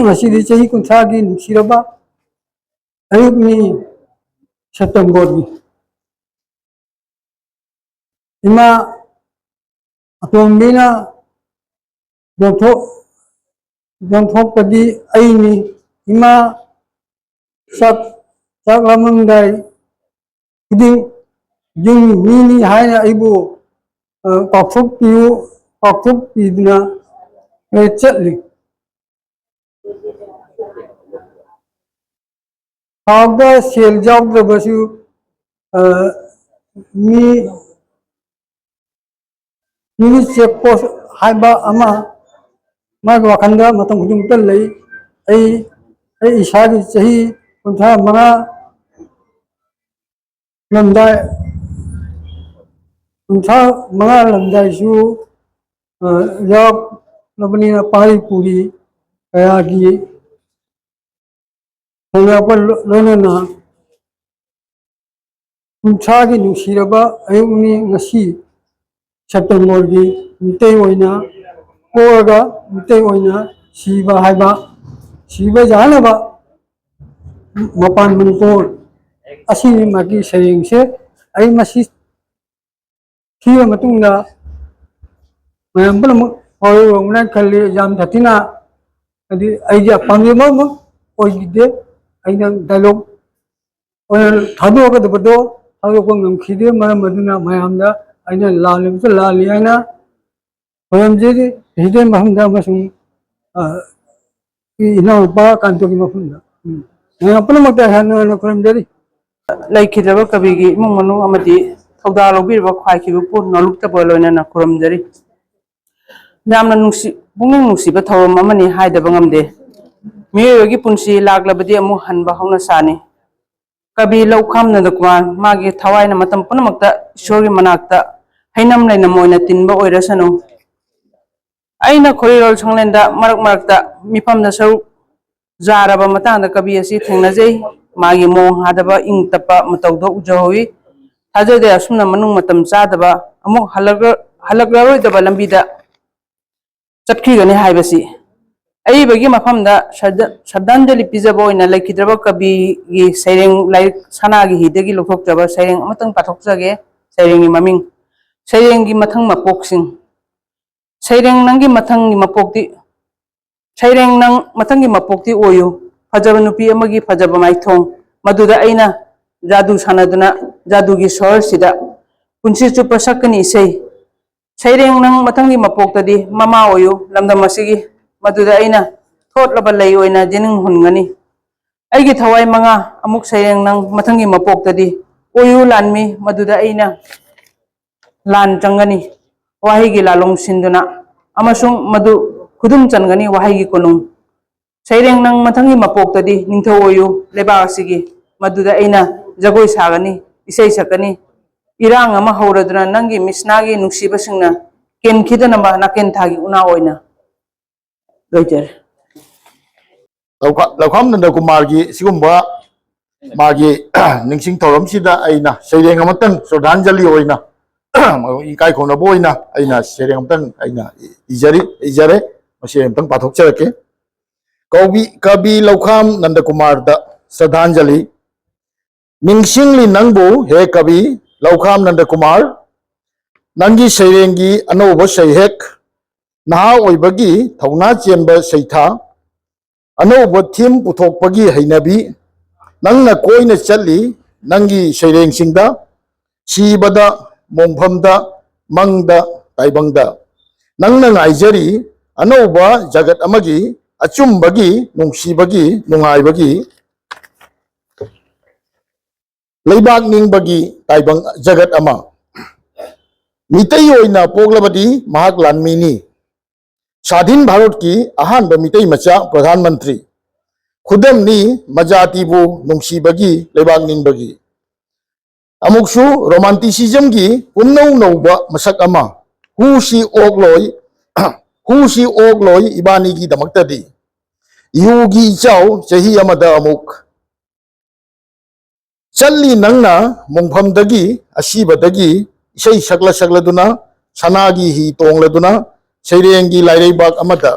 ꯉꯁꯤꯗꯤ ꯆꯍꯤ ꯀꯨꯟꯊ꯭ꯔꯥꯒꯤ ꯅꯨꯡꯁꯤꯔꯕ ꯑꯌꯨꯛꯅꯤ, ꯁꯦꯞꯇꯦꯝꯕꯔꯒꯤ꯫ ꯏꯃꯥ ꯑꯇꯣꯝꯕꯤꯅ ꯌꯣꯟꯊꯣꯛ-, ꯌꯣꯟꯊꯣꯛꯄꯗꯤ ꯑꯩꯅꯤ꯫ ꯏꯃꯥ ꯆꯥꯛ, ꯆꯥꯛ ꯂꯥꯝꯃꯝꯗꯥꯏ ꯈꯨꯗꯤꯡ ꯌꯨꯝꯒꯤ ꯃꯤꯅꯤ ꯍꯥꯏꯅ ꯑꯩꯕꯨ, ꯑ, ꯀꯥꯎꯊꯣꯛꯄꯤꯌꯨ, ꯀꯥꯎꯊꯣꯛꯄꯤꯗꯨꯅ ꯑꯩ ꯆꯠꯂꯤ꯫ ꯈꯥꯎꯗ ꯁꯦꯜ ꯌꯥꯎꯗ꯭ꯔꯕꯁꯨ, ꯑ, ꯃꯤ ꯃꯤꯅꯤ ꯆꯦꯛ ꯄꯣꯁ ꯍꯥꯏꯕ ꯑꯃ ꯃꯥꯒꯤ ꯋꯥꯈꯜꯗ ꯃꯇꯝ ꯈꯨꯗꯤꯡꯃꯛꯇ ꯂꯩ꯫ ꯑꯩ, ꯑꯩ ꯏꯁꯥꯒꯤ ꯆꯍꯤ ꯀꯨꯟꯊ꯭ꯔꯥ ꯃꯉꯥ ꯂꯝꯗꯥꯏ, ꯀꯨꯟꯊ꯭ꯔꯥ ꯃꯉꯥ ꯂꯝꯗꯥꯏꯁꯨ, ꯑ, ꯌꯥꯎꯔꯛꯂꯕꯅꯤꯅ ꯄꯥꯔꯤ ꯄꯨꯔꯤ ꯀꯌꯥꯒꯤ ꯊꯦꯡꯅꯔꯛꯄ ꯂꯣꯏꯅꯅ ꯀꯨꯟꯊ꯭ꯔꯥꯒꯤ ꯅꯨꯡꯁꯤꯔꯕ ꯑꯌꯨꯛꯅꯤ ꯉꯁꯤ꯫ ꯁꯦꯞꯇꯦꯝꯕꯔꯒꯤ ꯃꯤꯇꯩ ꯑꯣꯏꯅ ꯄꯣꯛꯂꯒ ꯃꯤꯇꯩ ꯑꯣꯏꯅ ꯁꯤꯕ ꯍꯥꯏꯕ, ꯁꯤꯕ ꯌꯥꯅꯕ ꯃꯄꯥꯟ ꯃꯅꯤꯄꯨꯔ ꯑꯁꯤꯅꯤ ꯃꯥꯒꯤ ꯁꯩꯔꯦꯡꯁꯦ꯫ ꯑꯩ ꯃꯁꯤ ꯊꯤꯕ ꯃꯇꯨꯡꯗ ꯃꯌꯥꯝ ꯄꯨꯝꯅꯃꯛ ꯋꯥꯔꯧꯔꯝꯒꯅꯤ ꯈꯜꯂꯤ꯫ ꯌꯥꯝ ꯁꯥꯊꯤꯅ ꯍꯥꯏꯗꯤ ꯑꯩꯒꯤ ꯑꯄꯥꯝꯕ ꯑꯃꯃꯛ ꯑꯣꯏꯈꯤꯗꯦ꯫ ꯑꯩꯅ ꯗꯥꯏꯂꯣꯛ ꯑꯣꯏꯅ ꯊꯥꯗꯣꯛꯀꯗꯕꯗꯣ ꯊꯥꯗꯣꯛꯄ ꯉꯝꯈꯤꯗꯦ꯫ ꯃꯔꯝ ꯑꯗꯨꯅ ꯃꯌꯥꯝꯗ ꯑꯩꯅ ꯂꯥꯜꯂꯤꯕꯁꯨ ꯂꯥꯜꯂꯤ ꯍꯥꯏꯅ ꯈꯨꯔꯨꯝꯖꯔꯤ꯫ ꯍꯤꯗꯦꯟ ꯃꯐꯝꯗ ꯑꯃꯁꯨꯡ, ꯑ, ꯏꯅꯥꯎꯅꯨꯄꯥ ꯀꯥꯟꯇꯣꯒꯤ ꯃꯐꯝꯗ꯫ ꯎꯝ꯫ ꯃꯌꯥꯝ ꯄꯨꯝꯅꯃꯛꯇ ꯍꯟꯅ ꯍꯟꯅ ꯈꯨꯔꯨꯝꯖꯔꯤ꯫ ꯂꯩꯈꯤꯗ꯭ꯔꯕ ꯀꯕꯤꯒꯤ ꯏꯃꯨꯡ ꯃꯅꯨꯡ ꯑꯃꯗꯤ ꯊꯧꯗꯥꯡ ꯂꯧꯕꯤꯔꯤꯕ ꯈ꯭ꯋꯥꯏꯈꯤꯕ ꯄꯨꯝ ꯅꯣꯂꯨꯛꯇꯕ ꯂꯣꯏꯅꯅ ꯈꯨꯔꯨꯝꯖꯔꯤ꯫ ꯌꯥꯝꯅ ꯅꯨꯡꯁꯤ-, ꯄꯨꯛꯅꯤꯡ ꯅꯨꯡꯁꯤꯕ ꯊꯧꯔꯝ ꯑꯃꯅꯤ ꯍꯥꯏꯗꯕ ꯉꯝꯗꯦ꯫ ꯃꯤꯑꯣꯏꯕꯒꯤ ꯄꯨꯟꯁꯤ ꯂꯥꯛꯂꯕꯗꯤ ꯑꯃꯨꯛ ꯍꯟꯕ ꯍꯧꯅꯁꯥꯅꯤ꯫ ꯀꯕꯤ ꯂꯧꯈꯥꯝ ꯅꯟꯗꯀꯨꯃꯥꯔ ꯃꯥꯒꯤ ꯊꯋꯥꯏꯅ ꯃꯇꯝ ꯄꯨꯝꯅꯃꯛꯇ ꯏꯁꯣꯔꯒꯤ ꯃꯅꯥꯛꯇ ꯍꯩꯅꯝ ꯂꯩꯅꯝ ꯑꯣꯏꯅ ꯇꯤꯟꯕ ꯑꯣꯏꯔꯁꯅꯨ꯫ ꯑꯩꯅ ꯈꯣꯔꯤꯔꯣꯜ ꯁꯪꯂꯦꯟꯗ ꯃꯔꯛ ꯃꯔꯛꯇ ꯃꯤꯐꯝꯗ ꯁꯔꯨꯛ ꯌꯥꯔꯕ ꯃꯇꯥꯡꯗ ꯀꯕꯤ ꯑꯁꯤ ꯊꯦꯡꯅꯖꯩ꯫ ꯃꯥꯒꯤ ꯃꯑꯣꯡ ꯍꯥꯗꯕ ꯏꯪ ꯇꯞꯄ ꯃꯇꯧꯗꯣ ꯎꯖꯍꯧꯏ꯫ ꯊꯥꯖꯗꯦ ꯑꯁꯨꯝꯅ ꯃꯅꯨꯡ ꯃꯇꯝ ꯆꯥꯗꯕ ꯑꯃꯨꯛ ꯍꯜꯂꯛꯂ-, ꯍꯜꯂꯛꯂꯔꯣꯏꯗꯕ ꯂꯝꯕꯤꯗ ꯆꯠꯈꯤꯒꯅꯤ ꯍꯥꯏꯕꯁꯤ꯫ ꯑꯏꯕꯒꯤ ꯃꯐꯝꯗ ꯁ꯭ꯔꯗ-, ꯁ꯭ꯔꯗꯥꯟꯖꯂꯤ ꯄꯤꯖꯕ ꯑꯣꯏꯅ ꯂꯩꯈꯤꯗ꯭ꯔꯕ ꯀꯕꯤꯒꯤ ꯁꯩꯔꯦꯡ ꯂꯥꯏꯔꯤꯛ ꯁꯅꯥꯒꯤ ꯍꯤꯗꯒꯤ ꯂꯧꯊꯣꯛꯆꯕ ꯁꯩꯔꯦꯡ ꯑꯃꯇꯪ ꯄꯥꯊꯣꯛꯆꯒꯦ꯫ ꯁꯩꯔꯦꯡꯒꯤ ꯃꯃꯤꯡ ꯁꯩꯔꯦꯡꯒꯤ ꯃꯊꯪ ꯃꯄꯣꯛꯁꯤꯡ꯫ ꯁꯩꯔꯦꯡ ꯅꯪꯒꯤ ꯃꯊꯪꯒꯤ ꯃꯄꯣꯛꯇꯤ, ꯁꯩꯔꯦꯡ ꯅꯪ ꯃꯊꯪꯒꯤ ꯃꯄꯣꯛꯇꯤ ꯑꯣꯏꯌꯨ꯫ ꯐꯖꯕ ꯅꯨꯄꯤ ꯑꯃꯒꯤ ꯐꯖꯕ ꯃꯥꯏꯊꯣꯡ, ꯃꯗꯨꯗ ꯑꯩꯅ ꯖꯥꯗꯨ ꯁꯥꯟꯅꯗꯨꯅ ꯖꯥꯗꯨꯒꯤ ꯁꯍꯔꯁꯤꯗ ꯄꯨꯟꯁꯤ ꯆꯨꯞꯄ ꯁꯛꯀꯅꯤ ꯏꯁꯩ꯫ ꯁꯩꯔꯦꯡ ꯅꯪ ꯃꯊꯪꯒꯤ ꯃꯄꯣꯛꯇꯗꯤ ꯃꯃꯥ ꯑꯣꯏꯌꯨ ꯂꯝꯗꯝ ꯑꯁꯤꯒꯤ, ꯃꯗꯨꯗ ꯑꯩꯅ ꯊꯣꯠꯂꯕ ꯂꯩ ꯑꯣꯏꯅ ꯖꯦꯅꯤꯡ ꯍꯨꯟꯒꯅꯤ꯫ ꯑꯩꯒꯤ ꯊꯋꯥꯏ ꯃꯉꯥ ꯑꯃꯨꯛ ꯁꯩꯔꯦꯡ ꯅꯪ ꯃꯊꯪꯒꯤ ꯃꯄꯣꯛꯇꯗꯤ ꯑꯣꯏꯌꯨ ꯂꯥꯟꯃꯤ, ꯃꯗꯨꯗ ꯑꯩꯅ ꯂꯥꯟ ꯆꯪꯒꯅꯤ ꯋꯥꯍꯩꯒꯤ ꯂꯥꯂꯣꯡ ꯁꯤꯟꯗꯨꯅ, ꯑꯃꯁꯨꯡ ꯃꯗꯨ ꯈꯨꯗꯨꯝ ꯆꯟꯒꯅꯤ ꯋꯥꯍꯩꯒꯤ ꯀꯣꯅꯨꯡ꯫ ꯁꯩꯔꯦꯡ ꯅꯪ ꯃꯊꯪꯒꯤ ꯃꯄꯣꯛꯇꯗꯤ ꯅꯤꯡꯊꯧ ꯑꯣꯏꯌꯨ ꯂꯩꯕꯥꯛ ꯑꯁꯤꯒꯤ, ꯃꯗꯨꯗ ꯑꯩꯅ ꯖꯒꯣꯏ ꯁꯥꯒꯅꯤ, ꯏꯁꯩ ꯁꯛꯀꯅꯤ꯫ ꯏꯔꯥꯡ ꯑꯃ ꯍꯧꯔꯗꯨꯅ ꯅꯪꯒꯤ ꯃꯤꯁꯅꯥꯒꯤ ꯅꯨꯡꯁꯤꯕꯁꯤꯡꯅ ꯀꯦꯟꯈꯤꯗꯅꯕ ꯅꯥꯀꯦꯟ ꯊꯥꯒꯤ ꯎꯅꯥ ꯑꯣꯏꯅ꯫ ꯂꯣꯏꯖꯔꯦ꯫ ꯂꯧꯈꯥꯝ ꯅꯟꯗ ꯀꯨꯃꯥꯔꯒꯤ ꯁꯤꯒꯨꯝꯕ ꯃꯥꯒꯤ ꯅꯤꯡꯁꯤꯡ ꯊꯧꯔꯝꯁꯤꯗ ꯑꯩꯅ ꯁꯩꯔꯦꯡ ꯑꯃꯇꯪ ꯁ꯭ꯔꯗꯥꯟꯖꯂꯤ ꯑꯣꯏꯅ ꯏꯀꯥꯏ ꯈꯨꯝꯅꯕ ꯑꯣꯏꯅ ꯑꯩꯅ ꯁꯩꯔꯦꯡ ꯑꯃꯇꯪ ꯑꯩꯅ ꯏꯖꯔꯤ ꯏꯖꯔꯦ꯫ ꯃꯁꯤ ꯑꯃꯇꯪ ꯄꯥꯊꯣꯛꯆꯔꯛꯀꯦ꯫ ꯀꯧꯕꯤ ꯀꯕꯤ ꯂꯧꯈꯥꯝ ꯅꯟꯗꯀꯨꯃꯥꯔꯗ ꯁ꯭ꯔꯗꯥꯟꯖꯂꯤ꯫ ꯅꯤꯡꯁꯤꯡꯂꯤ ꯅꯪꯕꯨ ꯍꯦ ꯀꯕꯤ ꯂꯧꯈꯥꯝ ꯅꯟꯗꯀꯨꯃꯥꯔ, ꯅꯪꯒꯤ ꯁꯩꯔꯦꯡꯒꯤ ꯑꯅꯧꯕ ꯁꯩꯍꯦꯛ, ꯅꯍꯥ ꯑꯣꯏꯕꯒꯤ ꯊꯧꯅꯥ ꯆꯦꯟꯕ ꯁꯩꯊꯥ, ꯑꯅꯧꯕ ꯊꯤꯝ ꯄꯨꯊꯣꯛꯄꯒꯤ ꯍꯩꯅꯕꯤ, ꯅꯪꯅ ꯀꯣꯏꯅ ꯆꯠꯂꯤ ꯅꯪꯒꯤ ꯁꯩꯔꯦꯡꯁꯤꯡꯗ, ꯁꯤꯕꯗ, ꯃꯣꯡꯐꯝꯗ, ꯃꯪꯗ, ꯇꯥꯏꯕꯪꯗ꯫ ꯅꯪꯅ ꯉꯥꯏꯖꯔꯤ ꯑꯅꯧꯕ ꯖꯒꯠ ꯑꯃꯒꯤ, ꯑꯆꯨꯝꯕꯒꯤ, ꯅꯨꯡꯁꯤꯕꯒꯤ, ꯅꯨꯡꯉꯥꯏꯕꯒꯤ, ꯂꯩꯕꯥꯛ ꯅꯤꯡꯕꯒꯤ ꯇꯥꯏꯕꯪ ꯖꯒꯠ ꯑꯃ꯫ ꯃꯤꯇꯩ ꯑꯣꯏꯅ ꯄꯣꯛꯂꯕꯗꯤ ꯃꯍꯥꯛ ꯂꯥꯟꯃꯤꯅꯤ꯫ ꯁꯥꯗꯤꯟ ꯚꯥꯔꯠꯀꯤ ꯑꯍꯥꯟꯕ ꯃꯤꯇꯩ ꯃꯆꯥ ꯄ꯭ꯔꯙꯥꯟ ꯃꯟꯇ꯭ꯔꯤ꯫ ꯈꯨꯗꯝꯅꯤ ꯃꯖꯥꯇꯤꯕꯨ ꯅꯨꯡꯁꯤꯕꯒꯤ, ꯂꯩꯕꯥꯛ ꯅꯤꯡꯕꯒꯤ꯫ ꯑꯃꯨꯛꯁꯨ ꯔꯣꯃꯥꯟꯇꯤꯁꯤꯖꯝꯒꯤ ꯄꯨꯝꯅꯧ ꯅꯧꯕ ꯃꯁꯛ ꯑꯃ꯫ ꯍꯨꯁꯤ ꯑꯣꯛꯂꯣꯏ, ꯍꯨꯁꯤ ꯑꯣꯛꯂꯣꯏ ꯏꯕꯥꯅꯤꯒꯤꯗꯃꯛꯇꯗꯤ꯫ ꯌꯨꯒꯤ ꯏꯆꯥꯎ ꯆꯍꯤ ꯑꯃꯗ ꯑꯃꯨꯛ꯫ ꯆꯠꯂꯤ ꯅꯪꯅ ꯃꯣꯡꯐꯝꯗꯒꯤ, ꯑꯁꯤꯕꯗꯒꯤ ꯏꯁꯩ ꯁꯛꯂ ꯁꯛꯂꯗꯨꯅ, ꯁꯅꯥꯒꯤ ꯍꯤ ꯇꯣꯡꯂꯗꯨꯅ, ꯁꯩꯔꯦꯡꯒꯤ ꯂꯥꯏꯔꯩꯕꯥꯛ ꯑꯃꯗ꯫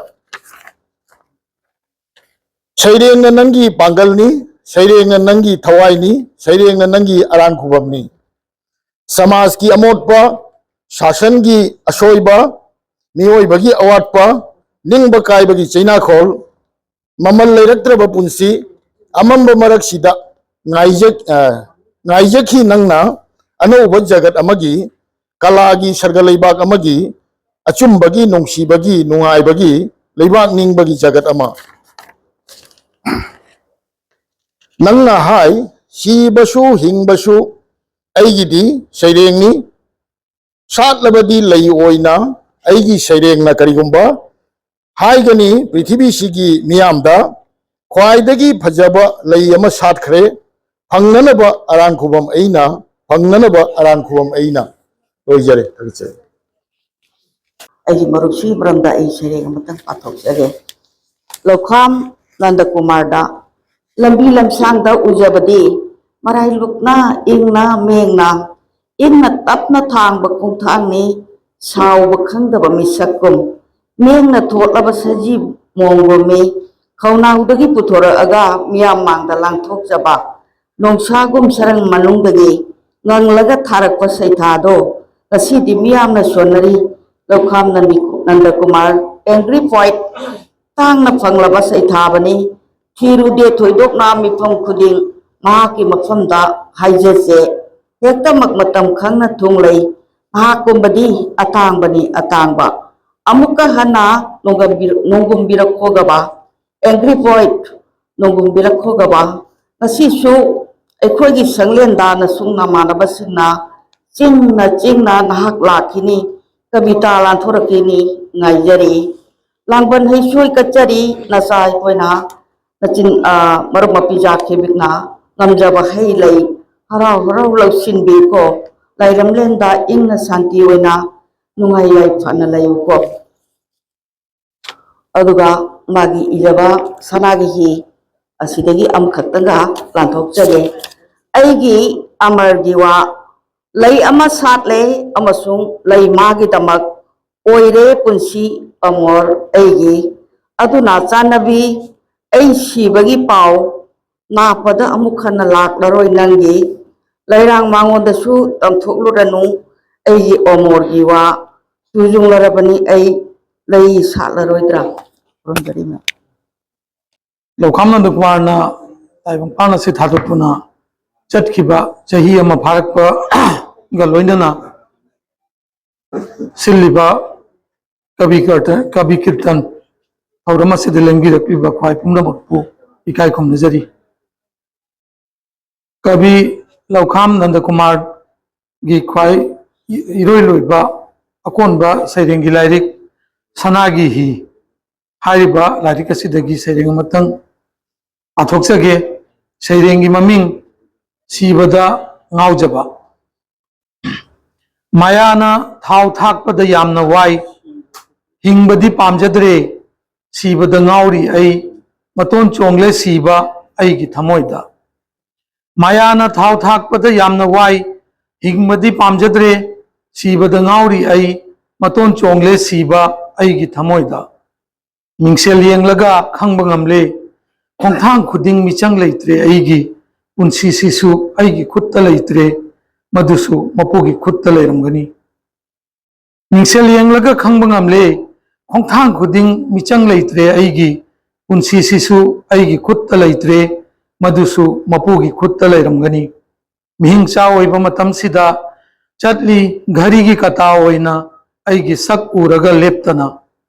ꯁꯩꯔꯦꯡꯅ ꯅꯪꯒꯤ ꯄꯥꯡꯒꯜꯅꯤ, ꯁꯩꯔꯦꯡꯅ ꯅꯪꯒꯤ ꯊꯋꯥꯏꯅꯤ, ꯁꯩꯔꯦꯡꯅ ꯅꯪꯒꯤ ꯑꯔꯥꯟ ꯈꯨꯕꯝꯅꯤ꯫ ꯁꯃꯥꯖꯀꯤ ꯑꯃꯣꯠꯄ, ꯁꯥꯁꯟꯒꯤ ꯑꯁꯣꯏꯕ, ꯃꯤꯑꯣꯏꯕꯒꯤ ꯑꯋꯥꯠꯄ, ꯅꯤꯡꯕ ꯀꯥꯏꯕꯒꯤ ꯆꯩꯅꯥꯈꯣꯜ, ꯃꯃꯜ ꯂꯩꯔꯛꯇ꯭ꯔꯕ ꯄꯨꯟꯁꯤ, ꯑꯃꯝꯕ ꯃꯔꯛꯁꯤꯗ ꯉꯥꯏꯖ-, ꯑ, ꯉꯥꯏꯖꯈꯤ ꯅꯪꯅ꯫ ꯑꯅꯧꯕ ꯖꯒꯠ ꯑꯃꯒꯤ, ꯀꯂꯥꯒꯤ ꯁꯔꯒ ꯂꯩꯕꯥꯛ ꯑꯃꯒꯤ, ꯑꯆꯨꯝꯕꯒꯤ, ꯅꯨꯡꯁꯤꯕꯒꯤ, ꯅꯨꯡꯉꯥꯏꯕꯒꯤ, ꯂꯩꯕꯥꯛ ꯅꯤꯡꯕꯒꯤ ꯖꯒꯠ ꯑꯃ꯫ ꯅꯪꯅ ꯍꯥꯏ, "ꯁꯤꯕꯁꯨ ꯍꯤꯡꯕꯁꯨ ꯑꯩꯒꯤꯗꯤ ꯁꯩꯔꯦꯡꯅꯤ, ꯁꯥꯠꯂꯕꯗꯤ ꯂꯩ ꯑꯣꯏꯅ ꯑꯩꯒꯤ ꯁꯩꯔꯦꯡꯅ ꯀꯔꯤꯒꯨꯝꯕ ꯍꯥꯏꯒꯅꯤ ꯄ꯭ꯔꯤꯊꯤꯕꯤꯁꯤꯒꯤ ꯃꯤꯌꯥꯝꯗ, ꯈ꯭ꯋꯥꯏꯗꯒꯤ ꯐꯖꯕ ꯂꯩ ꯑꯃ ꯁꯥꯠꯈ꯭ꯔꯦ, ꯐꯪꯅꯅꯕ ꯑꯔꯥꯟ ꯈꯨꯕꯝ ꯑꯩꯅ, ꯐꯪꯅꯅꯕ ꯑꯔꯥꯟ ꯈꯨꯕꯝ ꯑꯩꯅ"꯫ ꯂꯣꯏꯖꯔꯦ, ꯊꯥꯒꯠꯆꯔꯤ꯫ ꯑꯩꯒꯤ ꯃꯔꯨꯞꯁꯤ ꯃꯔꯝꯗ ꯑꯩ ꯁꯩꯔꯦꯡ ꯑꯃꯇꯪ ꯄꯥꯊꯣꯛꯆꯒꯦ꯫ ꯂꯧꯈꯥꯝ ꯅꯟꯗꯀꯨꯃꯥꯔꯗ꯫ ꯂꯝꯕꯤ ꯂꯝꯁꯥꯡꯗ ꯎꯖꯕꯗꯤ ꯃꯔꯥꯏ ꯂꯨꯛꯅ, ꯏꯪꯅ ꯃꯦꯡꯅ, ꯏꯪꯅ ꯇꯞꯅ ꯊꯥꯡꯕ ꯈꯣꯡꯊꯥꯡꯅꯤ, ꯁꯥꯎꯕ ꯈꯪꯗꯕ ꯃꯤꯁꯛꯀꯨꯝ꯫ ꯃꯦꯡꯅ ꯊꯣꯠꯂꯕ ꯁꯖꯤ ꯃꯣꯡꯒꯨꯝꯃꯤ, ꯈꯧꯅꯥꯎꯗꯒꯤ ꯄꯨꯊꯣꯔꯛꯑꯒ ꯃꯤꯌꯥꯝ ꯃꯥꯡꯗ ꯂꯥꯡꯊꯣꯛꯆꯕ꯫ ꯅꯣꯡꯁꯥꯒꯨꯝ ꯁꯔꯪ ꯃꯅꯨꯡꯗꯒꯤ ꯉꯪꯂꯒ ꯊꯥꯔꯛꯄ ꯁꯩꯊꯥꯗꯣ ꯉꯁꯤꯗꯤ ꯃꯤꯌꯥꯝꯅ ꯁꯣꯟꯅꯔꯤ꯫ ꯂꯧꯈꯥꯝ ꯅꯟꯗꯤ-, ꯅꯟꯗꯀꯨꯃꯥꯔ, ꯑꯦꯡꯒ꯭ꯔꯤ ꯄꯣꯏꯠ, ꯇꯥꯡꯅ ꯐꯪꯂꯕ ꯁꯩꯊꯥꯕꯅꯤ꯫ ꯊꯤꯔꯨꯗꯦ ꯊꯣꯏꯗꯣꯛꯅ ꯃꯤꯐꯝ ꯈꯨꯗꯤꯡ ꯃꯍꯥꯛꯀꯤ ꯃꯐꯝꯗ ꯍꯥꯏꯖꯁꯦ꯫ ꯍꯦꯛꯇꯃꯛ ꯃꯇꯝ ꯈꯪꯅ ꯊꯨꯡꯂꯩ꯫ ꯃꯍꯥꯛꯀꯨꯝꯕꯗꯤ ꯑꯇꯥꯡꯕꯅꯤ ꯑꯇꯥꯡꯕ꯫ ꯑꯃꯨꯛꯀ ꯍꯟꯅ ꯅꯣꯡꯒꯝꯕꯤꯔ-, ꯅꯣꯡꯒꯨꯝꯕꯤꯔꯛꯈꯣꯒꯕ꯫ Angry point, ꯅꯣꯡꯒꯨꯝꯕꯤꯔꯛꯈꯣꯒꯕ꯫ ꯉꯁꯤꯁꯨ ꯑꯩꯈꯣꯏꯒꯤ ꯁꯪꯂꯦꯟꯗ ꯅꯁꯨꯡ ꯅꯃꯥꯟꯅꯕꯁꯤꯡꯅ ꯆꯤꯡꯅ ꯆꯤꯡꯅ ꯅꯍꯥꯛ ꯂꯥꯛꯈꯤꯅꯤ, ꯀꯕꯤꯇꯥ ꯂꯥꯟꯊꯣꯔꯛꯈꯤꯅꯤ, ꯉꯥꯏꯖꯔꯤ꯫ ꯂꯥꯡꯕꯟ ꯍꯩꯁꯣꯏ ꯀꯠꯆꯔꯤ, ꯅꯆꯥ ꯑꯩꯈꯣꯏꯅ ꯅꯆꯤꯟ, ꯑ, ꯃꯔꯨꯞ ꯃꯄꯤ ꯖꯥꯠ ꯈꯦꯕꯤꯛꯅ ꯉꯝꯖꯕ ꯍꯩ ꯂꯩ ꯍꯔꯥꯎ ꯍꯔꯥꯎ ꯂꯧꯁꯤꯟꯕꯤꯀꯣ꯫ ꯂꯥꯏꯔꯝꯂꯦꯟꯗ ꯏꯪꯅ ꯁꯥꯟꯇꯤ ꯑꯣꯏꯅ ꯅꯨꯡꯉꯥꯏ ꯌꯥꯏꯐꯅ ꯂꯩꯌꯨꯀꯣ꯫ ꯑꯗꯨꯒ ꯃꯥꯒꯤ ꯏꯖꯕ ꯁꯅꯥꯒꯤ ꯍꯤ ꯑꯁꯤꯗꯒꯤ ꯑꯃꯈꯛꯇꯪꯒ ꯂꯥꯟꯊꯣꯛꯆꯒꯦ꯫ ꯑꯩꯒꯤ ꯑꯃꯔꯒꯤ ꯋꯥ, ꯂꯩ ꯑꯃ ꯁꯥꯠꯂꯦ ꯑꯃꯁꯨꯡ ꯂꯩ ꯃꯥꯒꯤꯗꯃꯛ ꯑꯣꯏꯔꯦ ꯄꯨꯟꯁꯤ ꯑꯃꯣꯔ ꯑꯩꯒꯤ꯫ ꯑꯗꯨꯅ ꯆꯥꯟꯅꯕꯤ, ꯑꯩ ꯁꯤꯕꯒꯤ ꯄꯥꯎ ꯅꯥꯞꯄꯗ ꯑꯃꯨꯛ ꯍꯟꯅ ꯂꯥꯛꯂꯔꯣꯏ ꯅꯪꯒꯤ꯫ ꯂꯩꯔꯥꯡ ꯃꯉꯣꯟꯗꯁꯨ ꯇꯝꯊꯣꯛꯂꯨꯔꯅꯨ, ꯑꯩꯒꯤ ꯑꯣꯃꯣꯔꯒꯤ ꯋꯥ ꯆꯨꯖꯨꯡꯅꯔꯕꯅꯤ, ꯑꯩ ꯂꯩ ꯁꯥꯠꯂꯔꯣꯏꯗ꯭ꯔꯥ? ꯈꯨꯔꯨꯝꯖꯔꯤ ꯃꯦꯝ꯫ ꯂꯧꯈꯥꯝ ꯅꯟꯗꯀꯨꯃꯥꯔꯅ ꯇꯥꯏꯕꯪꯄꯥꯟ ꯑꯁꯤ ꯊꯥꯗꯣꯛꯇꯨꯅ ꯆꯠꯈꯤꯕ ꯆꯍꯤ ꯑꯃ ꯐꯥꯔꯛꯄꯒ ꯂꯣꯏꯅꯅ ꯁꯤꯜꯂꯤꯕ ꯀꯕꯤ ꯀꯔꯇ-, ꯀꯕꯤ ꯀꯤꯔꯇꯟ ꯊꯧꯔꯝ ꯑꯁꯤꯗ ꯂꯦꯡꯕꯤꯔꯛꯂꯤꯕ ꯈ꯭ꯋꯥꯏ ꯄꯨꯝꯅꯃꯛꯄꯨ ꯏꯀꯥꯏ ꯈꯨꯝꯅꯖꯔꯤ꯫ ꯀꯕꯤ ꯂꯧꯈꯥꯝ ꯅꯟꯗꯀꯨꯃꯥꯔꯒꯤ ꯈ꯭ꯋꯥꯏ ꯏꯔꯣꯏ ꯂꯣꯏꯕ ꯑꯀꯣꯟꯕ ꯁꯩꯔꯦꯡꯒꯤ ꯂꯥꯏꯔꯤꯛ ꯁꯅꯥꯒꯤ ꯍꯤ ꯍꯥꯏꯔꯤꯕ ꯂꯥꯏꯔꯤꯛ ꯑꯁꯤꯗꯒꯤ ꯁꯩꯔꯦꯡ ꯑꯃꯇꯪ ꯄꯥꯊꯣꯛꯆꯒꯦ꯫ ꯁꯩꯔꯦꯡꯒꯤ ꯃꯃꯤꯡ ꯁꯤꯕꯗ ꯉꯥꯎꯖꯕ꯫ ꯃꯌꯥꯅ ꯊꯥꯎ ꯊꯥꯛꯄꯗ ꯌꯥꯝꯅ ꯋꯥꯏ, ꯍꯤꯡꯕꯗꯤ ꯄꯥꯝꯖꯗ꯭ꯔꯦ, ꯁꯤꯕꯗ ꯉꯥꯎꯔꯤ ꯑꯩ, ꯃꯇꯣꯟ ꯆꯣꯡꯂꯦ ꯁꯤꯕ ꯑꯩꯒꯤ ꯊꯃꯣꯏꯗ꯫ ꯃꯌꯥꯅ ꯊꯥꯎ ꯊꯥꯛꯄꯗ ꯌꯥꯝꯅ ꯋꯥꯏ, ꯍꯤꯡꯕꯗꯤ ꯄꯥꯝꯖꯗ꯭ꯔꯦ, ꯁꯤꯕꯗ ꯉꯥꯎꯔꯤ ꯑꯩ, ꯃꯇꯣꯟ ꯆꯣꯡꯂꯦ ꯁꯤꯕ ꯑꯩꯒꯤ ꯊꯃꯣꯏꯗ꯫ ꯃꯤꯡꯁꯦꯜ ꯌꯦꯡꯂꯒ ꯈꯪꯕ ꯉꯝꯂꯦ, ꯈꯣꯡꯊꯥꯡ ꯈꯨꯗꯤꯡ ꯃꯤꯆꯪ ꯂꯩꯇ꯭ꯔꯦ ꯑꯩꯒꯤ, ꯄꯨꯟꯁꯤꯁꯤꯁꯨ ꯑꯩꯒꯤ ꯈꯨꯠꯇ ꯂꯩꯇ꯭ꯔꯦ, ꯃꯗꯨꯁꯨ ꯃꯄꯨꯒꯤ ꯈꯨꯠꯇ ꯂꯩꯔꯝꯒꯅꯤ꯫ ꯃꯤꯡꯁꯦꯜ ꯌꯦꯡꯂꯒ ꯈꯪꯕ ꯉꯝꯂꯦ, ꯈꯣꯡꯊꯥꯡ ꯈꯨꯗꯤꯡ ꯃꯤꯆꯪ ꯂꯩꯇ꯭ꯔꯦ ꯑꯩꯒꯤ, ꯄꯨꯟꯁꯤꯁꯤꯁꯨ ꯑꯩꯒꯤ ꯈꯨꯠꯇ ꯂꯩꯇ꯭ꯔꯦ, ꯃꯗꯨꯁꯨ ꯃꯄꯨꯒꯤ ꯈꯨꯠꯇ ꯂꯩꯔꯝꯒꯅꯤ꯫ ꯃꯤꯍꯤꯡꯆꯥ ꯑꯣꯏꯕ ꯃꯇꯝꯁꯤꯗ ꯆꯠꯂꯤ ꯘꯔꯤꯒꯤ ꯀꯇꯥ ꯑꯣꯏꯅ ꯑꯩꯒꯤ ꯁꯛ ꯎꯔꯒ ꯂꯦꯞꯇꯅ꯫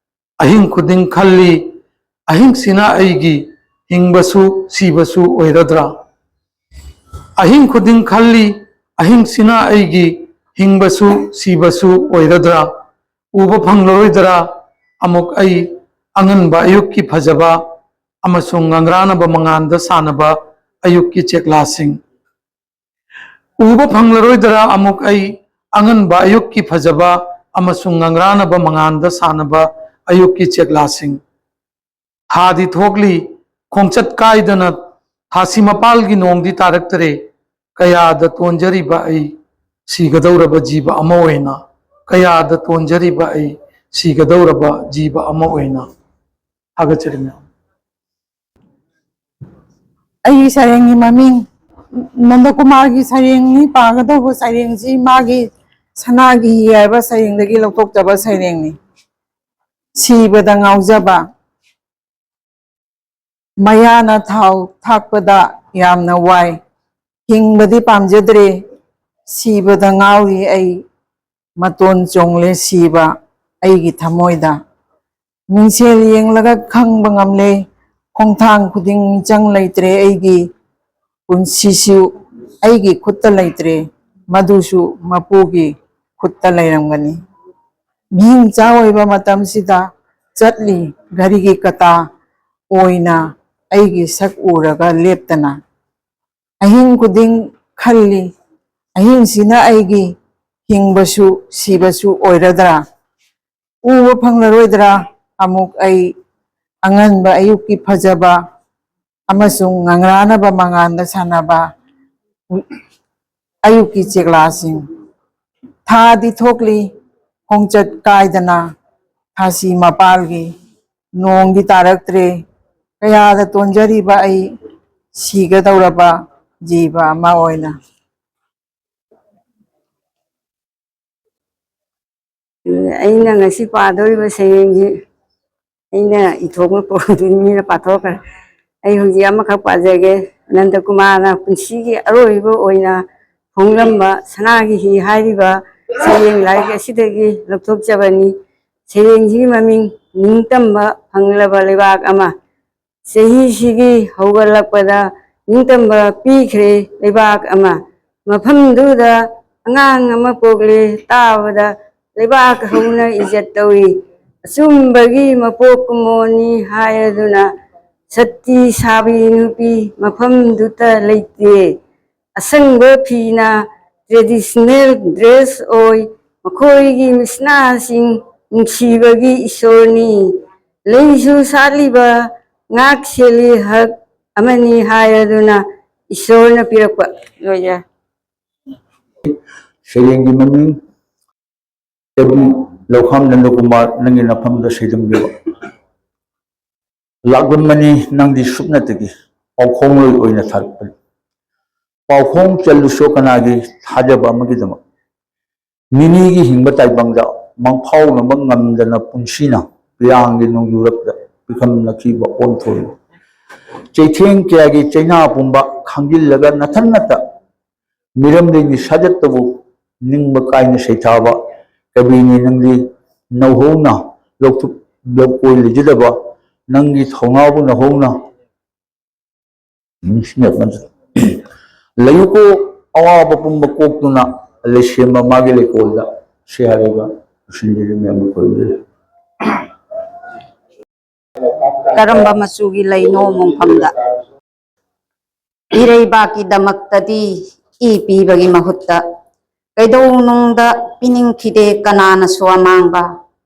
ꯑꯍꯤꯡ ꯈꯨꯗꯤꯡ ꯈꯜꯂꯤ, ꯑꯍꯤꯡꯁꯤꯅ ꯑꯩꯒꯤ ꯍꯤꯡꯕꯁꯨ ꯁꯤꯕꯁꯨ ꯑꯣꯏꯔꯗ꯭ꯔꯥ? ꯑꯍꯤꯡ ꯈꯨꯗꯤꯡ ꯈꯜꯂꯤ, ꯑꯍꯤꯡꯁꯤꯅ ꯑꯩꯒꯤ ꯍꯤꯡꯕꯁꯨ ꯁꯤꯕꯁꯨ ꯑꯣꯏꯔꯗ꯭ꯔꯥ? ꯎꯕ ꯐꯪꯂꯔꯣꯏꯗ꯭ꯔꯥ ꯑꯃꯨꯛ ꯑꯩ ꯑꯉꯟꯕ ꯑꯌꯨꯛꯀꯤ ꯐꯖꯕ ꯑꯃꯁꯨꯡ ꯉꯪꯔꯥꯅꯕ ꯃꯉꯥꯟꯗ ꯁꯥꯟꯅꯕ ꯑꯌꯨꯛꯀꯤ ꯆꯦꯛꯂꯥꯁꯤꯡ? ꯎꯕ ꯐꯪꯂꯔꯣꯏꯗ꯭ꯔꯥ ꯑꯃꯨꯛ ꯑꯩ ꯑꯉꯟꯕ ꯑꯌꯨꯛꯀꯤ ꯐꯖꯕ ꯑꯃꯁꯨꯡ ꯉꯪꯔꯥꯅꯕ ꯃꯉꯥꯟꯗ ꯁꯥꯟꯅꯕ ꯑꯌꯨꯛꯀꯤ ꯆꯦꯛꯂꯥꯁꯤꯡ? ꯊꯥꯗꯤ ꯊꯣꯛꯂꯤ, ꯈꯣꯡꯆꯠ ꯀꯥꯏꯗꯅ ꯊꯥꯁꯤ ꯃꯄꯥꯜꯒꯤ ꯅꯣꯡꯗꯤ ꯇꯥꯔꯛꯇꯔꯦ꯫ ꯀꯌꯥꯗ ꯇꯣꯟꯖꯔꯤꯕ ꯑꯩ ꯁꯤꯒꯗꯧꯔꯕ ꯖꯤꯕ ꯑꯃ ꯑꯣꯏꯅ, ꯀꯌꯥꯗ ꯇꯣꯟꯖꯔꯤꯕ ꯑꯩ ꯁꯤꯒꯗꯧꯔꯕ ꯖꯤꯕ ꯑꯃ ꯑꯣꯏꯅ꯫ ꯊꯥꯒꯠꯆꯔꯤ ꯃꯌꯥꯝ꯫ ꯑꯩꯒꯤ ꯁꯩꯔꯦꯡꯒꯤ ꯃꯃꯤꯡ ꯅꯟꯗꯀꯨꯃꯥꯔꯒꯤ ꯁꯩꯔꯦꯡꯅꯤ꯫ ꯄꯥꯒꯗꯧꯕ ꯁꯩꯔꯦꯡꯁꯤ ꯃꯥꯒꯤ ꯁꯅꯥꯒꯤ ꯍꯤ ꯍꯥꯏꯕ ꯁꯩꯔꯦꯡꯗꯒꯤ ꯂꯧꯊꯣꯛꯆꯕ ꯁꯩꯔꯦꯡꯅꯤ꯫ ꯁꯤꯕꯗ ꯉꯥꯎꯖꯕ꯫ ꯃꯌꯥꯅ ꯊꯥꯎ ꯊꯥꯛꯄꯗ ꯌꯥꯝꯅ ꯋꯥꯏ꯫ ꯍꯤꯡꯕꯗꯤ ꯄꯥꯝꯖꯗ꯭ꯔꯦ꯫ ꯁꯤꯕꯗ ꯉꯥꯎꯔꯤ ꯑꯩ꯫ ꯃꯇꯣꯟ ꯆꯣꯡꯂꯦ ꯁꯤꯕ ꯑꯩꯒꯤ ꯊꯃꯣꯏꯗ꯫ ꯃꯤꯡꯁꯦꯜ ꯌꯦꯡꯂꯒ ꯈꯪꯕ ꯉꯝꯂꯦ꯫ ꯈꯣꯡꯊꯥꯡ ꯈꯨꯗꯤꯡ ꯃꯤꯆꯪ ꯂꯩꯇ꯭ꯔꯦ ꯑꯩꯒꯤ꯫ ꯄꯨꯟꯁꯤꯁꯨ ꯑꯩꯒꯤ ꯈꯨꯠꯇ ꯂꯩꯇ꯭ꯔꯦ꯫ ꯃꯗꯨꯁꯨ ꯃꯄꯨꯒꯤ ꯈꯨꯠꯇ ꯂꯩꯔꯝꯒꯅꯤ꯫ ꯃꯤꯍꯤꯡ ꯆꯥ ꯑꯣꯏꯕ ꯃꯇꯝꯁꯤꯗ ꯆꯠꯂꯤ ꯘꯔꯤꯒꯤ ꯀꯇꯥ ꯑꯣꯏꯅ ꯑꯩꯒꯤ ꯁꯛ ꯎꯔꯒ ꯂꯦꯞꯇꯅ꯫ ꯑꯍꯤꯡ ꯈꯨꯗꯤꯡ ꯈꯜꯂꯤ, ꯑꯍꯤꯡꯁꯤꯅ ꯑꯩꯒꯤ ꯍꯤꯡꯕꯁꯨ ꯁꯤꯕꯁꯨ ꯑꯣꯏꯔꯗ꯭ꯔꯥ? ꯎꯕ ꯐꯪꯂꯔꯣꯏꯗ꯭ꯔꯥ ꯑꯃꯨꯛ ꯑꯩ? ꯑꯉꯟꯕ ꯑꯌꯨꯛꯀꯤ ꯐꯖꯕ ꯑꯃꯁꯨꯡ ꯉꯪꯔꯥꯅꯕ ꯃꯉꯥꯜꯗ ꯁꯥꯟꯅꯕ ꯑꯌꯨꯛꯀꯤ ꯆꯦꯛꯂꯥꯁꯤꯡ꯫ ꯊꯥꯗꯤ ꯊꯣꯛꯂꯤ ꯈꯣꯡꯆꯠ ꯀꯥꯏꯗꯅ ꯊꯥꯁꯤ ꯃꯄꯥꯜꯒꯤ꯫ ꯅꯣꯡꯗꯤ ꯇꯥꯔꯛꯇ꯭ꯔꯦ꯫ ꯀꯌꯥꯗ ꯇꯣꯟꯖꯔꯤꯕ ꯑꯩ, ꯁꯤꯒꯗꯧꯔꯕ ꯖꯤꯕ ꯑꯃ ꯑꯣꯏꯅ꯫ ꯑꯩꯅ ꯉꯁꯤ ꯄꯥꯗꯧꯔꯤꯕ ꯁꯩꯔꯦꯡꯁꯤ ꯑꯩꯅ ꯏꯊꯣꯛꯅ ꯄꯣꯛꯄꯗꯨꯅꯤ, ꯃꯤꯅ ꯄꯥꯊꯣꯛꯈ꯭ꯔꯦ꯫ ꯑꯩ ꯍꯧꯖꯤꯛ ꯑꯃꯈꯛ ꯄꯥꯖꯒꯦ꯫ ꯅꯟꯗꯀꯨꯃꯥꯔꯅ ꯄꯨꯟꯁꯤꯒꯤ ꯑꯔꯣꯏꯕ ꯑꯣꯏꯅ ꯐꯣꯡꯂꯝꯕ ꯁꯅꯥꯒꯤ ꯍꯤ ꯍꯥꯏꯔꯤꯕ ꯁꯩꯔꯦꯡ ꯂꯥꯏꯔꯤꯛ ꯑꯁꯤꯗꯒꯤ ꯂꯧꯊꯣꯛꯆꯕꯅꯤ꯫ ꯁꯩꯔꯦꯡꯁꯤꯒꯤ ꯃꯃꯤꯡ ꯅꯤꯡꯇꯝꯕ ꯐꯪꯂꯕ ꯂꯩꯕꯥꯛ ꯑꯃ꯫ ꯆꯍꯤꯁꯤꯒꯤ ꯍꯧꯒꯠꯂꯛꯄꯗ ꯅꯤꯡꯇꯝꯕ ꯄꯤꯈ꯭ꯔꯦ ꯂꯩꯕꯥꯛ ꯑꯃ꯫ ꯃꯐꯝꯗꯨꯗ ꯑꯉꯥꯡ ꯑꯃ ꯄꯣꯛꯂꯦ, ꯇꯥꯕꯗ ꯂꯩꯕꯥꯛ ꯍꯧꯅ ꯏꯖꯠ ꯇꯧꯏ꯫ ꯑꯆꯨꯝꯕꯒꯤ ꯃꯄꯣꯛ ꯀꯨꯝꯃꯣꯅꯤ ꯍꯥꯏꯗꯨꯅ ꯁꯛꯇꯤ ꯁꯥꯕꯤ ꯅꯨꯄꯤ ꯃꯐꯝꯗꯨꯗ ꯂꯩꯇꯦ꯫ ꯑꯁꯪꯕ ꯐꯤꯅ traditional dress ꯑꯣꯏ꯫ ꯃꯈꯣꯏꯒꯤ ꯃꯤꯁꯅꯥꯁꯤꯡ ꯅꯨꯡꯁꯤꯕꯒꯤ ꯏꯁꯣꯔꯅꯤ꯫ ꯂꯩꯁꯨ ꯁꯥꯠꯂꯤꯕ ꯉꯥꯛ ꯁꯦꯜꯂꯤ ꯍꯛ ꯑꯃꯅꯤ ꯍꯥꯏꯔꯗꯨꯅ ꯏꯁꯣꯔꯅ ꯄꯤꯔꯛꯄ꯫ ꯂꯣꯏꯔꯦ꯫ ꯁꯩꯔꯦꯡꯒꯤ ꯃꯃꯤꯡ ꯀꯕꯤ ꯂꯧꯈꯥꯝ ꯅꯟꯗꯀꯨꯃꯥꯔ, ꯅꯪꯒꯤ ꯅꯐꯝꯗ ꯁꯩꯗꯝꯕꯤꯕ꯫ ꯂꯥꯛꯂꯝꯕꯅꯤ ꯅꯪꯗꯤ ꯁꯨꯞꯅꯇꯒꯤ ꯄꯥꯎꯈꯣꯡꯂꯣꯏ ꯑꯣꯏꯅ ꯊꯥꯔꯛꯄꯅꯤ꯫ ꯄꯥꯎꯈꯣꯡ ꯆꯜꯂꯨꯁꯨ ꯀꯅꯥꯒꯤ ꯊꯥꯖꯕ ꯑꯃꯒꯤꯗꯃꯛ? ꯅꯤꯅꯤꯒꯤ ꯍꯤꯡꯕ ꯇꯥꯏꯕꯪꯗ ꯃꯪꯐꯥꯎꯅꯕ ꯉꯝꯗꯅ ꯄꯨꯟꯁꯤꯅ ꯄꯤꯔꯥꯡꯒꯤ ꯅꯣꯡꯖꯨꯔꯛꯇ ꯄꯤꯈꯝꯅꯈꯤꯕ ꯑꯣꯟꯊꯣꯛꯏ꯫ ꯆꯩꯊꯦꯡ ꯀꯌꯥꯒꯤ ꯆꯩꯅꯥ ꯄꯨꯝꯕ ꯈꯥꯡꯖꯤꯜꯂꯒ ꯅꯊꯟ ꯅꯇ ꯃꯤꯔꯝꯗꯒꯤ ꯁꯥꯖꯠꯇꯕꯨ ꯅꯤꯡꯕ ꯀꯥꯏꯅ ꯁꯩꯊꯥꯕ ꯀꯕꯤꯅꯤ ꯅꯪꯗꯤ꯫ ꯅꯧꯍꯧꯅ ꯂꯧꯊꯨꯞ ꯂꯧꯀꯣꯏ ꯂꯩꯖꯗꯕ ꯅꯪꯒꯤ ꯊꯧꯅꯥꯕꯨ ꯅꯧꯍꯧꯅ ꯅꯤꯡꯁꯤꯡꯂꯛꯄ ꯂꯩꯌꯨꯀꯣ꯫ ꯑꯋꯥꯕ ꯄꯨꯝꯕ ꯀꯣꯛꯇꯨꯅ ꯂꯩꯁꯦꯝꯕ ꯃꯥꯒꯤ ꯂꯩꯀꯣꯜꯗ ꯁꯤ ꯍꯥꯏꯔꯒ ꯂꯣꯏꯁꯤꯟꯖꯔꯤ꯫ ꯃꯌꯥꯝꯕꯨ ꯈꯨꯔꯨꯝꯖꯔꯤ꯫ ꯀꯔꯝꯕ ꯃꯆꯨꯒꯤ ꯂꯩꯅꯣ ꯃꯣꯡꯐꯝꯗ? ꯏꯔꯩꯕꯥꯛꯀꯤꯗꯃꯛꯇꯗꯤ ꯏ ꯄꯤꯕꯒꯤ ꯃꯍꯨꯠꯇ ꯀꯩꯗꯧꯅꯨꯡꯗ ꯄꯤꯅꯤꯡꯈꯤꯗꯦ ꯀꯅꯥꯅꯁꯨ ꯑꯃꯥꯡꯕ꯫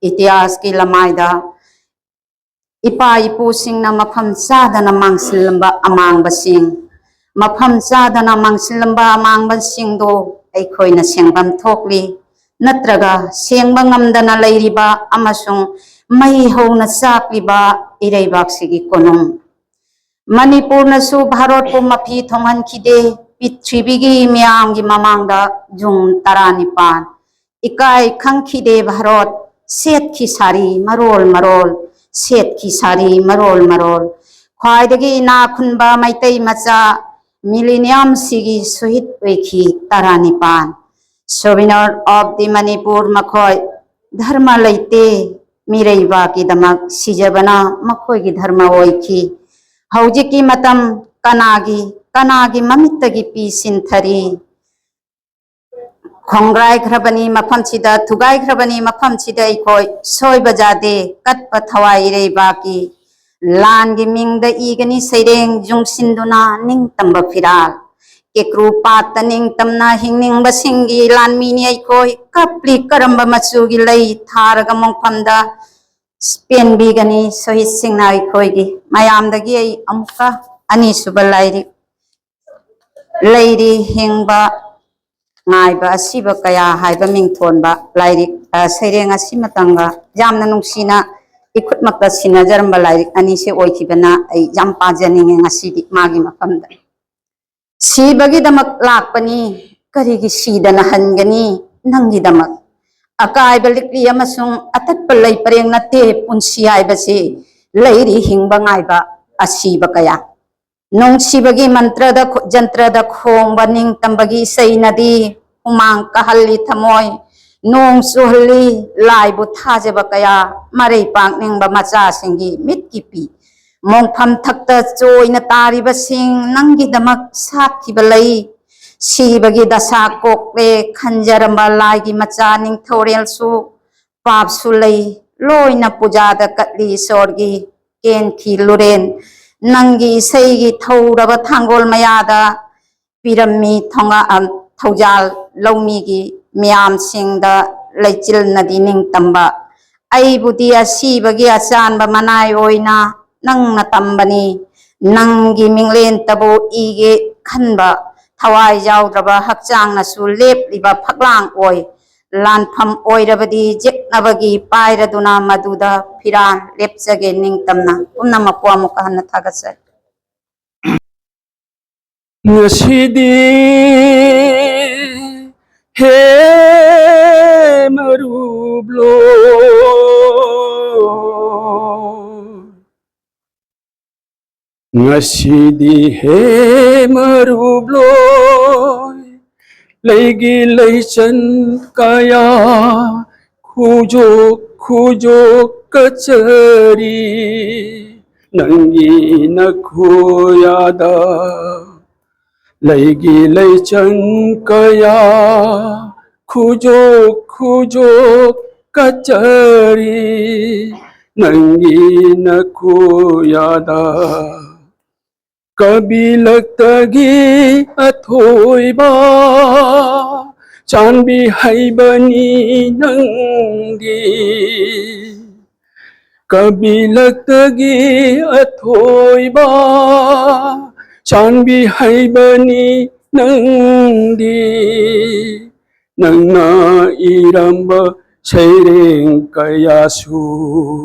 ꯏꯇꯤꯍꯥꯁꯀꯤ ꯂꯃꯥꯏꯗ ꯏꯄꯥ ꯏꯄꯨꯁꯤꯡꯅ ꯃꯐꯝ ꯆꯥꯗꯅ ꯃꯥꯡꯁꯤꯜꯂꯝꯕ ꯑꯃꯥꯡꯕꯁꯤꯡ, ꯃꯐꯝ ꯆꯥꯗꯅ ꯃꯥꯡꯁꯤꯜꯂꯝꯕ ꯑꯃꯥꯡꯕꯁꯤꯡꯗꯣ ꯑꯩꯈꯣꯏꯅ ꯁꯦꯡꯐꯝ ꯊꯣꯛꯂꯤ꯫ ꯅꯠꯇ꯭ꯔꯒ ꯁꯦꯡꯕ ꯉꯝꯗꯅ ꯂꯩꯔꯤꯕ ꯑꯃꯁꯨꯡ ꯃꯩ ꯍꯧꯅ ꯆꯥꯛꯂꯤꯕ ꯏꯔꯩꯕꯥꯛꯁꯤꯒꯤ ꯀꯣꯅꯨꯡ꯫ ꯃꯅꯤꯄꯨꯔꯅꯁꯨ ꯚꯥꯔꯠꯄꯨ ꯃꯐꯤ ꯊꯣꯡꯍꯟꯈꯤꯗꯦ꯫ ꯄ꯭ꯔꯤꯊꯤꯕꯤꯒꯤ ꯃꯤꯌꯥꯝꯒꯤ ꯃꯃꯥꯡꯗ ꯖꯨꯟ ꯇꯔꯥꯅꯤꯄꯥꯟ ꯏꯀꯥꯏ ꯈꯪꯈꯤꯗꯦ ꯚꯥꯔꯠ꯫ ꯁꯦꯠꯈꯤ ꯁꯥꯔꯤ ꯃꯔꯣꯜ ꯃꯔꯣꯜ, ꯁꯦꯠꯈꯤ ꯁꯥꯔꯤ ꯃꯔꯣꯜ ꯃꯔꯣꯜ꯫ ꯈ꯭ꯋꯥꯏꯗꯒꯤ ꯏꯅꯥꯛ ꯈꯨꯟꯕ ꯃꯩꯇꯩ ꯃꯆꯥ ꯃꯤꯂꯤꯅꯤꯌꯝꯁꯤꯒꯤ ꯁꯨꯍꯤꯠ ꯑꯣꯏꯈꯤ ꯇꯔꯥꯅꯤꯄꯥꯟ꯫ Souvenir of the Manipur ꯃꯈꯣꯏ ꯙꯔꯃ ꯂꯩꯇꯦ꯫ ꯃꯤꯔꯩꯕꯥꯛꯀꯤꯗꯃꯛ ꯁꯤꯖꯕꯅ ꯃꯈꯣꯏꯒꯤ ꯙꯔꯃ ꯑꯣꯏꯈꯤ꯫ ꯍꯧꯖꯤꯛꯀꯤ ꯃꯇꯝ ꯀꯅꯥꯒꯤ, ꯀꯅꯥꯒꯤ ꯃꯃꯤꯠꯇꯒꯤ ꯄꯤ ꯁꯤꯟꯊꯔꯤ? ꯈꯣꯡꯒꯥꯏꯈ꯭ꯔꯕꯅꯤ ꯃꯐꯝꯁꯤꯗ, ꯊꯨꯒꯥꯏꯈ꯭ꯔꯕꯅꯤ ꯃꯐꯝꯁꯤꯗ ꯑꯩꯈꯣꯏ ꯁꯣꯏꯕ ꯌꯥꯗꯦ꯫ ꯀꯠꯄ ꯊꯋꯥꯏ ꯏꯔꯩꯕꯥꯛꯀꯤ ꯂꯥꯟꯒꯤ ꯃꯤꯡꯗ ꯏꯒꯅꯤ ꯁꯩꯔꯦꯡ ꯌꯨꯡꯁꯤꯟꯗꯨꯅ ꯅꯤꯡꯇꯝꯕ ꯐꯤꯔꯥꯜ꯫ ꯀꯦꯀ꯭ꯔꯨ ꯄꯥꯠꯇ ꯅꯤꯡꯇꯝꯅ ꯍꯤꯡꯅꯤꯡꯕꯁꯤꯡꯒꯤ ꯂꯥꯟꯃꯤꯅꯤ ꯑꯩꯈꯣꯏ꯫ ꯀꯞꯂꯤ ꯀꯔꯝꯕ ꯃꯆꯨꯒꯤ ꯂꯩ ꯊꯥꯔꯒ ꯃꯣꯡꯐꯝꯗ ꯄꯦꯟꯕꯤꯒꯅꯤ ꯁꯍꯤꯗꯁꯤꯡꯅ ꯑꯩꯈꯣꯏꯒꯤ? ꯃꯌꯥꯝꯗꯒꯤ ꯑꯩ ꯑꯃꯨꯛꯀ ꯑꯅꯤꯁꯨꯕ ꯂꯥꯏꯔꯤꯛ, ꯂꯩꯔꯤ ꯍꯤꯡꯕ ꯉꯥꯏꯕ ꯑꯁꯤꯕ ꯀꯌꯥ ꯍꯥꯏꯕ ꯃꯤꯡꯊꯣꯟꯕ ꯂꯥꯏꯔꯤꯛ, ꯑ, ꯁꯩꯔꯦꯡ ꯑꯁꯤꯃꯇꯪꯒ ꯌꯥꯝꯅ ꯅꯨꯡꯁꯤꯅ ꯏꯈꯨꯠꯃꯛꯇ ꯁꯤꯟꯅꯖꯔꯝꯕ ꯂꯥꯏꯔꯤꯛ ꯑꯅꯤꯁꯦ ꯑꯣꯏꯈꯤꯕꯅ ꯑꯩ ꯌꯥꯝ ꯄꯥꯖꯅꯤꯡꯉꯦ ꯉꯁꯤꯗꯤ ꯃꯥꯒꯤ ꯃꯐꯝꯗ꯫ ꯁꯤꯕꯒꯤꯗꯃꯛ ꯂꯥꯛꯄꯅꯤ, ꯀꯔꯤꯒꯤ ꯁꯤꯗꯅ ꯍꯟꯒꯅꯤ? ꯅꯪꯒꯤꯗꯃꯛ꯫ ꯑꯀꯥꯏꯕ ꯂꯤꯛꯂꯤ ꯑꯃꯁꯨꯡ ꯑꯇꯠꯄ ꯂꯩ ꯄꯔꯦꯡ ꯅꯠꯇꯦ ꯄꯨꯟꯁꯤ ꯍꯥꯏꯕꯁꯤ, ꯂꯩꯔꯤ ꯍꯤꯡꯕ ꯉꯥꯏꯕ ꯑꯁꯤꯕ ꯀꯌꯥ꯫ ꯅꯨꯡꯁꯤꯕꯒꯤ ꯃꯟꯇ꯭ꯔꯗ ꯈꯨ-, ꯖꯟꯇ꯭ꯔꯗ ꯈꯣꯡꯕ ꯅꯤꯡꯇꯝꯕꯒꯤ ꯏꯁꯩꯅꯗꯤ ꯍꯨꯃꯥꯡ ꯀꯥꯍꯜꯂꯤ ꯊꯃꯣꯏ, ꯅꯣꯡ ꯆꯨꯍꯜꯂꯤ ꯂꯥꯏꯕꯨ ꯊꯥꯖꯕ ꯀꯌꯥ, ꯃꯔꯩ ꯄꯥꯛꯅꯤꯡꯕ ꯃꯆꯥꯁꯤꯡꯒꯤ ꯃꯤꯠꯀꯤ ꯄꯤ꯫ ꯃꯣꯡꯐꯝ ꯊꯛꯇ ꯆꯣꯏꯅ ꯇꯥꯔꯤꯕꯁꯤꯡ ꯅꯪꯒꯤꯗꯃꯛ ꯁꯥꯠꯈꯤꯕ ꯂꯩ꯫ ꯁꯤꯕꯒꯤ ꯗꯁꯥ ꯀꯣꯛꯂꯦ ꯈꯟꯖꯔꯝꯕ ꯂꯥꯏꯒꯤ ꯃꯆꯥ ꯅꯤꯡꯊꯧꯔꯦꯜꯁꯨ ꯄꯥꯞꯁꯨ ꯂꯩ, ꯂꯣꯏꯅ ꯄꯨꯖꯥꯗ ꯀꯠꯂꯤ ꯏꯁꯣꯔꯒꯤ ꯀꯦꯟꯈꯤ ꯂꯨꯔꯦꯟ꯫ ꯅꯪꯒꯤ ꯏꯁꯩꯒꯤ ꯊꯧꯔꯕ ꯊꯥꯡꯒꯣꯜ ꯃꯌꯥꯗ ꯄꯤꯔꯝꯃꯤ ꯊꯣꯉꯥ-, ꯑ, ꯊꯧꯖꯥꯜ ꯂꯧꯃꯤꯒꯤ ꯃꯤꯌꯥꯝꯁꯤꯡꯗ ꯂꯩꯆꯤꯜꯅꯗꯤ ꯅꯤꯡꯇꯝꯕ꯫ ꯑꯩꯕꯨꯗꯤ ꯑꯁꯤꯕꯒꯤ ꯑꯆꯥꯟꯕ ꯃꯅꯥꯏ ꯑꯣꯏꯅ ꯅꯪꯅ ꯇꯝꯕꯅꯤ꯫ ꯅꯪꯒꯤ ꯃꯤꯡꯂꯦꯟꯇꯕꯨ ꯏꯒꯦ ꯈꯟꯕ ꯊꯋꯥꯏ ꯌꯥꯎꯗ꯭ꯔꯕ ꯍꯛꯆꯥꯡꯅꯁꯨ ꯂꯦꯞꯂꯤꯕ ꯐꯛꯂꯥꯡ ꯑꯣꯏ꯫ ꯂꯥꯟꯐꯝ ꯑꯣꯏꯔꯕꯗꯤ ꯌꯦꯛꯅꯕꯒꯤ ꯄꯥꯏꯔꯗꯨꯅ ꯃꯗꯨꯗ ꯐꯤꯔꯥꯜ ꯂꯦꯞꯆꯒꯦ ꯅꯤꯡꯇꯝꯅ꯫ ꯄꯨꯝꯅꯃꯛꯄꯨ ꯑꯃꯨꯛꯀ ꯍꯟꯅ ꯊꯥꯒꯠꯆꯔꯤ꯫ ꯉꯁꯤꯗꯤ ꯍꯦ ꯃꯔꯨꯞꯂꯣꯏ, ꯉꯁꯤꯗꯤ ꯍꯦ ꯃꯔꯨꯞꯂꯣꯏ, ꯂꯩꯒꯤ ꯂꯩꯆꯟ ꯀꯌꯥ ꯈꯨꯖꯣꯛ ꯈꯨꯖꯣꯛ ꯀꯆꯔꯤ, ꯅꯪꯒꯤ ꯅꯈꯣꯌꯥꯗ꯫ ꯂꯩꯒꯤ ꯂꯩꯆꯟ ꯀꯌꯥ ꯈꯨꯖꯣꯛ ꯈꯨꯖꯣꯛ ꯀꯆꯔꯤ, ꯅꯪꯒꯤ ꯅꯈꯣꯌꯥꯗ꯫ ꯀꯕꯤ ꯂꯛꯇꯒꯤ ꯑꯊꯣꯏꯕ ꯆꯥꯟꯕꯤ ꯍꯩꯕꯅꯤ ꯅꯪꯗꯤ꯫ ꯀꯕꯤ ꯂꯛꯇꯒꯤ ꯑꯊꯣꯏꯕ ꯆꯥꯟꯕꯤ ꯍꯩꯕꯅꯤ ꯅꯪꯗꯤ꯫ ꯅꯪꯅ ꯏꯔꯝꯕ ꯁꯩꯔꯦꯡ ꯀꯌꯥꯁꯨ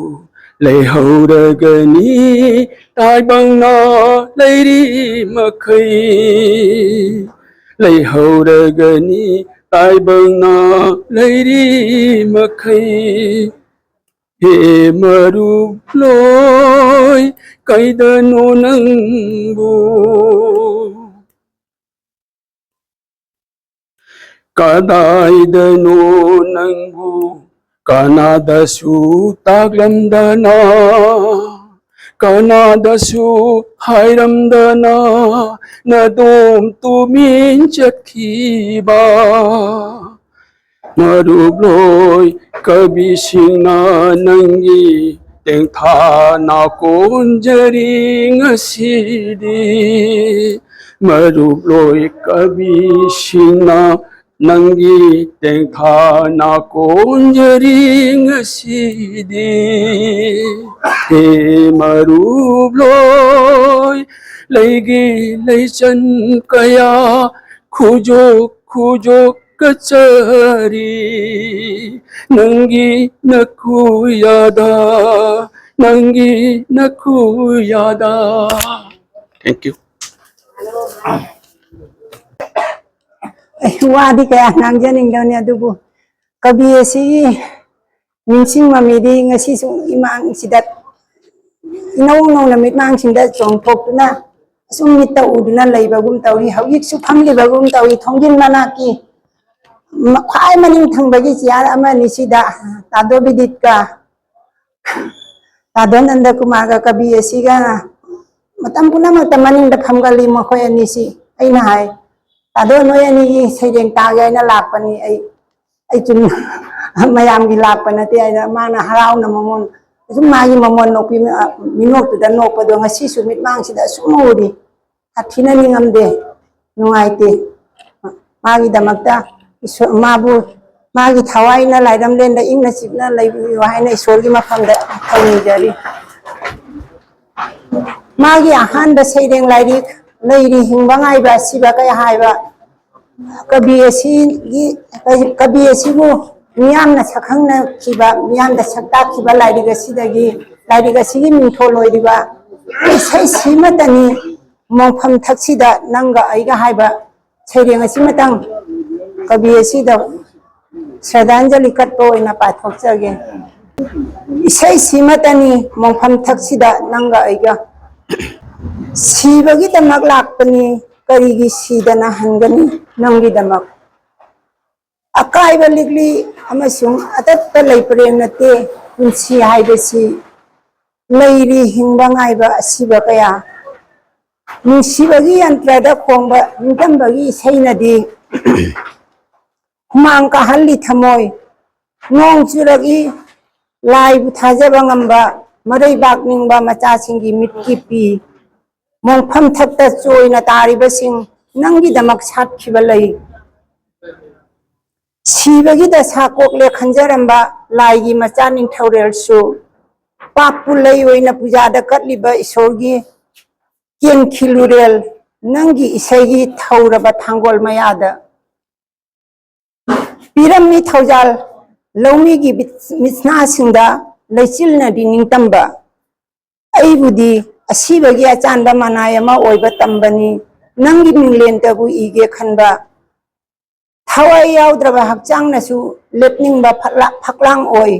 ꯂꯩꯍꯧꯔꯒꯅꯤ, ꯇꯥꯏꯕꯪꯅ ꯂꯩꯔꯤ ꯃꯈꯩ ꯂꯩꯍꯧꯔꯒꯅꯤ, ꯇꯥꯏꯕꯪꯅ ꯂꯩꯔꯤ ꯃꯈꯩ꯫ ꯍꯦ ꯃꯔꯨꯞ ꯂꯣꯏ, ꯀꯩꯗꯅꯣ ꯅꯪꯕꯨ? ꯀꯗꯥꯏꯗꯅꯣ ꯅꯪꯕꯨ? ꯀꯅꯥꯗꯁꯨ ꯇꯥꯛꯂꯝꯗꯅ, ꯀꯅꯥꯗꯁꯨ ꯍꯥꯏꯔꯝꯗꯅ, ꯅꯗꯣꯝ ꯇꯨꯃꯤꯟ ꯆꯠꯈꯤꯕ꯫ ꯃꯔꯨꯞ ꯂꯣꯏ, ꯀꯕꯤꯁꯤꯡꯅ ꯅꯪꯒꯤ ꯇꯦꯡꯊꯥ ꯅꯥꯀꯣꯟꯖꯔꯤ ꯉꯁꯤꯗꯤ꯫ ꯃꯔꯨꯞ ꯂꯣꯏ, ꯀꯕꯤꯁꯤꯡꯅ ꯅꯪꯒꯤ ꯇꯦꯡꯊꯥ ꯅꯥꯀꯣꯟꯖꯔꯤ ꯉꯁꯤꯗꯤ꯫ ꯍꯦ ꯃꯔꯨꯞ ꯂꯣꯏ, ꯂꯩꯒꯤ ꯂꯩꯆꯟ ꯀꯌꯥ ꯈꯨꯖꯣꯛ ꯈꯨꯖꯣꯛ ꯀꯆꯔꯤ, ꯅꯪꯒꯤ ꯅꯈꯨꯌꯥꯗ, ꯅꯪꯒꯤ ꯅꯈꯨꯌꯥꯗ꯫ Thank you. ꯑꯩ ꯋꯥꯗꯤ ꯀꯌꯥ ꯉꯥꯡꯖꯅꯤꯡꯗꯕꯅꯤ, ꯑꯗꯨꯕꯨ ꯀꯕꯤ ꯑꯁꯤꯒꯤ ꯅꯤꯡꯁꯤꯡ ꯃꯃꯤꯗꯤ ꯉꯁꯤꯁꯨ ꯏꯃꯥꯡꯁꯤꯗ ꯏꯅꯧ ꯅꯧꯅ ꯃꯤꯠꯃꯥꯡꯁꯤꯡꯗ ꯆꯣꯡꯊꯣꯛꯇꯨꯅ ꯑꯁꯨꯝ ꯃꯤꯠꯇ ꯎꯗꯨꯅ ꯂꯩꯕꯒꯨꯝ ꯇꯧꯏ꯫ ꯍꯧꯖꯤꯛꯁꯨ ꯐꯝꯂꯤꯕꯒꯨꯝ ꯇꯧꯏ꯫ ꯊꯣꯡꯖꯤꯟ ꯃꯅꯥꯛꯀꯤ ꯃ-, ꯈ꯭ꯋꯥꯏ ꯃꯅꯤꯡ ꯊꯪꯕꯒꯤ ꯆꯤꯌꯥꯔ ꯑꯃ ꯑꯅꯤꯁꯤꯗ ꯇꯥꯗꯣ ꯕꯤꯗꯤꯠꯀ ꯇꯥꯗꯣ ꯅꯟꯗꯀꯨꯃꯥꯔꯒ ꯀꯕꯤ ꯑꯁꯤꯒ ꯃꯇꯝ ꯄꯨꯝꯅꯃꯛꯇ ꯃꯅꯤꯡꯗ ꯐꯝꯒꯜꯂꯤ ꯃꯈꯣꯏ ꯑꯅꯤꯁꯤ꯫ ꯑꯩꯅ ꯍꯥꯏ, "ꯇꯥꯗꯣ, ꯅꯣꯏ ꯑꯅꯤꯒꯤ ꯁꯩꯔꯦꯡ ꯇꯥꯒꯦ ꯍꯥꯏꯅ ꯂꯥꯛꯄꯅꯤ ꯑꯩ꯫ ꯑꯩ ꯆꯨꯝꯅ ꯃꯌꯥꯝꯒꯤ ꯂꯥꯛꯄ ꯅꯠꯇꯦ" ꯍꯥꯏꯅ ꯃꯥꯅ ꯍꯔꯥꯎꯅ ꯃꯃꯣꯟ, ꯑꯁꯨꯝ ꯃꯥꯒꯤ ꯃꯃꯣꯟ ꯅꯣꯛꯄꯤ, ꯃꯤꯅꯣꯛꯇꯨꯗ ꯅꯣꯛꯄꯗꯣ ꯉꯁꯤꯁꯨ ꯃꯤꯠꯃꯥꯡꯁꯤꯗ ꯑꯁꯨꯝ ꯎꯔꯤ꯫ ꯁꯥꯊꯤꯅ ꯅꯤꯡꯉꯝꯗꯦ, ꯅꯨꯡꯉꯥꯏꯇꯦ꯫ ꯃꯥꯒꯤꯗꯃꯛꯇ ꯏꯁꯣꯔ, ꯃꯥꯕꯨ, ꯃꯥꯒꯤ ꯊꯋꯥꯏꯅ ꯂꯥꯏꯔꯝꯂꯦꯟꯗ ꯏꯪꯅ ꯆꯤꯛꯅ ꯂꯩꯕꯤꯌꯨ ꯍꯥꯏꯅ ꯏꯁꯣꯔꯒꯤ ꯃꯐꯝꯗ ꯊꯧꯅꯤꯖꯔꯤ꯫ ꯃꯥꯒꯤ ꯑꯍꯥꯟꯕ ꯁꯩꯔꯦꯡ ꯂꯥꯏꯔꯤꯛ ꯂꯩꯔꯤ ꯍꯤꯡꯕ ꯉꯥꯏꯕ ꯑꯁꯤꯕ ꯀꯌꯥ ꯍꯥꯏꯕ ꯀꯕꯤ ꯑꯁꯤꯒꯤ, ꯀꯕꯤ ꯑꯁꯤꯕꯨ ꯃꯤꯌꯥꯝꯅ ꯁꯛꯈꯪꯅꯈꯤꯕ, ꯃꯤꯌꯥꯝꯗ ꯁꯛ ꯇꯥꯛꯈꯤꯕ ꯂꯥꯏꯔꯤꯛ ꯑꯁꯤꯗꯒꯤ, ꯂꯥꯏꯔꯤꯛ ꯑꯁꯤꯒꯤ ꯃꯤꯡꯊꯣꯜ ꯑꯣꯏꯔꯤꯕ ꯏꯁꯩ ꯁꯤꯃꯇꯅꯤ꯫ ꯃꯣꯡꯐꯝ ꯊꯛꯁꯤꯗ ꯅꯪꯒ ꯑꯩꯒ ꯍꯥꯏꯕ ꯁꯩꯔꯦꯡ ꯑꯁꯤꯃꯇꯪ ꯀꯕꯤ ꯑꯁꯤꯗ ꯁ꯭ꯔꯗꯥꯟꯖꯂꯤ ꯀꯠꯄ ꯑꯣꯏꯅ ꯄꯥꯊꯣꯛꯆꯒꯦ꯫ ꯏꯁꯩꯁꯤꯃꯇꯅꯤ ꯃꯣꯡꯐꯝ ꯊꯛꯁꯤꯗ ꯅꯪꯒ ꯑꯩꯒ, ꯁꯤꯕꯒꯤꯗꯃꯛ ꯂꯥꯛꯄꯅꯤ, ꯀꯔꯤꯒꯤ ꯁꯤꯗꯅ ꯍꯟꯒꯅꯤ ꯅꯪꯒꯤꯗꯃꯛ? ꯑꯀꯥꯏꯕ ꯂꯤꯛꯂꯤ ꯑꯃꯁꯨꯡ ꯑꯇꯠꯄ ꯂꯩꯄꯔꯦꯡ ꯅꯠꯇꯦ ꯄꯨꯟꯁꯤ ꯍꯥꯏꯕꯁꯤ꯫ ꯂꯩꯔꯤ ꯍꯤꯡꯕ ꯉꯥꯏꯕ ꯑꯁꯤꯕ ꯀꯌꯥ꯫ ꯅꯨꯡꯁꯤꯕꯒꯤ ꯌꯟꯇ꯭ꯔꯗ ꯈꯣꯡꯕ ꯅꯤꯡꯇꯝꯕꯒꯤ ꯏꯁꯩꯅꯗꯤ ꯍꯨꯃꯥꯡ ꯀꯥꯍꯜꯂꯤ ꯊꯃꯣꯏ꯫ ꯅꯣꯡ ꯆꯨꯔꯛꯏ, ꯂꯥꯏꯕꯨ ꯊꯥꯖꯕ ꯉꯝꯕ, ꯃꯔꯩꯕꯥꯛ ꯅꯤꯡꯕ ꯃꯆꯥꯁꯤꯡꯒꯤ ꯃꯤꯠꯀꯤ ꯄꯤ꯫ ꯃꯣꯡꯐꯝ ꯊꯛꯇ ꯆꯣꯏꯅ ꯇꯥꯔꯤꯕꯁꯤꯡ ꯅꯪꯒꯤꯗꯃꯛ ꯁꯥꯠꯈꯤꯕ ꯂꯩ꯫ ꯁꯤꯕꯒꯤ ꯗꯁꯥ ꯀꯣꯛꯂꯦ ꯈꯟꯖꯔꯝꯕ ꯂꯥꯏꯒꯤ ꯃꯆꯥ ꯅꯤꯡꯊꯧꯔꯦꯜꯁꯨ, ꯄꯥꯞꯄꯨ ꯂꯩ ꯑꯣꯏꯅ ꯄꯨꯖꯥꯗ ꯀꯠꯂꯤꯕ ꯏꯁꯣꯔꯒꯤ ꯀꯦꯟꯈꯤꯂꯨꯔꯦꯜ, ꯅꯪꯒꯤ ꯏꯁꯩꯒꯤ ꯊꯧꯔꯕ ꯊꯥꯡꯒꯣꯜ ꯃꯌꯥꯗ꯫ ꯄꯤꯔꯝꯃꯤ ꯊꯧꯖꯥꯜ ꯂꯧꯃꯤꯒꯤ ꯃꯤꯠꯁꯅꯥꯁꯤꯡꯗ ꯂꯩꯆꯤꯜꯅꯗꯤ ꯅꯤꯡꯇꯝꯕ꯫ ꯑꯩꯕꯨꯗꯤ ꯑꯁꯤꯕꯒꯤ ꯑꯆꯥꯟꯕ ꯃꯅꯥꯏ ꯑꯃ ꯑꯣꯏꯕ ꯇꯝꯕꯅꯤ, ꯅꯪꯒꯤ ꯃꯤꯡꯂꯦꯟꯇꯕꯨ ꯏꯒꯦ ꯈꯟꯕ꯫ ꯊꯋꯥꯏ ꯌꯥꯎꯗ꯭ꯔꯕ ꯍꯛꯆꯥꯡꯅꯁꯨ ꯂꯦꯞꯅꯤꯡꯕ ꯐꯛꯂꯥ-, ꯐꯛꯂꯥꯡ ꯑꯣꯏ,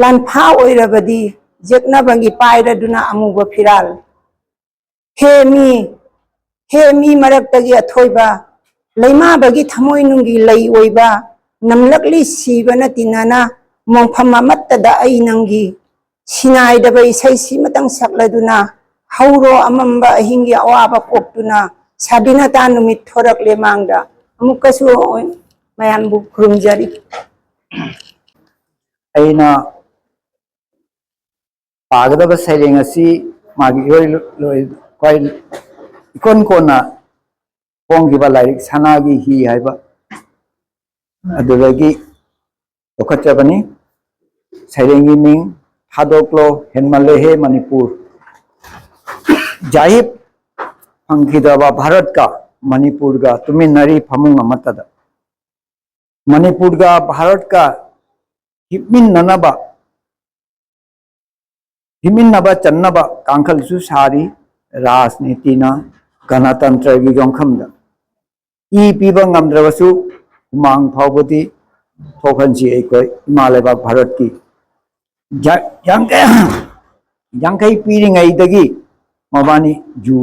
ꯂꯥꯟꯐꯥ ꯑꯣꯏꯔꯕꯗꯤ ꯌꯦꯛꯅꯕꯒꯤ ꯄꯥꯏꯔꯗꯨꯅ ꯑꯃꯨꯕ ꯐꯤꯔꯥꯜ꯫ ꯍꯦ ꯃꯤ, ꯍꯦ ꯃꯤ ꯃꯔꯛꯇꯒꯤ ꯑꯊꯣꯏꯕ, ꯂꯩꯃꯥꯕꯒꯤ ꯊꯃꯣꯏꯅꯨꯡꯒꯤ ꯂꯩ ꯑꯣꯏꯕ, ꯅꯝꯂꯛꯂꯤ ꯁꯤꯕꯅ ꯇꯤꯟꯅꯅ, ꯃꯣꯡꯐꯝ ꯑꯃꯠꯇꯗ ꯑꯩ ꯅꯪꯒꯤ ꯁꯤꯅꯥꯏꯗꯕ ꯏꯁꯩ ꯁꯤꯃꯇꯪ ꯁꯛꯂꯗꯨꯅ, ꯍꯧꯔꯣ ꯑꯃꯝꯕ ꯑꯍꯤꯡꯒꯤ ꯑꯋꯥꯕ ꯀꯣꯛꯇꯨꯅ, ꯁꯥꯗꯤꯅꯇꯥ ꯅꯨꯃꯤꯠ ꯊꯣꯔꯛꯂꯦ ꯃꯥꯡꯗ꯫ ꯑꯃꯨꯛꯀꯁꯨ ꯃꯌꯥꯝꯕꯨ ꯈꯨꯔꯨꯝꯖꯔꯤ꯫ ꯑꯩꯅ ꯄꯥꯒꯗꯕ ꯁꯩꯔꯦꯡ ꯑꯁꯤ ꯃꯥꯒꯤ ꯏꯔꯣꯏ ꯂꯣꯏ-, ꯈ꯭ꯋꯥꯏ ꯏꯀꯣꯟ ꯀꯣꯟꯅ ꯐꯣꯡꯈꯤꯕ ꯂꯥꯏꯔꯤꯛ ꯁꯅꯥꯒꯤ ꯍꯤ ꯍꯥꯏꯕ ꯑꯗꯨꯗꯒꯤ ꯂꯧꯈꯠꯆꯕꯅꯤ꯫ ꯁꯩꯔꯦꯡꯒꯤ ꯃꯤꯡ ꯊꯥꯗꯣꯛꯂꯣ ꯍꯦꯟꯃꯜꯂꯦꯍꯦ ꯃꯅꯤꯄꯨꯔ꯫ ꯖꯥꯍꯤꯞ ꯐꯪꯈꯤꯗ꯭ꯔꯕ ꯚꯥꯔꯠꯀ ꯃꯅꯤꯄꯨꯔꯒ ꯇꯨꯃꯤꯟꯅꯔꯤ ꯐꯃꯨꯡ ꯑꯃꯠꯇꯗ꯫ ꯃꯅꯤꯄꯨꯔꯒ ꯚꯥꯔꯠꯀ ꯍꯤꯞꯃꯤꯟꯅꯅꯕ, ꯍꯤꯞꯃꯤꯟꯅꯕ ꯆꯟꯅꯕ ꯀꯥꯡꯈꯜꯁꯨ ꯁꯥꯔꯤ ꯔꯥꯖꯅꯤꯇꯤꯅ ꯒꯅꯇꯟꯇ꯭ꯔꯒꯤ ꯌꯣꯡꯐꯝꯗ꯫ ꯏ ꯄꯤꯕ ꯉꯝꯗ꯭ꯔꯕꯁꯨ ꯍꯨꯃꯥꯡ ꯐꯥꯎꯕꯗꯤ ꯊꯣꯛꯍꯟꯁꯤ ꯑꯩꯈꯣꯏ ꯏꯃꯥ ꯂꯩꯕꯥꯛ ꯚꯥꯔꯠꯀꯤ꯫ ꯌꯥ-, ꯌꯥꯡꯈꯩ, ꯌꯥꯡꯈꯩ ꯄꯤꯔꯤꯉꯩꯗꯒꯤ ꯃꯕꯥꯅꯤ ꯖꯨ,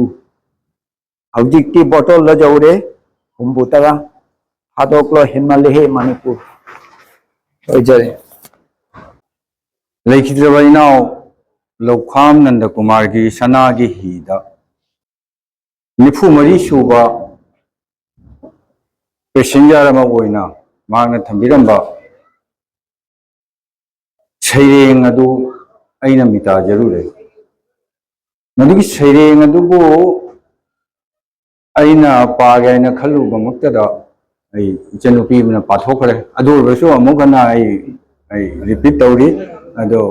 ꯍꯧꯖꯤꯛꯇꯤ ꯕꯣꯇꯜꯗ ꯌꯧꯔꯦ, ꯍꯨꯝꯐꯨ ꯇꯔꯥ꯫ ꯊꯥꯗꯣꯛꯂꯣ, ꯍꯦꯟꯃꯜꯂꯦꯍꯦ ꯃꯅꯤꯄꯨꯔ꯫ ꯑꯣꯏꯖꯔꯦ꯫ ꯂꯩꯈꯤꯗ꯭ꯔꯕ ꯏꯅꯥꯎ ꯂꯧꯈꯥꯝ ꯅꯟꯗꯀꯨꯃꯥꯔꯒꯤ ꯁꯅꯥꯒꯤ ꯍꯤꯗ ꯅꯤꯐꯨ ꯃꯔꯤ ꯁꯨꯕ ꯄꯦꯁꯦꯟꯖꯔ ꯑꯃ ꯑꯣꯏꯅ ꯃꯍꯥꯛꯅ ꯊꯝꯕꯤꯔꯝꯕ ꯁꯩꯔꯦꯡ ꯑꯗꯨ ꯑꯩꯅ ꯃꯤꯇꯥꯖꯔꯨꯔꯦ꯫ ꯃꯗꯨꯒꯤ ꯁꯩꯔꯦꯡ ꯑꯗꯨꯕꯨ ꯑꯩꯅ ꯄꯥꯒꯦ ꯍꯥꯏꯅ ꯈꯜꯂꯨꯕꯃꯛꯇꯗ ꯑꯩ ꯏꯆꯟꯅꯨꯄꯤ ꯑꯃꯅ ꯄꯥꯊꯣꯛꯈ꯭ꯔꯦ꯫ ꯑꯗꯨ ꯑꯣꯏꯔꯁꯨ ꯑꯃꯨꯛ ꯍꯟꯅ ꯑꯩ, ꯑꯩ ꯔꯤꯄꯤꯠ ꯇꯧꯔꯤ, ꯑꯗꯣ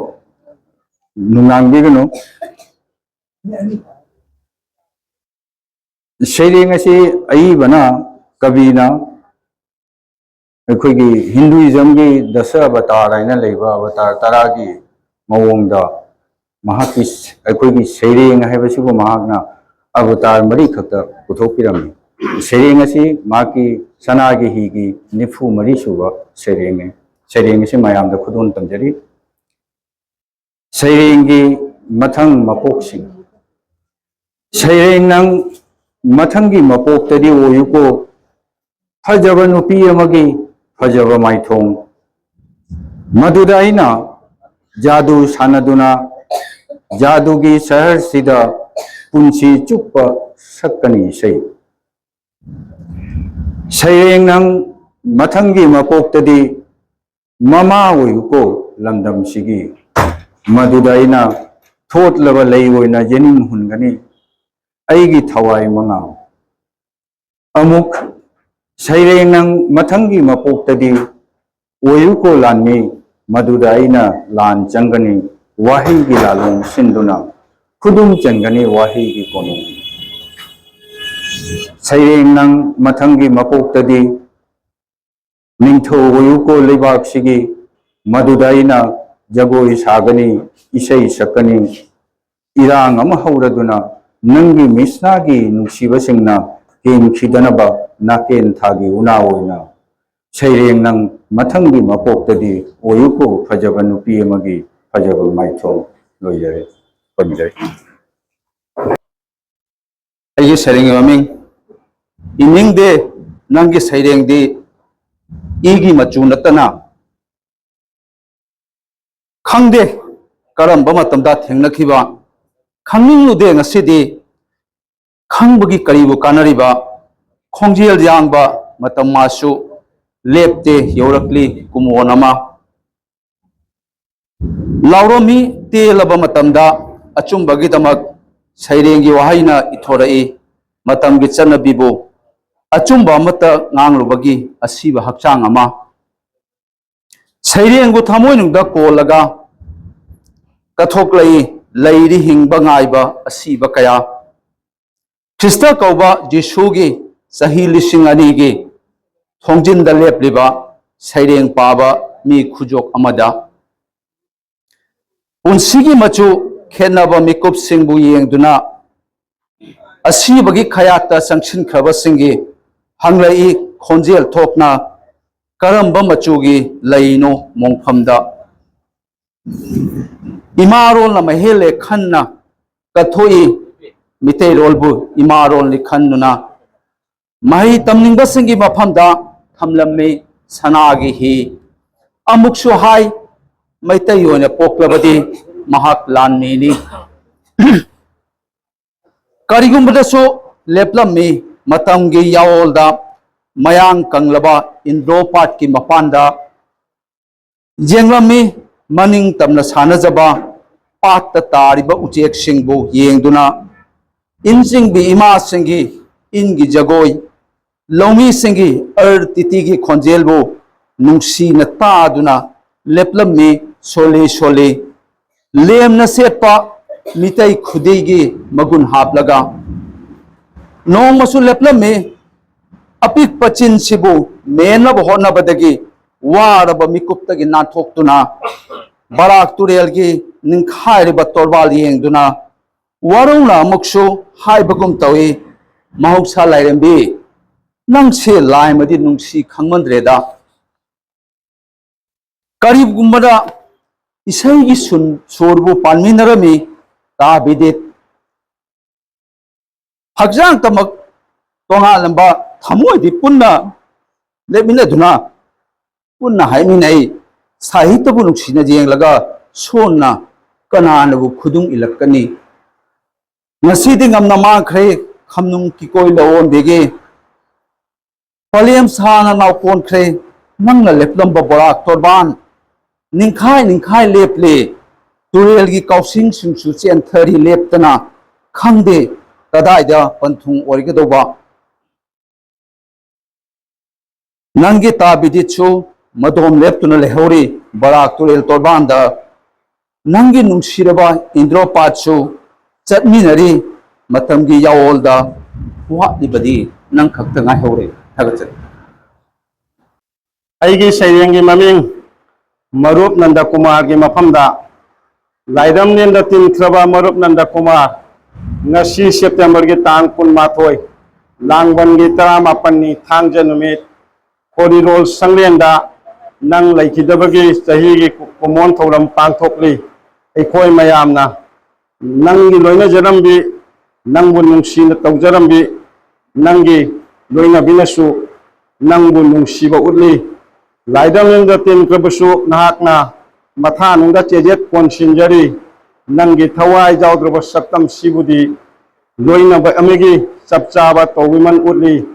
ꯅꯨꯡꯅꯥꯡꯕꯤꯒꯅꯨ꯫ ꯁꯩꯔꯦꯡ ꯑꯁꯤ ꯑꯏꯕꯅ, ꯀꯕꯤꯅ ꯑꯩꯈꯣꯏꯒꯤ ꯍꯤꯟꯗꯨꯏꯖꯝꯒꯤ ꯗꯁ ꯑꯕꯇꯥꯔ ꯍꯥꯏꯅ ꯂꯩꯕ ꯑꯕꯇꯥꯔ ꯇꯔꯥꯒꯤ ꯃꯑꯣꯡꯗ ꯃꯍꯥꯛꯀꯤ, ꯑꯩꯈꯣꯏꯒꯤ ꯁꯩꯔꯦꯡ ꯍꯥꯏꯕꯁꯤꯕꯨ ꯃꯍꯥꯛꯅ ꯑꯕꯇꯥꯔ ꯃꯔꯤꯈꯛꯇ ꯄꯨꯊꯣꯛꯄꯤꯔꯝꯃꯤ꯫ ꯁꯩꯔꯦꯡ ꯑꯁꯤ ꯃꯍꯥꯛꯀꯤ ꯁꯅꯥꯒꯤ ꯍꯤꯒꯤ ꯅꯤꯐꯨ ꯃꯔꯤ ꯁꯨꯕ ꯁꯩꯔꯦꯡꯅꯤ꯫ ꯁꯩꯔꯦꯡ ꯑꯁꯤ ꯃꯌꯥꯝꯗ ꯈꯨꯗꯣꯜ ꯇꯝꯖꯔꯤ꯫ ꯁꯩꯔꯦꯡꯒꯤ ꯃꯊꯪ ꯃꯄꯣꯛꯁꯤꯡ꯫ ꯁꯩꯔꯦꯡ, ꯅꯪ ꯃꯊꯪꯒꯤ ꯃꯄꯣꯛꯇꯗꯤ ꯑꯣꯏꯌꯨꯀꯣ, ꯐꯖꯕ ꯅꯨꯄꯤ ꯑꯃꯒꯤ ꯐꯖꯕ ꯃꯥꯏꯊꯣꯡ, ꯃꯗꯨꯗ ꯑꯩꯅ ꯖꯥꯗꯨ ꯁꯥꯟꯅꯗꯨꯅ ꯖꯥꯗꯨꯒꯤ ꯁꯍꯔꯁꯤꯗ ꯄꯨꯟꯁꯤ ꯆꯨꯞꯄ ꯁꯛꯀꯅꯤ ꯏꯁꯩ꯫ ꯁꯩꯔꯦꯡ, ꯅꯪ ꯃꯊꯪꯒꯤ ꯃꯄꯣꯛꯇꯗꯤ ꯃꯃꯥ ꯑꯣꯏꯌꯨꯀꯣ ꯂꯝꯗꯝꯁꯤꯒꯤ, ꯃꯗꯨꯗ ꯑꯩꯅ ꯊꯣꯠꯂꯕ ꯂꯩ ꯑꯣꯏꯅ ꯌꯦꯅꯤꯡ ꯍꯨꯟꯒꯅꯤ ꯑꯩꯒꯤ ꯊꯋꯥꯏ ꯃꯉꯥ꯫ ꯑꯃꯨꯛ ꯁꯩꯔꯦꯡ, ꯅꯪ ꯃꯊꯪꯒꯤ ꯃꯄꯣꯛꯇꯗꯤ ꯑꯣꯏꯌꯨꯀꯣ ꯂꯥꯟꯃꯤ, ꯃꯗꯨꯗ ꯑꯩꯅ ꯂꯥꯟ ꯆꯪꯒꯅꯤ ꯋꯥꯍꯩꯒꯤ ꯂꯥꯂꯣꯡ ꯁꯤꯟꯗꯨꯅ, ꯈꯨꯗꯨꯝ ꯆꯟꯒꯅꯤ ꯋꯥꯍꯩꯒꯤ ꯀꯣꯅꯨꯡ꯫ ꯁꯩꯔꯦꯡ, ꯅꯪ ꯃꯊꯪꯒꯤ ꯃꯄꯣꯛꯇꯗꯤ ꯅꯤꯡꯊꯧ ꯑꯣꯏꯌꯨꯀꯣ ꯂꯩꯕꯥꯛꯁꯤꯒꯤ, ꯃꯗꯨꯗ ꯑꯩꯅ ꯖꯒꯣꯏ ꯁꯥꯒꯅꯤ, ꯏꯁꯩ ꯁꯛꯀꯅꯤ꯫ ꯏꯔꯥꯡ ꯑꯃ ꯍꯧꯔꯗꯨꯅ ꯅꯪꯒꯤ ꯃꯤꯁꯅꯥꯒꯤ ꯅꯨꯡꯁꯤꯕꯁꯤꯡꯅ ꯀꯦꯟꯈꯤꯗꯅꯕ ꯅꯥꯀꯦꯟ ꯊꯥꯒꯤ ꯎꯅꯥ ꯑꯣꯏꯅ ꯁꯩꯔꯦꯡ ꯅꯪ ꯃꯊꯪꯒꯤ ꯃꯄꯣꯛꯇꯗꯤ ꯑꯣꯏꯌꯨꯀꯣ ꯐꯖꯕ ꯅꯨꯄꯤ ꯑꯃꯒꯤ ꯐꯖꯕ ꯃꯥꯏꯊꯣꯡ꯫ ꯂꯣꯏꯖꯔꯦ꯫ ꯄꯟꯖꯔꯦ꯫ ꯑꯩꯒꯤ ꯁꯩꯔꯦꯡꯒꯤ ꯃꯃꯤꯡ ꯏꯅꯤꯡꯗꯦ ꯅꯪꯒꯤ ꯁꯩꯔꯦꯡꯗꯤ ꯏꯒꯤ ꯃꯆꯨ ꯅꯠꯇꯅ꯫ ꯈꯪꯗꯦ ꯀꯔꯝꯕ ꯃꯇꯝꯗ ꯊꯦꯡꯅꯈꯤꯕ, ꯈꯪꯅꯤꯡꯂꯨꯗꯦ ꯉꯁꯤꯗꯤ ꯈꯪꯕꯒꯤ ꯀꯔꯤꯕꯨ ꯀꯥꯟꯅꯔꯤꯕ? ꯈꯣꯡꯖꯦꯜ ꯌꯥꯡꯕ ꯃꯇꯝ ꯃꯥꯁꯨ ꯂꯦꯞꯇꯦ, ꯌꯧꯔꯛꯂꯤ ꯀꯨꯝꯑꯣꯟ ꯑꯃ꯫ ꯂꯥꯎꯔꯝꯃꯤ ꯇꯦꯜꯂꯕ ꯃꯇꯝꯗ ꯑꯆꯨꯝꯕꯒꯤꯗꯃꯛ ꯁꯩꯔꯦꯡꯒꯤ ꯋꯥꯍꯩꯅ ꯏꯊꯣꯔꯛꯏ꯫ ꯃꯇꯝꯒꯤ ꯆꯠꯅꯕꯤꯕꯨ ꯑꯆꯨꯝꯕ ꯑꯃꯠꯇ ꯉꯥꯡꯂꯨꯕꯒꯤ ꯑꯁꯤꯕ ꯍꯛꯆꯥꯡ ꯑꯃ꯫ ꯁꯩꯔꯦꯡꯕꯨ ꯊꯃꯣꯏꯅꯨꯡꯗ ꯀꯣꯜꯂꯒ ꯀꯠꯊꯣꯛꯂꯛꯏ ꯂꯩꯔꯤ ꯍꯤꯡꯕ ꯉꯥꯏꯕ ꯑꯁꯤꯕ ꯀꯌꯥ꯫ ꯈ꯭ꯔꯤꯁꯇ ꯀꯧꯕ ꯖꯤꯁꯨꯒꯤ ꯆꯍꯤ ꯂꯤꯁꯤꯡ ꯑꯅꯤꯒꯤ ꯊꯣꯡꯖꯤꯟꯗ ꯂꯦꯞꯂꯤꯕ ꯁꯩꯔꯦꯡ ꯄꯥꯕ ꯃꯤ ꯈꯨꯖꯣꯛ ꯑꯃꯗ ꯄꯨꯟꯁꯤꯒꯤ ꯃꯆꯨ ꯈꯦꯠꯅꯕ ꯃꯤꯀꯨꯞꯁꯤꯡꯕꯨ ꯌꯦꯡꯗꯨꯅ ꯑꯁꯤꯕꯒꯤ ꯈꯌꯥꯠꯇ ꯆꯪꯁꯤꯟꯈ꯭ꯔꯕꯁꯤꯡꯒꯤ ꯍꯪꯂꯛꯏ ꯈꯣꯟꯖꯦꯜ ꯊꯣꯛꯅ, "ꯀꯔꯝꯕ ꯃꯆꯨꯒꯤ ꯂꯩꯅꯣ ꯃꯣꯡꯐꯝꯗ?" ꯏꯃꯥꯔꯣꯜꯅ ꯃꯍꯦꯜꯂꯦ ꯈꯟꯅ ꯀꯠꯊꯣꯛꯏ ꯃꯤꯇꯩꯔꯣꯜꯕꯨ ꯏꯃꯥꯔꯣꯜꯅꯤ ꯈꯟꯗꯨꯅ꯫ ꯃꯍꯩ ꯇꯝꯅꯤꯡꯕꯁꯤꯡꯒꯤ ꯃꯐꯝꯗ ꯊꯝꯂꯝꯃꯤ ꯁꯅꯥꯒꯤ ꯍꯤ꯫ ꯑꯃꯨꯛꯁꯨ ꯍꯥꯏ, ꯃꯩꯇꯩ ꯑꯣꯏꯅ ꯄꯣꯛꯂꯕꯗꯤ ꯃꯍꯥꯛ ꯂꯥꯟꯃꯤꯅꯤ꯫ ꯀꯔꯤꯒꯨꯝꯕꯗꯁꯨ ꯂꯦꯞꯂꯝꯃꯤ ꯃꯇꯝꯒꯤ ꯌꯥꯑꯣꯜꯗ ꯃꯌꯥꯡ ꯀꯪꯂꯕ ꯏꯟꯗ꯭ꯔꯣ ꯄꯥꯠꯀꯤ ꯃꯄꯥꯟꯗ ꯌꯦꯡꯂꯝꯃꯤ ꯃꯅꯤꯡ ꯇꯝꯅ ꯁꯥꯟꯅꯖꯕ ꯄꯥꯠꯇ ꯇꯥꯔꯤꯕ ꯎꯆꯦꯛꯁꯤꯡꯕꯨ ꯌꯦꯡꯗꯨꯅ ꯏꯟ ꯆꯤꯡꯕꯤ ꯏꯃꯥꯁꯤꯡꯒꯤ ꯏꯟꯒꯤ ꯖꯒꯣꯏ, ꯂꯧꯃꯤꯁꯤꯡꯒꯤ ꯑꯔ ꯇꯤꯇꯤꯒꯤ ꯈꯣꯟꯖꯦꯜꯕꯨ ꯅꯨꯡꯁꯤꯅ ꯇꯥꯗꯨꯅ ꯂꯦꯞꯂꯝꯃꯤ ꯁꯣꯜꯂꯤ ꯁꯣꯜꯂꯤ꯫ ꯂꯦꯝꯅ ꯁꯦꯠꯄ ꯃꯤꯇꯩ ꯈꯨꯗꯩꯒꯤ ꯃꯒꯨꯟ ꯍꯥꯞꯂꯒ ꯅꯣꯡꯃꯁꯨ ꯂꯦꯞꯂꯝꯃꯤ꯫ ꯑꯄꯤꯛꯄ ꯆꯤꯟꯁꯤꯕꯨ ꯃꯦꯟꯅꯕ ꯍꯣꯠꯅꯕꯗꯒꯤ ꯋꯥꯔꯕ ꯃꯤꯀꯨꯞꯇꯒꯤ ꯅꯥꯟꯊꯣꯛꯇꯨꯅ ꯕꯔꯥꯛ ꯇꯨꯔꯦꯜꯒꯤ ꯅꯤꯡꯈꯥꯏꯔꯤꯕ ꯇꯣꯔꯕꯥꯜ ꯌꯦꯡꯗꯨꯅ ꯋꯥꯔꯧꯅ ꯑꯃꯨꯛꯁꯨ ꯍꯥꯏꯕꯒꯨꯝ ꯇꯧꯏ, "ꯃꯍꯧꯁꯥ ꯂꯥꯏꯔꯦꯝꯕꯤ, ꯅꯪꯁꯦ ꯂꯥꯏꯃꯗꯤ ꯅꯨꯡꯁꯤ ꯈꯪꯃꯟꯗ꯭ꯔꯦꯗ꯫ ꯀꯔꯤꯒꯨꯝꯕꯗ ꯏꯁꯩꯒꯤ ꯁꯨꯟ-, ꯁꯨꯔꯕꯨ ꯄꯥꯟꯃꯤꯟꯅꯔꯝꯃꯤ ꯇꯥ ꯕꯤꯗꯤꯠ꯫ ꯍꯛꯆꯥꯡꯇꯃꯛ ꯇꯣꯉꯥꯜꯂꯝꯕ ꯊꯃꯣꯏꯗꯤ ꯄꯨꯟꯅ ꯂꯦꯞꯃꯤꯟꯅꯗꯨꯅ ꯄꯨꯟꯅ ꯍꯥꯏꯃꯤꯟꯅꯩ꯫ ꯁꯥꯍꯤꯇ꯭ꯌꯕꯨ ꯅꯨꯡꯁꯤꯅ ꯌꯦꯡꯂꯒ ꯁꯣꯟꯅ ꯀꯅꯥꯅꯕꯨ ꯈꯨꯗꯨꯡ ꯏꯜꯂꯛꯀꯅꯤ? ꯉꯁꯤꯗꯤ ꯉꯝꯅ ꯃꯥꯡꯈ꯭ꯔꯦ ꯈꯝꯅꯨꯡ ꯀꯤꯀꯣꯏ ꯂꯧꯑꯣꯟꯕꯤꯒꯤ꯫ ꯄꯂꯦꯝ ꯁꯥꯅ ꯅꯥꯎꯀꯣꯟꯈ꯭ꯔꯦ ꯅꯪꯅ ꯂꯦꯞꯂꯝꯕ ꯕꯣꯔꯥꯛ ꯇꯣꯔꯕꯥꯟ꯫ ꯅꯤꯡꯈꯥꯏ ꯅꯤꯡꯈꯥꯏ ꯂꯦꯞꯂꯦ꯫ ꯇꯨꯔꯦꯜꯒꯤ ꯀꯥꯎꯁꯤꯡꯁꯤꯡꯁꯨ ꯆꯦꯟꯊꯔꯤ ꯂꯦꯞꯇꯅ꯫ ꯈꯪꯗꯦ ꯀꯗꯥꯏꯗ ꯄꯟꯊꯨꯡ ꯑꯣꯏꯒꯗꯧꯕ꯫ ꯅꯪꯒꯤ ꯇꯥ ꯕꯤꯗꯤꯠꯁꯨ ꯃꯗꯣꯝ ꯂꯦꯞꯇꯨꯅ ꯂꯩꯍꯧꯔꯤ ꯕꯔꯥꯛ ꯇꯨꯔꯦꯜ ꯇꯣꯔꯕꯥꯟꯗ꯫ ꯅꯪꯒꯤ ꯅꯨꯡꯁꯤꯔꯕ ꯏꯟꯗ꯭ꯔꯣꯄꯥꯠꯁꯨ ꯆꯠꯃꯤꯟꯅꯔꯤ ꯃꯇꯝꯒꯤ ꯌꯥꯑꯣꯜꯗ꯫ ꯋꯥꯠꯂꯤꯕꯗꯤ ꯅꯪ ꯈꯛꯇ ꯉꯥꯏꯍꯧꯔꯦ꯫ ꯊꯥꯒꯠꯆꯔꯤ꯫ ꯑꯩꯒꯤ ꯁꯩꯔꯦꯡꯒꯤ ꯃꯃꯤꯡ ꯃꯔꯨꯞ ꯅꯟꯗꯀꯨꯃꯥꯔꯒꯤ ꯃꯐꯝꯗ꯫ ꯂꯥꯏꯔꯝꯂꯦꯟꯗ ꯇꯤꯟꯈ꯭ꯔꯕ ꯃꯔꯨꯞ ꯅꯟꯗꯀꯨꯃꯥꯔ, ꯉꯁꯤ ꯁꯦꯞꯇꯦꯝꯕꯔꯒꯤ ꯇꯥꯡ ꯀꯨꯟꯃꯥꯊꯣꯏ, ꯂꯥꯡꯕꯟꯒꯤ ꯇꯔꯥꯃꯥꯄꯟꯅꯤ, ꯊꯥꯡꯖ ꯅꯨꯃꯤꯠ, ꯈꯣꯔꯤꯔꯣꯜ ꯁꯪꯂꯦꯟꯗ ꯅꯪ ꯂꯩꯈꯤꯗꯕꯒꯤ ꯆꯍꯤꯒꯤ ꯀꯨꯃꯣꯟ ꯊꯧꯔꯝ ꯄꯥꯡꯊꯣꯛꯂꯤ꯫ ꯑꯩꯈꯣꯏ ꯃꯌꯥꯝꯅ ꯅꯪꯒꯤ ꯂꯣꯏꯅꯖꯔꯝꯕꯤ, ꯅꯪꯕꯨ ꯅꯨꯡꯁꯤꯅ ꯇꯧꯖꯔꯝꯕꯤ ꯅꯪꯒꯤ ꯂꯣꯏꯅꯕꯤꯅꯁꯨ ꯅꯪꯕꯨ ꯅꯨꯡꯁꯤꯕ ꯎꯠꯂꯤ꯫ ꯂꯥꯏꯗꯝꯂꯦꯟꯗ ꯇꯤꯟꯈ꯭ꯔꯕꯁꯨ ꯅꯍꯥꯛꯅ ꯃꯊꯥꯅꯨꯡꯗ ꯆꯦꯖꯦꯠ ꯀꯣꯟꯁꯤꯟꯖꯔꯤ꯫ ꯅꯪꯒꯤ ꯊꯋꯥꯏ ꯌꯥꯎꯗ꯭ꯔꯕ ꯁꯛꯇꯝꯁꯤꯕꯨꯗꯤ ꯂꯣꯏꯅꯕ ꯑꯃꯒꯤ ꯆꯞ ꯆꯥꯕ ꯇꯧꯕꯤꯃꯜ ꯎꯠꯂꯤ꯫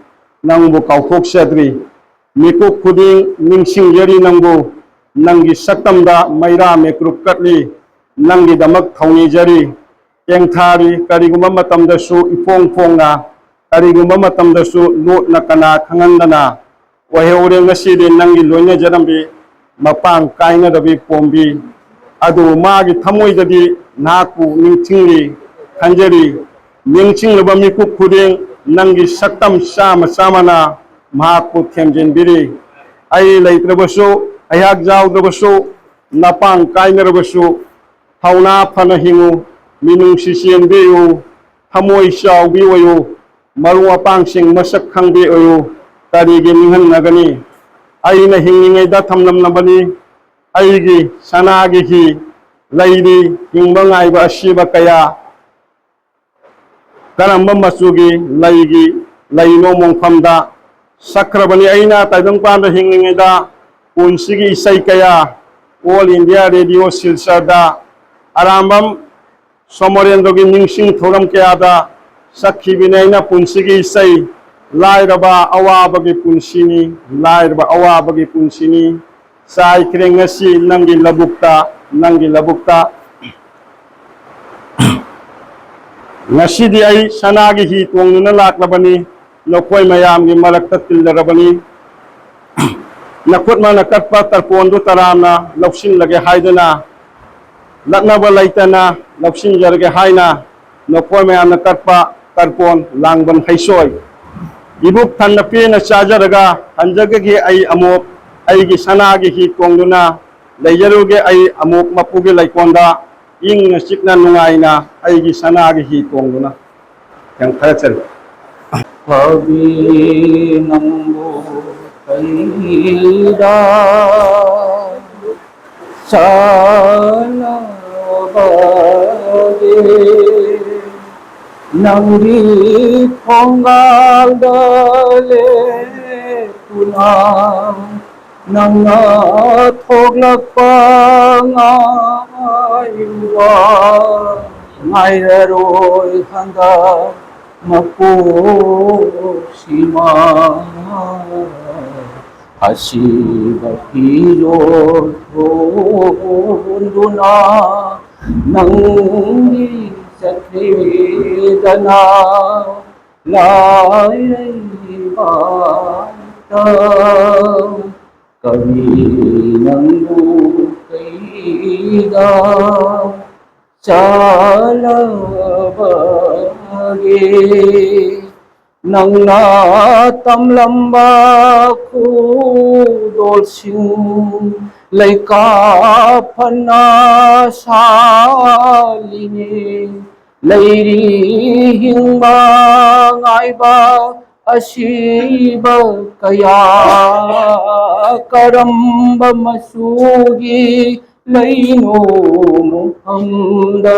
ꯅꯪꯕꯨ ꯀꯥꯎꯊꯣꯛꯆꯗ꯭ꯔꯤ꯫ ꯃꯤꯀꯨꯞ ꯈꯨꯗꯤꯡ ꯅꯤꯡꯁꯤꯡꯖꯔꯤ ꯅꯪꯕꯨ꯫ ꯅꯪꯒꯤ ꯁꯛꯇꯝꯗ ꯃꯩꯔꯥ ꯃꯤꯀ꯭ꯔꯨꯞ ꯀꯠꯂꯤ꯫ ꯅꯪꯒꯤꯗꯃꯛ ꯊꯧꯅꯤꯖꯔꯤ꯫ ꯇꯦꯡꯊꯥꯔꯤ꯫ ꯀꯔꯤꯒꯨꯝꯕ ꯃꯇꯝꯗꯁꯨ ꯏꯐꯣꯡ ꯐꯣꯡꯅ, ꯀꯔꯤꯒꯨꯝꯕ ꯃꯇꯝꯗꯁꯨ ꯂꯣꯠꯅ ꯀꯅꯥ ꯈꯪꯍꯟꯗꯅ ꯑꯣꯏꯍꯧꯔꯦ ꯉꯁꯤꯗꯤ ꯅꯪꯒꯤ ꯂꯣꯏꯅꯖꯔꯝꯕꯤ ꯃꯄꯥꯡ ꯀꯥꯏꯅꯗꯕꯤ ꯄꯣꯝꯕꯤ꯫ ꯑꯗꯨꯕꯨ ꯃꯥꯒꯤ ꯊꯃꯣꯏꯗꯗꯤ ꯅꯍꯥꯛꯄꯨ ꯅꯤꯡꯁꯤꯡꯂꯤ, ꯈꯟꯖꯔꯤ꯫ ꯅꯤꯡꯁꯤꯡꯂꯕ ꯃꯤꯀꯨꯞ ꯈꯨꯗꯤꯡ ꯅꯪꯒꯤ ꯁꯛꯇꯝ ꯆꯥꯃ ꯆꯥꯃꯅ ꯃꯍꯥꯛꯄꯨ ꯊꯦꯝꯖꯤꯟꯕꯤꯔꯤ꯫ ꯑꯩ ꯂꯩꯇ꯭ꯔꯕꯁꯨ, ꯑꯩꯍꯥꯛ ꯌꯥꯎꯗ꯭ꯔꯕꯁꯨ, ꯅꯄꯥꯡ ꯀꯥꯏꯅꯔꯕꯁꯨ, ꯊꯧꯅꯥ ꯐꯅ ꯍꯤꯡꯉꯨ, ꯃꯤꯅꯨꯡꯁꯤ ꯆꯦꯟꯕꯤꯌꯨ, ꯊꯃꯣꯏ ꯆꯥꯎꯕꯤ ꯑꯣꯏꯌꯨ꯫ ꯃꯔꯨꯞ ꯃꯄꯥꯡꯁꯤꯡ ꯃꯁꯛ ꯈꯪꯕꯤ ꯑꯣꯏꯌꯨ꯫ ꯀꯔꯤꯒꯤ ꯅꯤꯡꯍꯟꯅꯒꯅꯤ? ꯑꯩꯅ ꯍꯤꯡꯂꯤꯉꯩꯗ ꯊꯝꯂꯝꯂꯕꯅꯤ ꯑꯩꯒꯤ ꯁꯅꯥꯒꯤ ꯍꯤ꯫ ꯂꯩꯔꯤ ꯍꯤꯡꯕ ꯉꯥꯏꯕ ꯑꯁꯤꯕ ꯀꯌꯥ꯫ ꯀꯔꯝꯕ ꯃꯆꯨꯒꯤ ꯂꯩꯒꯤ ꯂꯩꯅꯣ ꯃꯣꯡꯐꯝꯗ ꯁꯛꯈ꯭ꯔꯕꯅꯤ ꯑꯩꯅ ꯇꯥꯏꯕꯪꯄꯥꯟꯗ ꯍꯤꯡꯂꯤꯉꯩꯗ꯫ ꯄꯨꯟꯁꯤꯒꯤ ꯏꯁꯩ ꯀꯌꯥ ꯑꯣꯜ ꯏꯟꯗꯤꯌꯥ ꯔꯦꯗꯤꯑꯣ ꯁꯤꯜꯆꯔꯗ꯫ ꯑꯔꯥꯝꯕꯝ ꯁꯣꯃꯣꯔꯦꯟꯗ꯭ꯔꯣꯒꯤ ꯅꯤꯡꯁꯤꯡ ꯊꯧꯔꯝ ꯀꯌꯥꯗ ꯁꯛꯈꯤꯕꯅꯤ ꯑꯩꯅ ꯄꯨꯟꯁꯤꯒꯤ ꯏꯁꯩ꯫ ꯂꯥꯏꯔꯕ ꯑꯋꯥꯕꯒꯤ ꯄꯨꯟꯁꯤꯅꯤ, ꯂꯥꯏꯔꯕ ꯑꯋꯥꯕꯒꯤ ꯄꯨꯟꯁꯤꯅꯤ꯫ ꯆꯥꯏꯈ꯭ꯔꯦ ꯉꯁꯤ ꯅꯪꯒꯤ ꯂꯧꯕꯨꯛꯇ, ꯅꯪꯒꯤ ꯂꯧꯕꯨꯛꯇ꯫ ꯉꯁꯤꯗꯤ ꯑꯩ ꯁꯅꯥꯒꯤ ꯍꯤ ꯇꯣꯡꯗꯨꯅ ꯂꯥꯛꯂꯕꯅꯤ, ꯅꯈꯣꯏ ꯃꯌꯥꯝꯒꯤ ꯃꯔꯛꯇ ꯇꯤꯜꯂꯔꯕꯅꯤ꯫ ꯅꯈꯨꯠꯃꯛꯅ ꯀꯠꯄ ꯇꯔꯄꯣꯟꯗꯨ ꯇꯔꯥꯝꯅ ꯂꯧꯁꯤꯜꯂꯒꯦ ꯍꯥꯏꯗꯨꯅ, ꯂꯛꯅꯕ ꯂꯩꯇꯅ ꯂꯧꯁꯤꯟꯖꯔꯒꯦ ꯍꯥꯏꯅ ꯅꯈꯣꯏ ꯃꯌꯥꯝꯅ ꯀꯠꯄ ꯇꯔꯄꯣꯟ ꯂꯥꯡꯕꯟ ꯍꯩꯁꯣꯏ꯫ ꯏꯕꯨꯛ ꯊꯟꯅ ꯄꯦꯟꯅ ꯆꯥꯖꯔꯒ ꯍꯟꯖꯈꯒꯦ ꯑꯩ ꯑꯃꯨꯛ ꯑꯩꯒꯤ ꯁꯅꯥꯒꯤ ꯍꯤ ꯇꯣꯡꯗꯨꯅ꯫ ꯂꯩꯖꯔꯨꯒꯦ ꯑꯩ ꯑꯃꯨꯛ ꯃꯄꯨꯒꯤ ꯂꯩꯀꯣꯜꯗ ꯏꯪꯅ ꯆꯤꯛꯅ ꯅꯨꯡꯉꯥꯏꯅ ꯑꯩꯒꯤ ꯁꯅꯥꯒꯤ ꯍꯤ ꯇꯣꯡꯗꯨꯅ꯫ ꯌꯥꯝ ꯊꯥꯒꯠꯆꯔꯤ꯫ ꯐꯕꯤ ꯅꯪꯕꯨ ꯀꯩꯗ ꯆꯥꯅꯕꯒꯤ ꯅꯪꯒꯤ ꯊꯣꯡꯒꯥꯜꯗ ꯂꯦꯞꯇꯨꯅ ꯅꯪꯅ ꯊꯣꯛꯂꯛꯄ ꯉꯥꯏꯕ ꯉꯥꯏꯔꯔꯣꯏ ꯍꯟꯗꯛ ꯃꯄꯣꯛꯁꯤꯃ꯫ ꯑꯁꯤꯕ ꯐꯤꯖꯣꯜ ꯊꯣꯟꯗꯨꯅ ꯅꯪꯗꯤ ꯆꯠꯈꯤꯗꯅ ꯂꯥꯏꯔꯩꯕꯥꯛꯇ ꯀꯕꯤ ꯅꯪꯕꯨ ꯀꯩꯗ ꯆꯥꯂꯕꯒꯦ? ꯅꯪꯅ ꯇꯝꯂꯝꯕ ꯈꯨꯗꯣꯜꯁꯤꯡ ꯂꯩꯀꯥ ꯐꯅ ꯁꯥꯠꯂꯤꯅꯦ꯫ ꯂꯩꯔꯤ ꯍꯤꯡꯕ ꯉꯥꯏꯕ ꯑꯁꯤꯕ ꯀꯌꯥ, ꯀꯔꯝꯕ ꯃꯆꯨꯒꯤ ꯂꯩꯅꯣ ꯃꯐꯝꯗ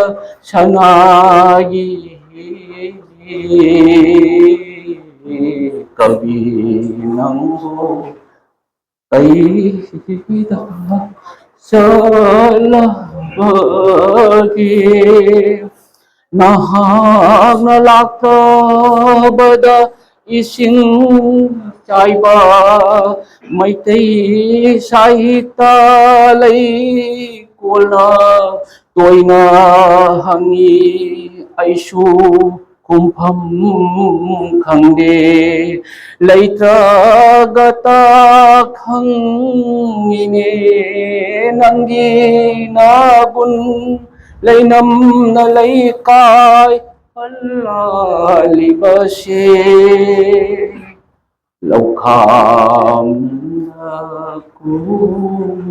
ꯁꯅꯥꯒꯤ ꯀꯕꯤ ꯅꯪꯕꯨ ꯀꯩꯗ ꯆꯠꯂꯕꯒꯦ? ꯅꯍꯥꯛꯅ ꯂꯥꯛꯇꯕꯗ ꯏꯁꯤꯡ ꯆꯥꯏꯕ ꯃꯩꯇꯩ ꯁꯥꯍꯤꯇ ꯂꯩꯀꯣꯜꯅ ꯇꯣꯏꯅ ꯍꯪꯉꯤ, ꯑꯩꯁꯨ ꯈꯨꯝꯐꯝ ꯈꯪꯗꯦ꯫ ꯂꯩꯇ꯭ꯔꯒꯇ ꯈꯪꯉꯤꯅꯦ ꯅꯪꯒꯤ ꯅꯒꯨꯟ, ꯂꯩꯅꯝꯅ ꯂꯩꯀꯥꯏ ꯄꯜꯂꯥꯂꯤꯕꯁꯦ꯫ ꯂꯧꯈꯥꯝꯅ ꯀꯨꯝ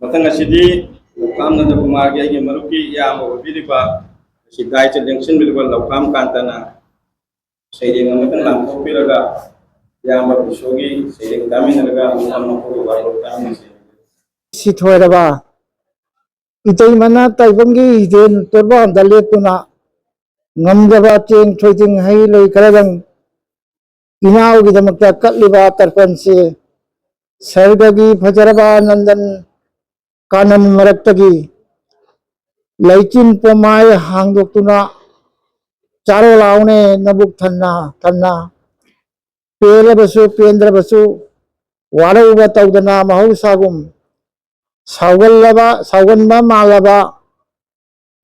ꯃꯊꯪ ꯑꯁꯤꯗꯤ ꯂꯧꯈꯥꯝ ꯅꯟꯗꯀꯨꯃꯥꯔꯒꯤ, ꯑꯩꯒꯤ ꯃꯔꯨꯞꯀꯤ ꯏꯌꯥꯝꯕ ꯑꯣꯏꯕꯤꯔꯤꯕ, ꯑꯁꯤ ꯗꯥꯏꯠꯇ ꯂꯦꯡꯁꯤꯟꯕꯤꯔꯤꯕ ꯂꯧꯈꯥꯝ ꯀꯥꯟꯇꯅ ꯁꯩꯔꯦꯡ ꯑꯃꯇꯪ ꯂꯥꯡꯊꯣꯛꯄꯤꯔꯒ, ꯏꯌꯥꯝꯕ ꯕꯤꯁꯣꯒꯤ ꯁꯩꯔꯦꯡ ꯇꯥꯃꯤꯟꯅꯔꯒ ꯃꯐꯝ ꯃꯐꯝꯒꯤ ꯋꯥꯔꯣꯜ ꯇꯥꯃꯤꯟꯅꯁꯤ꯫ ꯁꯤꯊꯣꯏꯔꯕ ꯏꯇꯩꯃꯅ ꯇꯥꯏꯕꯪꯒꯤ ꯏꯗꯦꯟ ꯇꯣꯔꯕꯥꯟꯗ ꯂꯦꯞꯇꯨꯅ, ꯉꯝꯖꯕ ꯆꯦꯡ ꯊꯣꯏꯗꯤꯡ ꯍꯩ ꯂꯩ ꯈꯔꯗꯪ ꯏꯅꯥꯎꯒꯤꯗꯃꯛꯇ ꯀꯠꯂꯤꯕ ꯇꯔꯄꯟꯁꯤ ꯁꯔꯒꯒꯤ ꯐꯖꯔꯕ ꯅꯟꯗꯟ ꯀꯥꯅꯟ ꯃꯔꯛꯇꯒꯤ ꯂꯩꯆꯤꯟ ꯄꯣꯝꯃꯥꯏ ꯍꯥꯡꯗꯣꯛꯇꯨꯅ ꯆꯥꯔꯣ ꯂꯥꯎꯅꯦ ꯅꯕꯨꯛ ꯊꯟꯅ ꯊꯟꯅ꯫ ꯄꯦꯜꯂꯕꯁꯨ ꯄꯦꯟꯗ꯭ꯔꯕꯁꯨ ꯋꯥꯔꯧꯕ ꯇꯧꯗꯅ ꯃꯍꯧꯁꯥꯒꯨꯝ ꯁꯥꯎꯒꯜꯂꯕ, ꯁꯥꯎꯒꯟꯕ ꯃꯥꯜꯂꯕ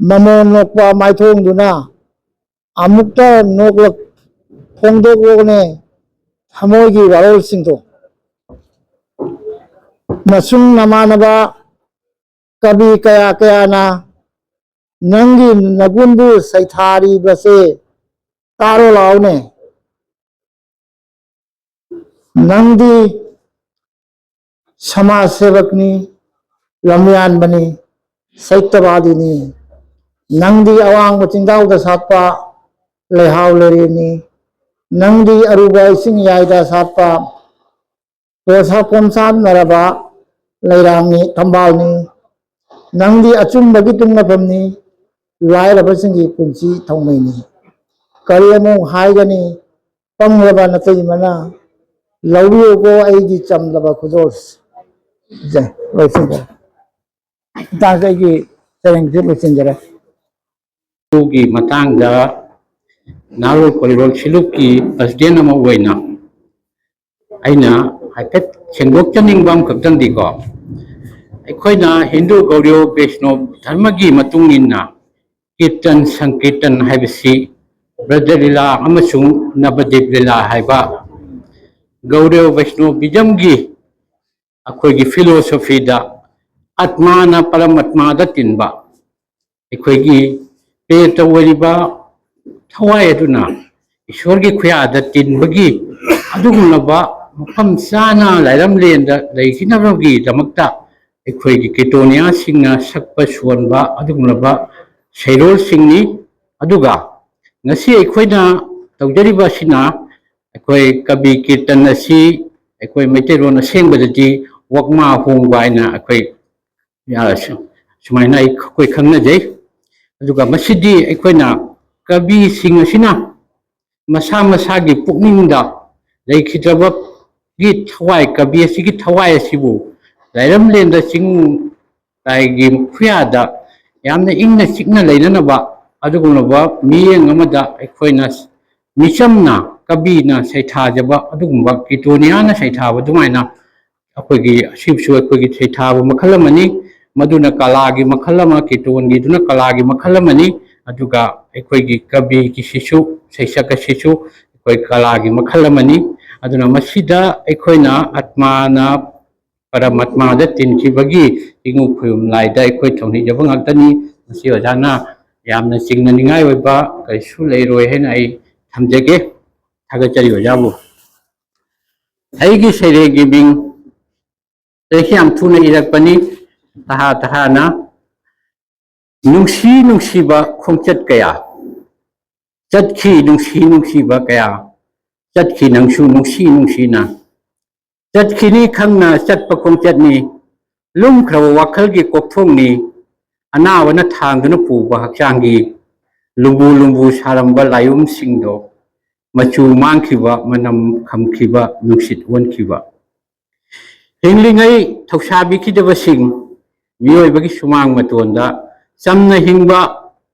ꯃꯃꯣꯟ ꯅꯣꯛꯄ ꯃꯥꯏꯊꯣꯡꯗꯨꯅ ꯑꯃꯨꯛꯇ ꯅꯣꯛꯂꯛ-, ꯐꯣꯡꯗꯣꯛꯂꯣꯅꯦ ꯊꯃꯣꯏꯒꯤ ꯋꯥꯔꯣꯜꯁꯤꯡꯗꯣ꯫ ꯅꯁꯨꯡ ꯅꯃꯥꯟꯅꯕ ꯀꯕꯤ ꯀꯌꯥ ꯀꯌꯥꯅ ꯅꯪꯒꯤ ꯅꯒꯨꯟꯕꯨ ꯁꯩꯊꯥꯔꯤꯕꯁꯦ ꯇꯥꯔꯣ ꯂꯥꯎꯅꯦ꯫ ꯅꯪꯗꯤ ꯁꯃꯥꯖ ꯁꯦꯕꯛꯅꯤ, ꯂꯝꯌꯥꯟꯕꯅꯤ, ꯁꯩꯇꯕꯥꯗꯤꯅꯤ꯫ ꯅꯪꯗꯤ ꯑꯋꯥꯡꯕ ꯆꯤꯡꯗꯥꯎꯗ ꯁꯥꯠꯄ ꯂꯩꯍꯥꯎ ꯂꯩꯔꯦꯅꯤ꯫ ꯅꯪꯗꯤ ꯑꯔꯨꯕ ꯏꯁꯤꯡ ꯌꯥꯏꯗ ꯁꯥꯠꯄ ꯇꯣꯁꯥ ꯄꯣꯝꯁꯥꯠꯅꯔꯕ ꯂꯩꯔꯥꯡꯅꯤ, ꯊꯝꯕꯥꯜꯅꯤ꯫ ꯅꯪꯗꯤ ꯑꯆꯨꯝꯕꯒꯤ ꯇꯨꯡꯅꯐꯝꯅꯤ, ꯂꯥꯏꯔꯕꯁꯤꯡꯒꯤ ꯄꯨꯟꯁꯤ ꯊꯧꯃꯩꯅꯤ꯫ ꯀꯔꯤ ꯑꯃꯨꯛ ꯍꯥꯏꯒꯅꯤ? ꯄꯪꯂꯕ ꯅꯇꯩꯃꯅ ꯂꯧꯕꯤꯌꯨꯀꯣ ꯑꯩꯒꯤ ꯆꯝꯂꯕ ꯈꯨꯗꯣꯜꯁꯦ꯫ ꯂꯣꯏꯁꯤꯟꯖꯔꯦ꯫ ꯃꯇꯥꯡꯁꯦ ꯑꯩꯒꯤ ꯁꯩꯔꯦꯡꯁꯦ ꯂꯣꯏꯁꯤꯟꯖꯔꯦ꯫ ꯑꯗꯨꯒꯤ ꯃꯇꯥꯡꯗ ꯅꯍꯥꯔꯣꯜ ꯀꯣꯂꯤꯔꯣꯜ ꯁꯤꯂꯨꯛꯀꯤ ꯄ꯭ꯔꯁꯤꯗꯦꯟ ꯑꯃ ꯑꯣꯏꯅ ꯑꯩꯅ ꯍꯥꯏꯐꯦꯠ ꯁꯦꯡꯗꯣꯛꯆꯅꯤꯡꯕ ꯑꯃꯈꯛꯇꯪꯗꯤꯀꯣ, ꯑꯩꯈꯣꯏꯅ ꯍꯤꯟꯗꯨ ꯒꯧꯔꯤꯌꯣ ꯕꯩꯁꯅꯣ ꯙꯔꯃꯒꯤ ꯃꯇꯨꯡ ꯏꯟꯅ ꯀꯤꯔꯇꯟ ꯁꯪꯀꯤꯔꯇꯟ ꯍꯥꯏꯕꯁꯤ ꯕ꯭ꯔꯖ ꯂꯤꯂꯥ ꯑꯃꯁꯨꯡ ꯅꯕꯗꯤꯞ ꯂꯤꯂꯥ ꯍꯥꯏꯕ ꯒꯧꯔꯤꯌꯣ ꯕꯩꯁꯅꯣꯕꯤꯖꯝꯒꯤ ꯑꯩꯈꯣꯏꯒꯤ ꯐꯤꯂꯣꯁꯣꯐꯤꯗ ꯑꯠꯃꯥꯅ ꯄꯔꯃꯥꯠꯃꯥꯗ ꯇꯤꯟꯕ, ꯑꯩꯈꯣꯏꯒꯤ ꯄ꯭ꯔꯦꯇ ꯑꯣꯏꯔꯤꯕ ꯊꯋꯥꯏ ꯑꯗꯨꯅ ꯏꯁꯣꯔꯒꯤ ꯈꯨꯌꯥꯗ ꯇꯤꯟꯕꯒꯤ ꯑꯗꯨꯒꯨꯝꯂꯕ ꯃꯐꯝ ꯆꯥꯅ ꯂꯥꯏꯔꯝꯂꯦꯟꯗ ꯂꯩꯈꯤꯅꯕꯒꯤꯗꯃꯛꯇ ꯑꯩꯈꯣꯏꯒꯤ ꯀꯤꯔꯇꯣꯅꯤꯌꯥꯁꯤꯡꯅ ꯁꯛꯄ ꯁꯣꯟꯕ ꯑꯗꯨꯒꯨꯝꯂꯕ ꯁꯩꯔꯣꯜꯁꯤꯡꯅꯤ꯫ ꯑꯗꯨꯒ ꯉꯁꯤ ꯑꯩꯈꯣꯏꯅ ꯇꯧꯖꯔꯤꯕ ꯑꯁꯤꯅ ꯑꯩꯈꯣꯏ ꯀꯕꯤ ꯀꯤꯔꯇꯟ ꯑꯁꯤ ꯑꯩꯈꯣꯏ ꯃꯩꯇꯩꯂꯣꯟ ꯑꯁꯦꯡꯕꯗꯗꯤ ꯋꯛꯃꯥ ꯍꯣꯡꯕ ꯍꯥꯏꯅ ꯑꯩꯈꯣꯏ, ꯌꯥ-, ꯁꯨꯃꯥꯏꯅ ꯑꯩ, ꯑꯩꯈꯣꯏ ꯈꯪꯅꯖꯩ꯫ ꯑꯗꯨꯒ ꯃꯁꯤꯗꯤ ꯑꯩꯈꯣꯏꯅ ꯀꯕꯤꯁꯤꯡ ꯑꯁꯤꯅ ꯃꯁꯥ ꯃꯁꯥꯒꯤ ꯄꯨꯛꯅꯤꯡꯗ ꯂꯩꯈꯤꯗ꯭ꯔꯕꯒꯤ ꯊꯋꯥꯏ, ꯀꯕꯤ ꯑꯁꯤꯒꯤ ꯊꯋꯥꯏ ꯑꯁꯤꯕꯨ ꯂꯥꯏꯔꯝꯂꯦꯟꯗ ꯆꯤꯡ ꯂꯥꯏꯒꯤ ꯈꯨꯌꯥꯗ ꯌꯥꯝꯅ ꯏꯪꯅ ꯆꯤꯛꯅ ꯂꯩꯅꯅꯕ ꯑꯗꯨꯒꯨꯝꯂꯕ ꯃꯤꯠꯌꯦꯡ ꯑꯃꯗ ꯑꯩꯈꯣꯏꯅ ꯃꯤꯆꯝꯅ, ꯀꯕꯤꯅ ꯁꯩꯊꯥꯖꯕ ꯑꯗꯨꯒꯨꯝꯕ ꯀꯤꯔꯇꯣꯅꯤꯌꯥꯅ ꯁꯩꯊꯥꯕ ꯑꯗꯨꯃꯥꯏꯅ ꯑꯩꯈꯣꯏꯒꯤ ꯑꯁꯤꯁꯨ ꯑꯩꯈꯣꯏꯒꯤ ꯁꯩꯊꯥꯕ ꯃꯈꯜ ꯑꯃꯅꯤ꯫ ꯃꯗꯨꯅ ꯀꯂꯥꯒꯤ ꯃꯈꯜ ꯑꯃ, ꯀꯤꯔꯇꯣꯟꯒꯤꯗꯨꯅ ꯀꯂꯥꯒꯤ ꯃꯈꯜ ꯑꯃꯅꯤ꯫ ꯑꯗꯨꯒ ꯑꯩꯈꯣꯏꯒꯤ ꯀꯕꯤꯒꯤꯁꯤꯁꯨ, ꯁꯩꯁꯛ ꯑꯁꯤꯁꯨ ꯑꯩꯈꯣꯏ ꯀꯂꯥꯒꯤ ꯃꯈꯜ ꯑꯃꯅꯤ꯫ ꯑꯗꯨꯅ ꯃꯁꯤꯗ ꯑꯩꯈꯣꯏꯅ ꯑꯠꯃꯥꯅ ꯄꯔꯃꯥꯠꯃꯥꯗ ꯇꯤꯟꯈꯤꯕꯒꯤ ꯏꯉꯨ ꯈꯨꯌꯨꯝ ꯂꯥꯏꯗ ꯑꯩꯈꯣꯏ ꯊꯧꯅꯤꯖꯕ ꯉꯥꯛꯇꯅꯤ꯫ ꯃꯁꯤ ꯑꯣꯖꯥꯅ ꯌꯥꯝꯅ ꯆꯤꯡꯅꯅꯤꯡꯉꯥꯏ ꯑꯣꯏꯕ ꯀꯔꯤꯁꯨ ꯂꯩꯔꯣꯏ ꯍꯥꯏꯅ ꯑꯩ ꯊꯝꯖꯒꯦ꯫ ꯊꯥꯒꯠꯆꯔꯤ ꯑꯣꯖꯥꯕꯨ꯫ ꯑꯩꯒꯤ ꯁꯩꯔꯦꯡꯒꯤ ꯃꯤꯡ, ꯂꯥꯏꯔꯤꯛꯁꯤ ꯌꯥꯝ ꯊꯨꯅ ꯏꯔꯛꯄꯅꯤ, ꯇꯍꯥ ꯇꯍꯥꯅ꯫ ꯅꯨꯡꯁꯤ ꯅꯨꯡꯁꯤꯕ ꯈꯣꯡꯆꯠ ꯀꯌꯥ ꯆꯠꯈꯤ, ꯅꯨꯡꯁꯤ ꯅꯨꯡꯁꯤꯕ ꯀꯌꯥ ꯆꯠꯈꯤ, ꯅꯪꯁꯨ ꯅꯨꯡꯁꯤ ꯅꯨꯡꯁꯤꯅ ꯆꯠꯈꯤꯅꯤ꯫ ꯈꯪꯅ ꯆꯠꯄ ꯈꯣꯡꯆꯠꯅꯤ, ꯂꯨꯝꯈ꯭ꯔꯕ ꯋꯥꯈꯜꯒꯤ ꯀꯣꯛꯊꯣꯡꯅꯤ, ꯑꯅꯥꯕꯅ ꯊꯥꯡꯗꯨꯅ ꯄꯨꯕ ꯍꯛꯆꯥꯡꯒꯤ ꯂꯨꯝꯕꯨ ꯂꯨꯝꯕꯨ ꯁꯥꯔꯝꯕ ꯂꯥꯏꯌꯨꯝꯁꯤꯡꯗꯣ ꯃꯆꯨ ꯃꯥꯡꯈꯤꯕ, ꯃꯅꯝ ꯈꯝꯈꯤꯕ, ꯅꯨꯡꯁꯤꯠ ꯑꯣꯟꯈꯤꯕ꯫ ꯍꯤꯡꯂꯤꯉꯩ ꯊꯧꯁꯥꯕꯤꯈꯤꯗꯕꯁꯤꯡ, ꯃꯤꯑꯣꯏꯕꯒꯤ ꯁꯨꯃꯥꯡ ꯃꯇꯣꯟꯗ ꯆꯝꯅ ꯍꯤꯡꯕ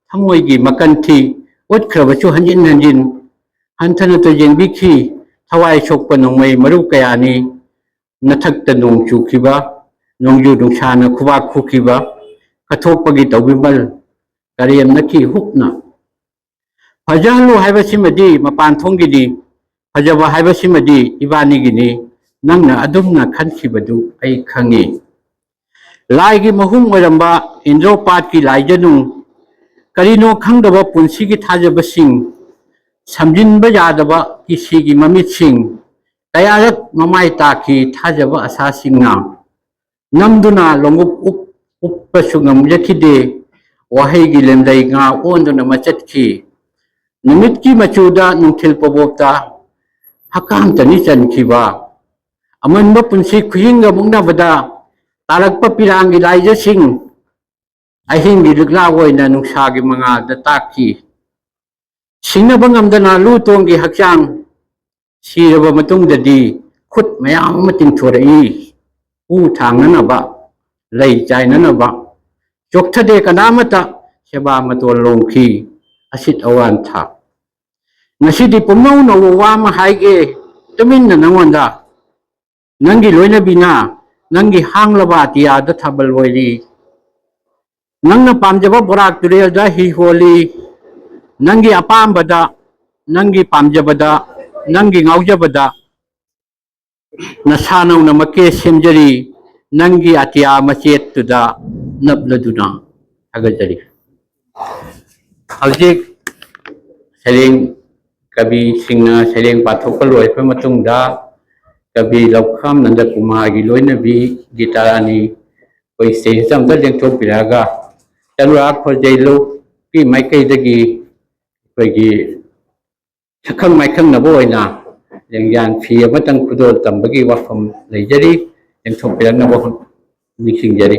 ꯊꯃꯣꯏꯒꯤ ꯃꯀꯟ ꯊꯤ ꯎꯠꯈ꯭ꯔꯕꯁꯨ ꯍꯟꯖꯤꯟ ꯍꯟꯖꯤꯟ ꯍꯟꯊꯅꯇ ꯌꯦꯡꯕꯤꯈꯤ꯫ ꯊꯋꯥꯏ ꯁꯣꯛꯄ ꯅꯣꯡꯃꯩ ꯃꯔꯨ ꯀꯌꯥꯅꯤ ꯅꯊꯛꯇ ꯅꯣꯡ ꯆꯨꯈꯤꯕ, ꯅꯣꯡꯖꯨ ꯅꯨꯡꯁꯥꯅ ꯈꯨꯕꯥꯛ ꯈꯨꯈꯤꯕ, ꯀꯠꯊꯣꯛꯄꯒꯤ ꯇꯧꯕꯤꯃꯜ ꯀꯔꯦꯝꯅꯈꯤ ꯍꯨꯞꯅ꯫ ꯐꯖꯍꯜꯂꯨ ꯍꯥꯏꯕꯁꯤꯃꯗꯤ ꯃꯄꯥꯟ ꯊꯣꯡꯒꯤꯅꯤ, ꯐꯖꯕ ꯍꯥꯏꯕꯁꯤꯃꯗꯤ ꯏꯕꯥꯅꯤꯒꯤꯅꯤ꯫ ꯅꯪꯅ ꯑꯗꯨꯝꯅ ꯈꯟꯈꯤꯕꯗꯨ ꯑꯩ ꯈꯪꯉꯤ꯫ ꯂꯥꯏꯒꯤ ꯃꯍꯨꯝ ꯑꯣꯏꯔꯝꯕ ꯏꯟꯗ꯭ꯔꯣꯄꯥꯠꯀꯤ ꯂꯥꯏꯖꯅꯨꯡ, ꯀꯔꯤꯅꯣ ꯈꯪꯗꯕ ꯄꯨꯟꯁꯤꯒꯤ ꯊꯥꯖꯕꯁꯤꯡ, ꯁꯝꯖꯤꯟꯕ ꯌꯥꯗꯕ ꯀꯤꯁꯤꯒꯤ ꯃꯃꯤꯠꯁꯤꯡ, ꯀꯌꯥꯔꯛ ꯃꯃꯥꯏ ꯇꯥꯈꯤ ꯊꯥꯖꯕ ꯑꯁꯥꯁꯤꯡꯅ꯫ ꯅꯝꯗꯨꯅ ꯂꯣꯡꯎꯞ ꯎꯞ-, ꯎꯞꯄꯁꯨ ꯉꯝꯖꯈꯤꯗꯦ꯫ ꯋꯥꯍꯩꯒꯤ ꯂꯦꯝꯂꯩ ꯉꯥ ꯑꯣꯟꯗꯨꯅ ꯃꯆꯠꯈꯤ꯫ ꯅꯨꯃꯤꯠꯀꯤ ꯃꯆꯨꯗ ꯅꯨꯡꯊꯤꯜ ꯄꯣꯕꯣꯞꯇ ꯍꯛꯀꯥꯝꯇꯅꯤ ꯆꯟꯈꯤꯕ꯫ ꯑꯃꯟꯕ ꯄꯨꯟꯁꯤ ꯈꯨꯍꯤꯡꯒ ꯃꯨꯛꯅꯕꯗ ꯇꯥꯔꯛꯄ ꯄꯤꯔꯥꯡꯒꯤ ꯂꯥꯏꯖꯁꯤꯡ ꯑꯍꯤꯡꯒꯤ ꯂꯤꯛꯂꯥ ꯑꯣꯏꯅ ꯅꯨꯡꯁꯥꯒꯤ ꯃꯉꯥꯜꯗ ꯇꯥꯛꯈꯤ꯫ ꯁꯤꯡꯅꯕ ꯉꯝꯗꯅ ꯂꯨ ꯇꯣꯡꯒꯤ ꯍꯛꯆꯥꯡ ꯁꯤꯔꯕ ꯃꯇꯨꯡꯗꯗꯤ ꯈꯨꯠ ꯃꯌꯥꯝ ꯑꯃ ꯇꯤꯡꯊꯣꯔꯛꯏ꯫ ꯎ ꯊꯥꯡꯅꯅꯕ, ꯂꯩ ꯆꯥꯏꯅꯅꯕ꯫ ꯆꯣꯛꯊꯗꯦ ꯀꯅꯥꯃꯠꯇ ꯁꯦꯕꯥ ꯃꯇꯣꯜ ꯂꯣꯡꯈꯤ ꯑꯁꯤꯠ ꯑꯋꯥꯟ ꯊꯥ꯫ ꯉꯁꯤꯗꯤ ꯄꯨꯝꯅꯧ ꯅꯧꯕ ꯋꯥ ꯑꯃ ꯍꯥꯏꯒꯦ ꯇꯨꯃꯤꯟꯅ ꯅꯪꯉꯣꯟꯗ꯫ ꯅꯪꯒꯤ ꯂꯣꯏꯅꯕꯤꯅ ꯅꯪꯒꯤ ꯍꯥꯡꯂꯕ ꯑꯇꯤꯌꯥꯗ ꯊꯥꯕꯜ ꯑꯣꯏꯔꯤ꯫ ꯅꯪꯅ ꯄꯥꯝꯖꯕ ꯕꯣꯔꯥꯛ ꯇꯨꯔꯦꯜꯗ ꯍꯤ ꯍꯣꯜꯂꯤ꯫ ꯅꯪꯒꯤ ꯑꯄꯥꯝꯕꯗ, ꯅꯪꯒꯤ ꯄꯥꯝꯖꯕꯗ, ꯅꯪꯒꯤ ꯉꯥꯎꯖꯕꯗ ꯅꯁꯥ ꯅꯧꯅ ꯃꯀꯦ ꯁꯦꯝꯖꯔꯤ꯫ ꯅꯪꯒꯤ ꯑꯇꯤꯌꯥ ꯃꯆꯦꯠꯇꯨꯗ ꯅꯞꯂꯗꯨꯅ꯫ ꯊꯥꯒꯠꯆꯔꯤ꯫ ꯍꯧꯖꯤꯛ ꯁꯩꯔꯦꯡ ꯀꯕꯤꯁꯤꯡꯅ ꯁꯩꯔꯦꯡ ꯄꯥꯊꯣꯛꯄ ꯂꯣꯏꯔꯕ ꯃꯇꯨꯡꯗ ꯀꯕꯤ ꯂꯧꯈꯥꯝ ꯅꯟꯗꯀꯨꯃꯥꯔꯒꯤ ꯂꯣꯏꯅꯕꯤ ꯒꯤꯇꯥꯔꯥꯅꯤ ꯑꯩꯈꯣꯏ ꯁ꯭ꯇꯦꯖꯇ ꯑꯝꯇ ꯂꯦꯡꯊꯣꯛꯄꯤꯔꯛꯑꯒ ꯆꯔꯨꯔꯥ ꯈꯣꯟꯖꯦꯜꯂꯨꯒꯤ ꯃꯥꯏꯀꯩꯗꯒꯤ ꯑꯩꯈꯣꯏꯒꯤ ꯁꯛꯈꯪ ꯃꯥꯏꯈꯪꯅꯕ ꯑꯣꯏꯅ ꯂꯦꯡꯌꯥꯟ ꯐꯤ ꯑꯃꯇꯪ ꯈꯨꯗꯣꯜ ꯇꯝꯕꯒꯤ ꯋꯥꯐꯝ ꯂꯩꯖꯔꯤ꯫ ꯂꯦꯡꯊꯣꯛꯄꯤꯔꯛꯅꯕ ꯅꯤꯡꯁꯤꯡꯖꯔꯤ꯫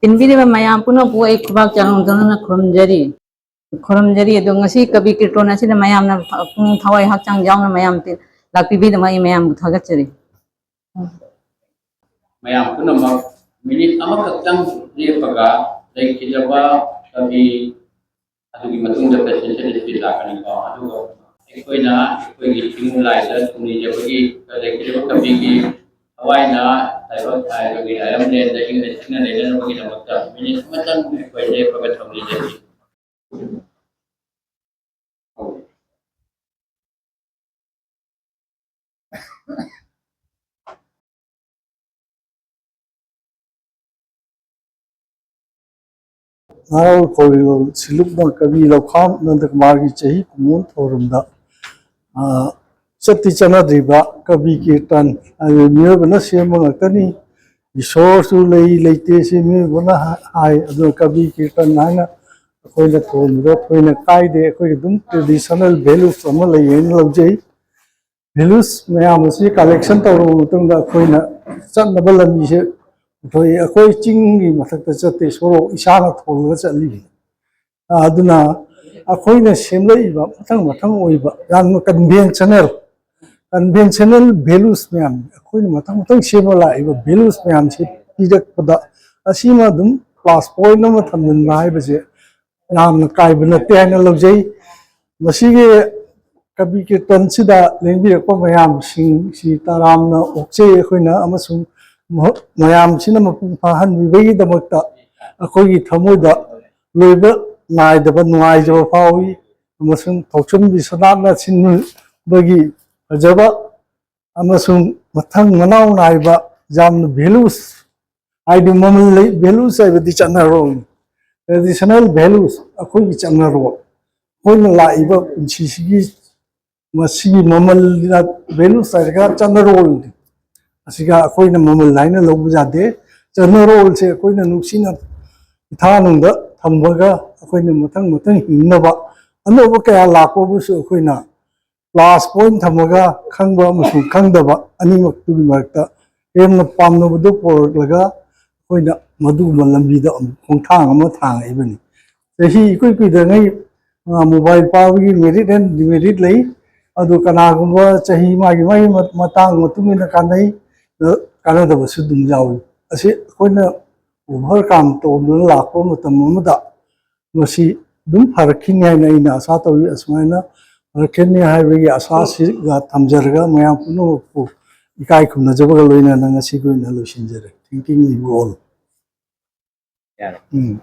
ꯇꯤꯟꯕꯤꯔꯤꯕ ꯃꯌꯥꯝ ꯄꯨꯝꯅꯃꯛꯄꯨ ꯑꯩ ꯈꯨꯕꯥꯛ ꯆꯥꯅ ꯈꯨꯔꯨꯝꯖꯔꯤ꯫ ꯈꯨꯔꯨꯝꯖꯔꯤ꯫ ꯑꯗꯣ ꯉꯁꯤ ꯀꯕꯤ ꯀꯤꯔꯇꯣꯟ ꯑꯁꯤꯗ ꯃꯌꯥꯝꯅ ꯄꯨꯛꯅꯤꯡ ꯊꯋꯥꯏ ꯍꯛꯆꯥꯡ ꯌꯥꯎꯅ ꯃꯌꯥꯝ ꯇꯤ-, ꯂꯥꯛꯄꯤꯕꯒꯤꯗꯃꯛ ꯑꯩ ꯃꯌꯥꯝꯕꯨ ꯊꯥꯒꯠꯆꯔꯤ꯫ ꯃꯌꯥꯝ ꯄꯨꯝꯅꯃꯛ ꯃꯤꯅꯤꯠ ꯑꯃꯈꯛꯇꯪ ꯂꯦꯞꯄꯒ ꯂꯩꯈꯤꯗꯕ ꯀꯕꯤ ꯑꯗꯨꯒꯤ ꯃꯇꯨꯡꯗ ꯄꯦꯁꯦꯟꯁꯤꯌꯁ ꯂꯤꯁꯀꯤ ꯂꯥꯛꯀꯅꯤꯀꯣ꯫ ꯑꯗꯨꯒ ꯑꯩꯈꯣꯏꯅ ꯑꯩꯈꯣꯏꯒꯤ ꯏꯃꯨꯡ ꯂꯥꯏꯗ ꯊꯨꯡꯅꯤꯖꯕꯒꯤ ꯂꯩꯈꯤꯗꯕ ꯀꯕꯤꯒꯤ ꯊꯋꯥꯏꯅ ꯇꯥꯏꯕꯪ ꯍꯥꯏꯕꯒꯤ ꯂꯥꯏꯔꯝꯂꯦꯟꯗ ꯏꯪꯅ ꯆꯤꯛꯅ ꯂꯩꯅꯅꯕꯒꯤꯗꯃꯛꯇ ꯃꯤꯅꯤꯠ ꯑꯃꯇꯪ ꯑꯩꯈꯣꯏ ꯂꯦꯞꯄꯒ ꯊꯧꯅꯤꯖꯔꯤ꯫ ꯅꯍꯥꯔꯣꯜ ꯈꯣꯏꯔꯤꯕ ꯁꯤꯂꯨꯛꯅ ꯀꯕꯤ ꯂꯧꯈꯥꯝ ꯅꯟꯗꯀꯨꯃꯥꯔꯒꯤ ꯆꯍꯤ ꯀꯨꯟꯃꯉꯥ ꯊꯧꯔꯝꯗ ꯆꯠꯇꯤ ꯆꯠꯅꯗ꯭ꯔꯤꯕ ꯀꯕꯤ ꯀꯤꯔꯇꯟ ꯍꯥꯏꯕ ꯃꯤꯑꯣꯏꯕꯅ ꯁꯦꯝꯕ ꯉꯥꯛꯇꯅꯤ꯫ ꯏꯁꯣꯔꯁꯨ ꯂꯩ ꯂꯩꯇꯦ ꯁꯤ ꯃꯤꯑꯣꯏꯕꯅ ꯍꯥꯏ꯫ ꯑꯗꯨꯅ ꯀꯕꯤ ꯀꯤꯔꯇꯟ ꯍꯥꯏꯅ ꯑꯩꯈꯣꯏꯅ ꯊꯣꯟꯕꯗ ꯑꯩꯈꯣꯏꯅ ꯀꯥꯏꯗꯦ꯫ ꯑꯩꯈꯣꯏꯒꯤ ꯑꯗꯨꯝ ꯇ꯭ꯔꯦꯗꯤꯁꯅꯦꯜ ꯚꯦꯂꯨꯁ ꯑꯃ ꯂꯩꯌꯦꯅ ꯂꯧꯖꯩ꯫ ꯚꯦꯂꯨꯁ ꯃꯌꯥꯝ ꯑꯁꯤ ꯀꯂꯦꯛꯁꯟ ꯇꯧꯔꯕ ꯃꯇꯨꯡꯗ ꯑꯩꯈꯣꯏꯅ ꯆꯠꯅꯕ ꯂꯝꯕꯤꯁꯦ ꯄꯨꯊꯣꯛꯏ꯫ ꯑꯩꯈꯣꯏ ꯆꯤꯡꯒꯤ ꯃꯊꯛꯇ ꯆꯠꯇꯦ, ꯁꯣꯔꯣꯛ ꯏꯁꯥꯅ ꯊꯣꯜꯂꯒ ꯆꯠꯂꯤꯕꯅꯤ꯫ ꯑꯗꯨꯅ ꯑꯩꯈꯣꯏꯅ ꯁꯦꯝꯂꯛꯏꯕ ꯃꯊꯪ ꯃꯊꯪ ꯑꯣꯏꯕ ꯌꯥꯝꯅ ꯀꯟꯚꯦꯟꯁꯅꯦꯜ ꯀꯟꯚꯦꯟꯁꯅꯦꯜ ꯚꯦꯂꯨꯁ ꯃꯌꯥꯝ, ꯑꯩꯈꯣꯏꯅ ꯃꯊꯪ ꯃꯊꯪ ꯁꯦꯝꯃ ꯂꯥꯛꯏꯕ ꯚꯦꯂꯨꯁ ꯃꯌꯥꯝꯁꯤ ꯄꯤꯔꯛꯄꯗ ꯑꯁꯤꯃ ꯑꯗꯨꯝ ꯄ꯭ꯂꯁ ꯄꯣꯏꯟꯠ ꯑꯃ ꯊꯝꯖꯤꯟꯕ ꯍꯥꯏꯕꯁꯦ ꯌꯥꯝꯅ ꯀꯥꯏꯕ ꯅꯠꯇꯦ ꯍꯥꯏꯅ ꯂꯧꯖꯩ꯫ ꯃꯁꯤꯒꯤ ꯀꯕꯤ ꯀꯤꯔꯇꯟꯁꯤꯗ ꯂꯦꯡꯕꯤꯔꯛꯄ ꯃꯌꯥꯝꯁꯤꯡꯁꯤ ꯇꯔꯥꯝꯅ ꯑꯣꯛꯆꯩ ꯑꯩꯈꯣꯏꯅ, ꯑꯃꯁꯨꯡ ꯃꯍ-, ꯃꯌꯥꯝꯁꯤꯅ ꯃꯄꯨꯡ ꯐꯥꯍꯟꯕꯤꯕꯒꯤꯗꯃꯛꯇ ꯑꯩꯈꯣꯏꯒꯤ ꯊꯃꯣꯏꯗ ꯂꯣꯏꯕ ꯅꯥꯏꯗꯕ ꯅꯨꯡꯉꯥꯏꯖꯕ ꯐꯥꯎꯏ꯫ ꯑꯃꯁꯨꯡ ꯊꯧꯆꯨꯝ ꯕꯤꯁ꯭ꯋꯥꯅꯥꯊꯅ ꯁꯤꯟꯕꯒꯤ ꯐꯖꯕ ꯑꯃꯁꯨꯡ ꯃꯊꯪ ꯃꯅꯥꯎ ꯅꯥꯏꯕ ꯌꯥꯝꯅ ꯚꯦꯂꯨꯁ ꯍꯥꯏꯗꯤ ꯃꯃꯜ ꯂꯩ, ꯚꯦꯂꯨꯁ ꯍꯥꯏꯕꯗꯤ ꯆꯠꯅꯔꯣꯜꯅꯤ꯫ traditional values, ꯑꯩꯈꯣꯏꯒꯤ ꯆꯠꯅꯔꯣꯜ, ꯑꯩꯈꯣꯏꯅ ꯂꯥꯛꯏꯕ ꯄꯨꯟꯁꯤꯁꯤꯒꯤ ꯃꯁꯤꯒꯤ ꯃꯃꯜ, values ꯍꯥꯏꯔꯒ ꯆꯠꯅꯔꯣꯜꯅꯤ꯫ ꯑꯁꯤꯒ ꯑꯩꯈꯣꯏꯅ ꯃꯃꯜ ꯍꯥꯏꯅ ꯂꯧꯕ ꯌꯥꯗꯦ꯫ ꯆꯠꯅꯔꯣꯜꯁꯦ ꯑꯩꯈꯣꯏꯅ ꯅꯨꯡꯁꯤꯅ ꯏꯊꯥꯅꯨꯡꯗ ꯊꯝꯃꯒ ꯑꯩꯈꯣꯏꯅ ꯃꯊꯪ ꯃꯊꯪ ꯍꯤꯡꯅꯕ, ꯑꯅꯧꯕ ꯀꯌꯥ ꯂꯥꯛꯄꯕꯨꯁꯨ ꯑꯩꯈꯣꯏꯅ plus point ꯊꯝꯃꯒ ꯈꯪꯕ ꯑꯃꯁꯨꯡ ꯈꯪꯗꯕ ꯑꯅꯤꯃꯛꯇꯨꯒꯤ ꯃꯔꯛꯇ ꯍꯦꯟꯅ ꯄꯥꯝꯅꯕꯗꯨ ꯄꯨꯔꯛꯂꯒ ꯑꯩꯈꯣꯏꯅ ꯃꯗꯨꯒꯨꯝꯕ ꯂꯝꯕꯤꯗ ꯑꯃꯨꯛ ꯈꯣꯡꯊꯥꯡ ꯑꯃ ꯊꯥꯡꯉꯛꯏꯕꯅꯤ꯫ ꯆꯍꯤ ꯏꯀꯨꯏ ꯀꯨꯏꯗ꯭ꯔꯤꯉꯩ, ꯑ, mobile ꯄꯥꯏꯕꯒꯤ merit and demerit ꯂꯩ꯫ ꯑꯗꯨ ꯀꯅꯥꯒꯨꯝꯕ ꯆꯍꯤ ꯃꯥꯒꯤ ꯃꯥꯒꯤ ꯃ-, ꯃꯇꯥꯡ ꯃꯇꯨꯡ ꯏꯟꯅ ꯀꯥꯟꯅꯩ, ꯑ, ꯀꯥꯟꯅꯗꯕꯁꯨ ꯑꯗꯨꯝ ꯌꯥꯎꯏ꯫ ꯑꯁꯤ ꯑꯩꯈꯣꯏꯅ overcome ꯇꯧꯗꯨꯅ ꯂꯥꯛꯄ ꯃꯇꯝ ꯑꯃꯗ ꯃꯁꯤ ꯑꯗꯨꯝ ꯐꯔꯛꯈꯤꯅꯤ ꯍꯥꯏꯅ ꯑꯩꯅ ꯑꯁꯥ ꯇꯧꯏ꯫ ꯑꯁꯨꯃꯥꯏꯅ ꯐꯔꯛꯈꯤꯅꯤ ꯍꯥꯏꯕꯒꯤ ꯑꯁꯥꯁꯤꯒ ꯊꯝꯖꯔꯒ ꯃꯌꯥꯝ ꯄꯨꯝꯅꯃꯛꯄꯨ ꯏꯀꯥꯏ ꯈꯨꯝꯅꯖꯕꯒ ꯂꯣꯏꯅꯅ ꯉꯁꯤꯒꯤ ꯑꯣꯏꯅ ꯂꯣꯏꯁꯤꯟꯖꯔꯦ꯫ Thanking you all. ꯌꯥꯔꯦ꯫ ꯎꯝ꯫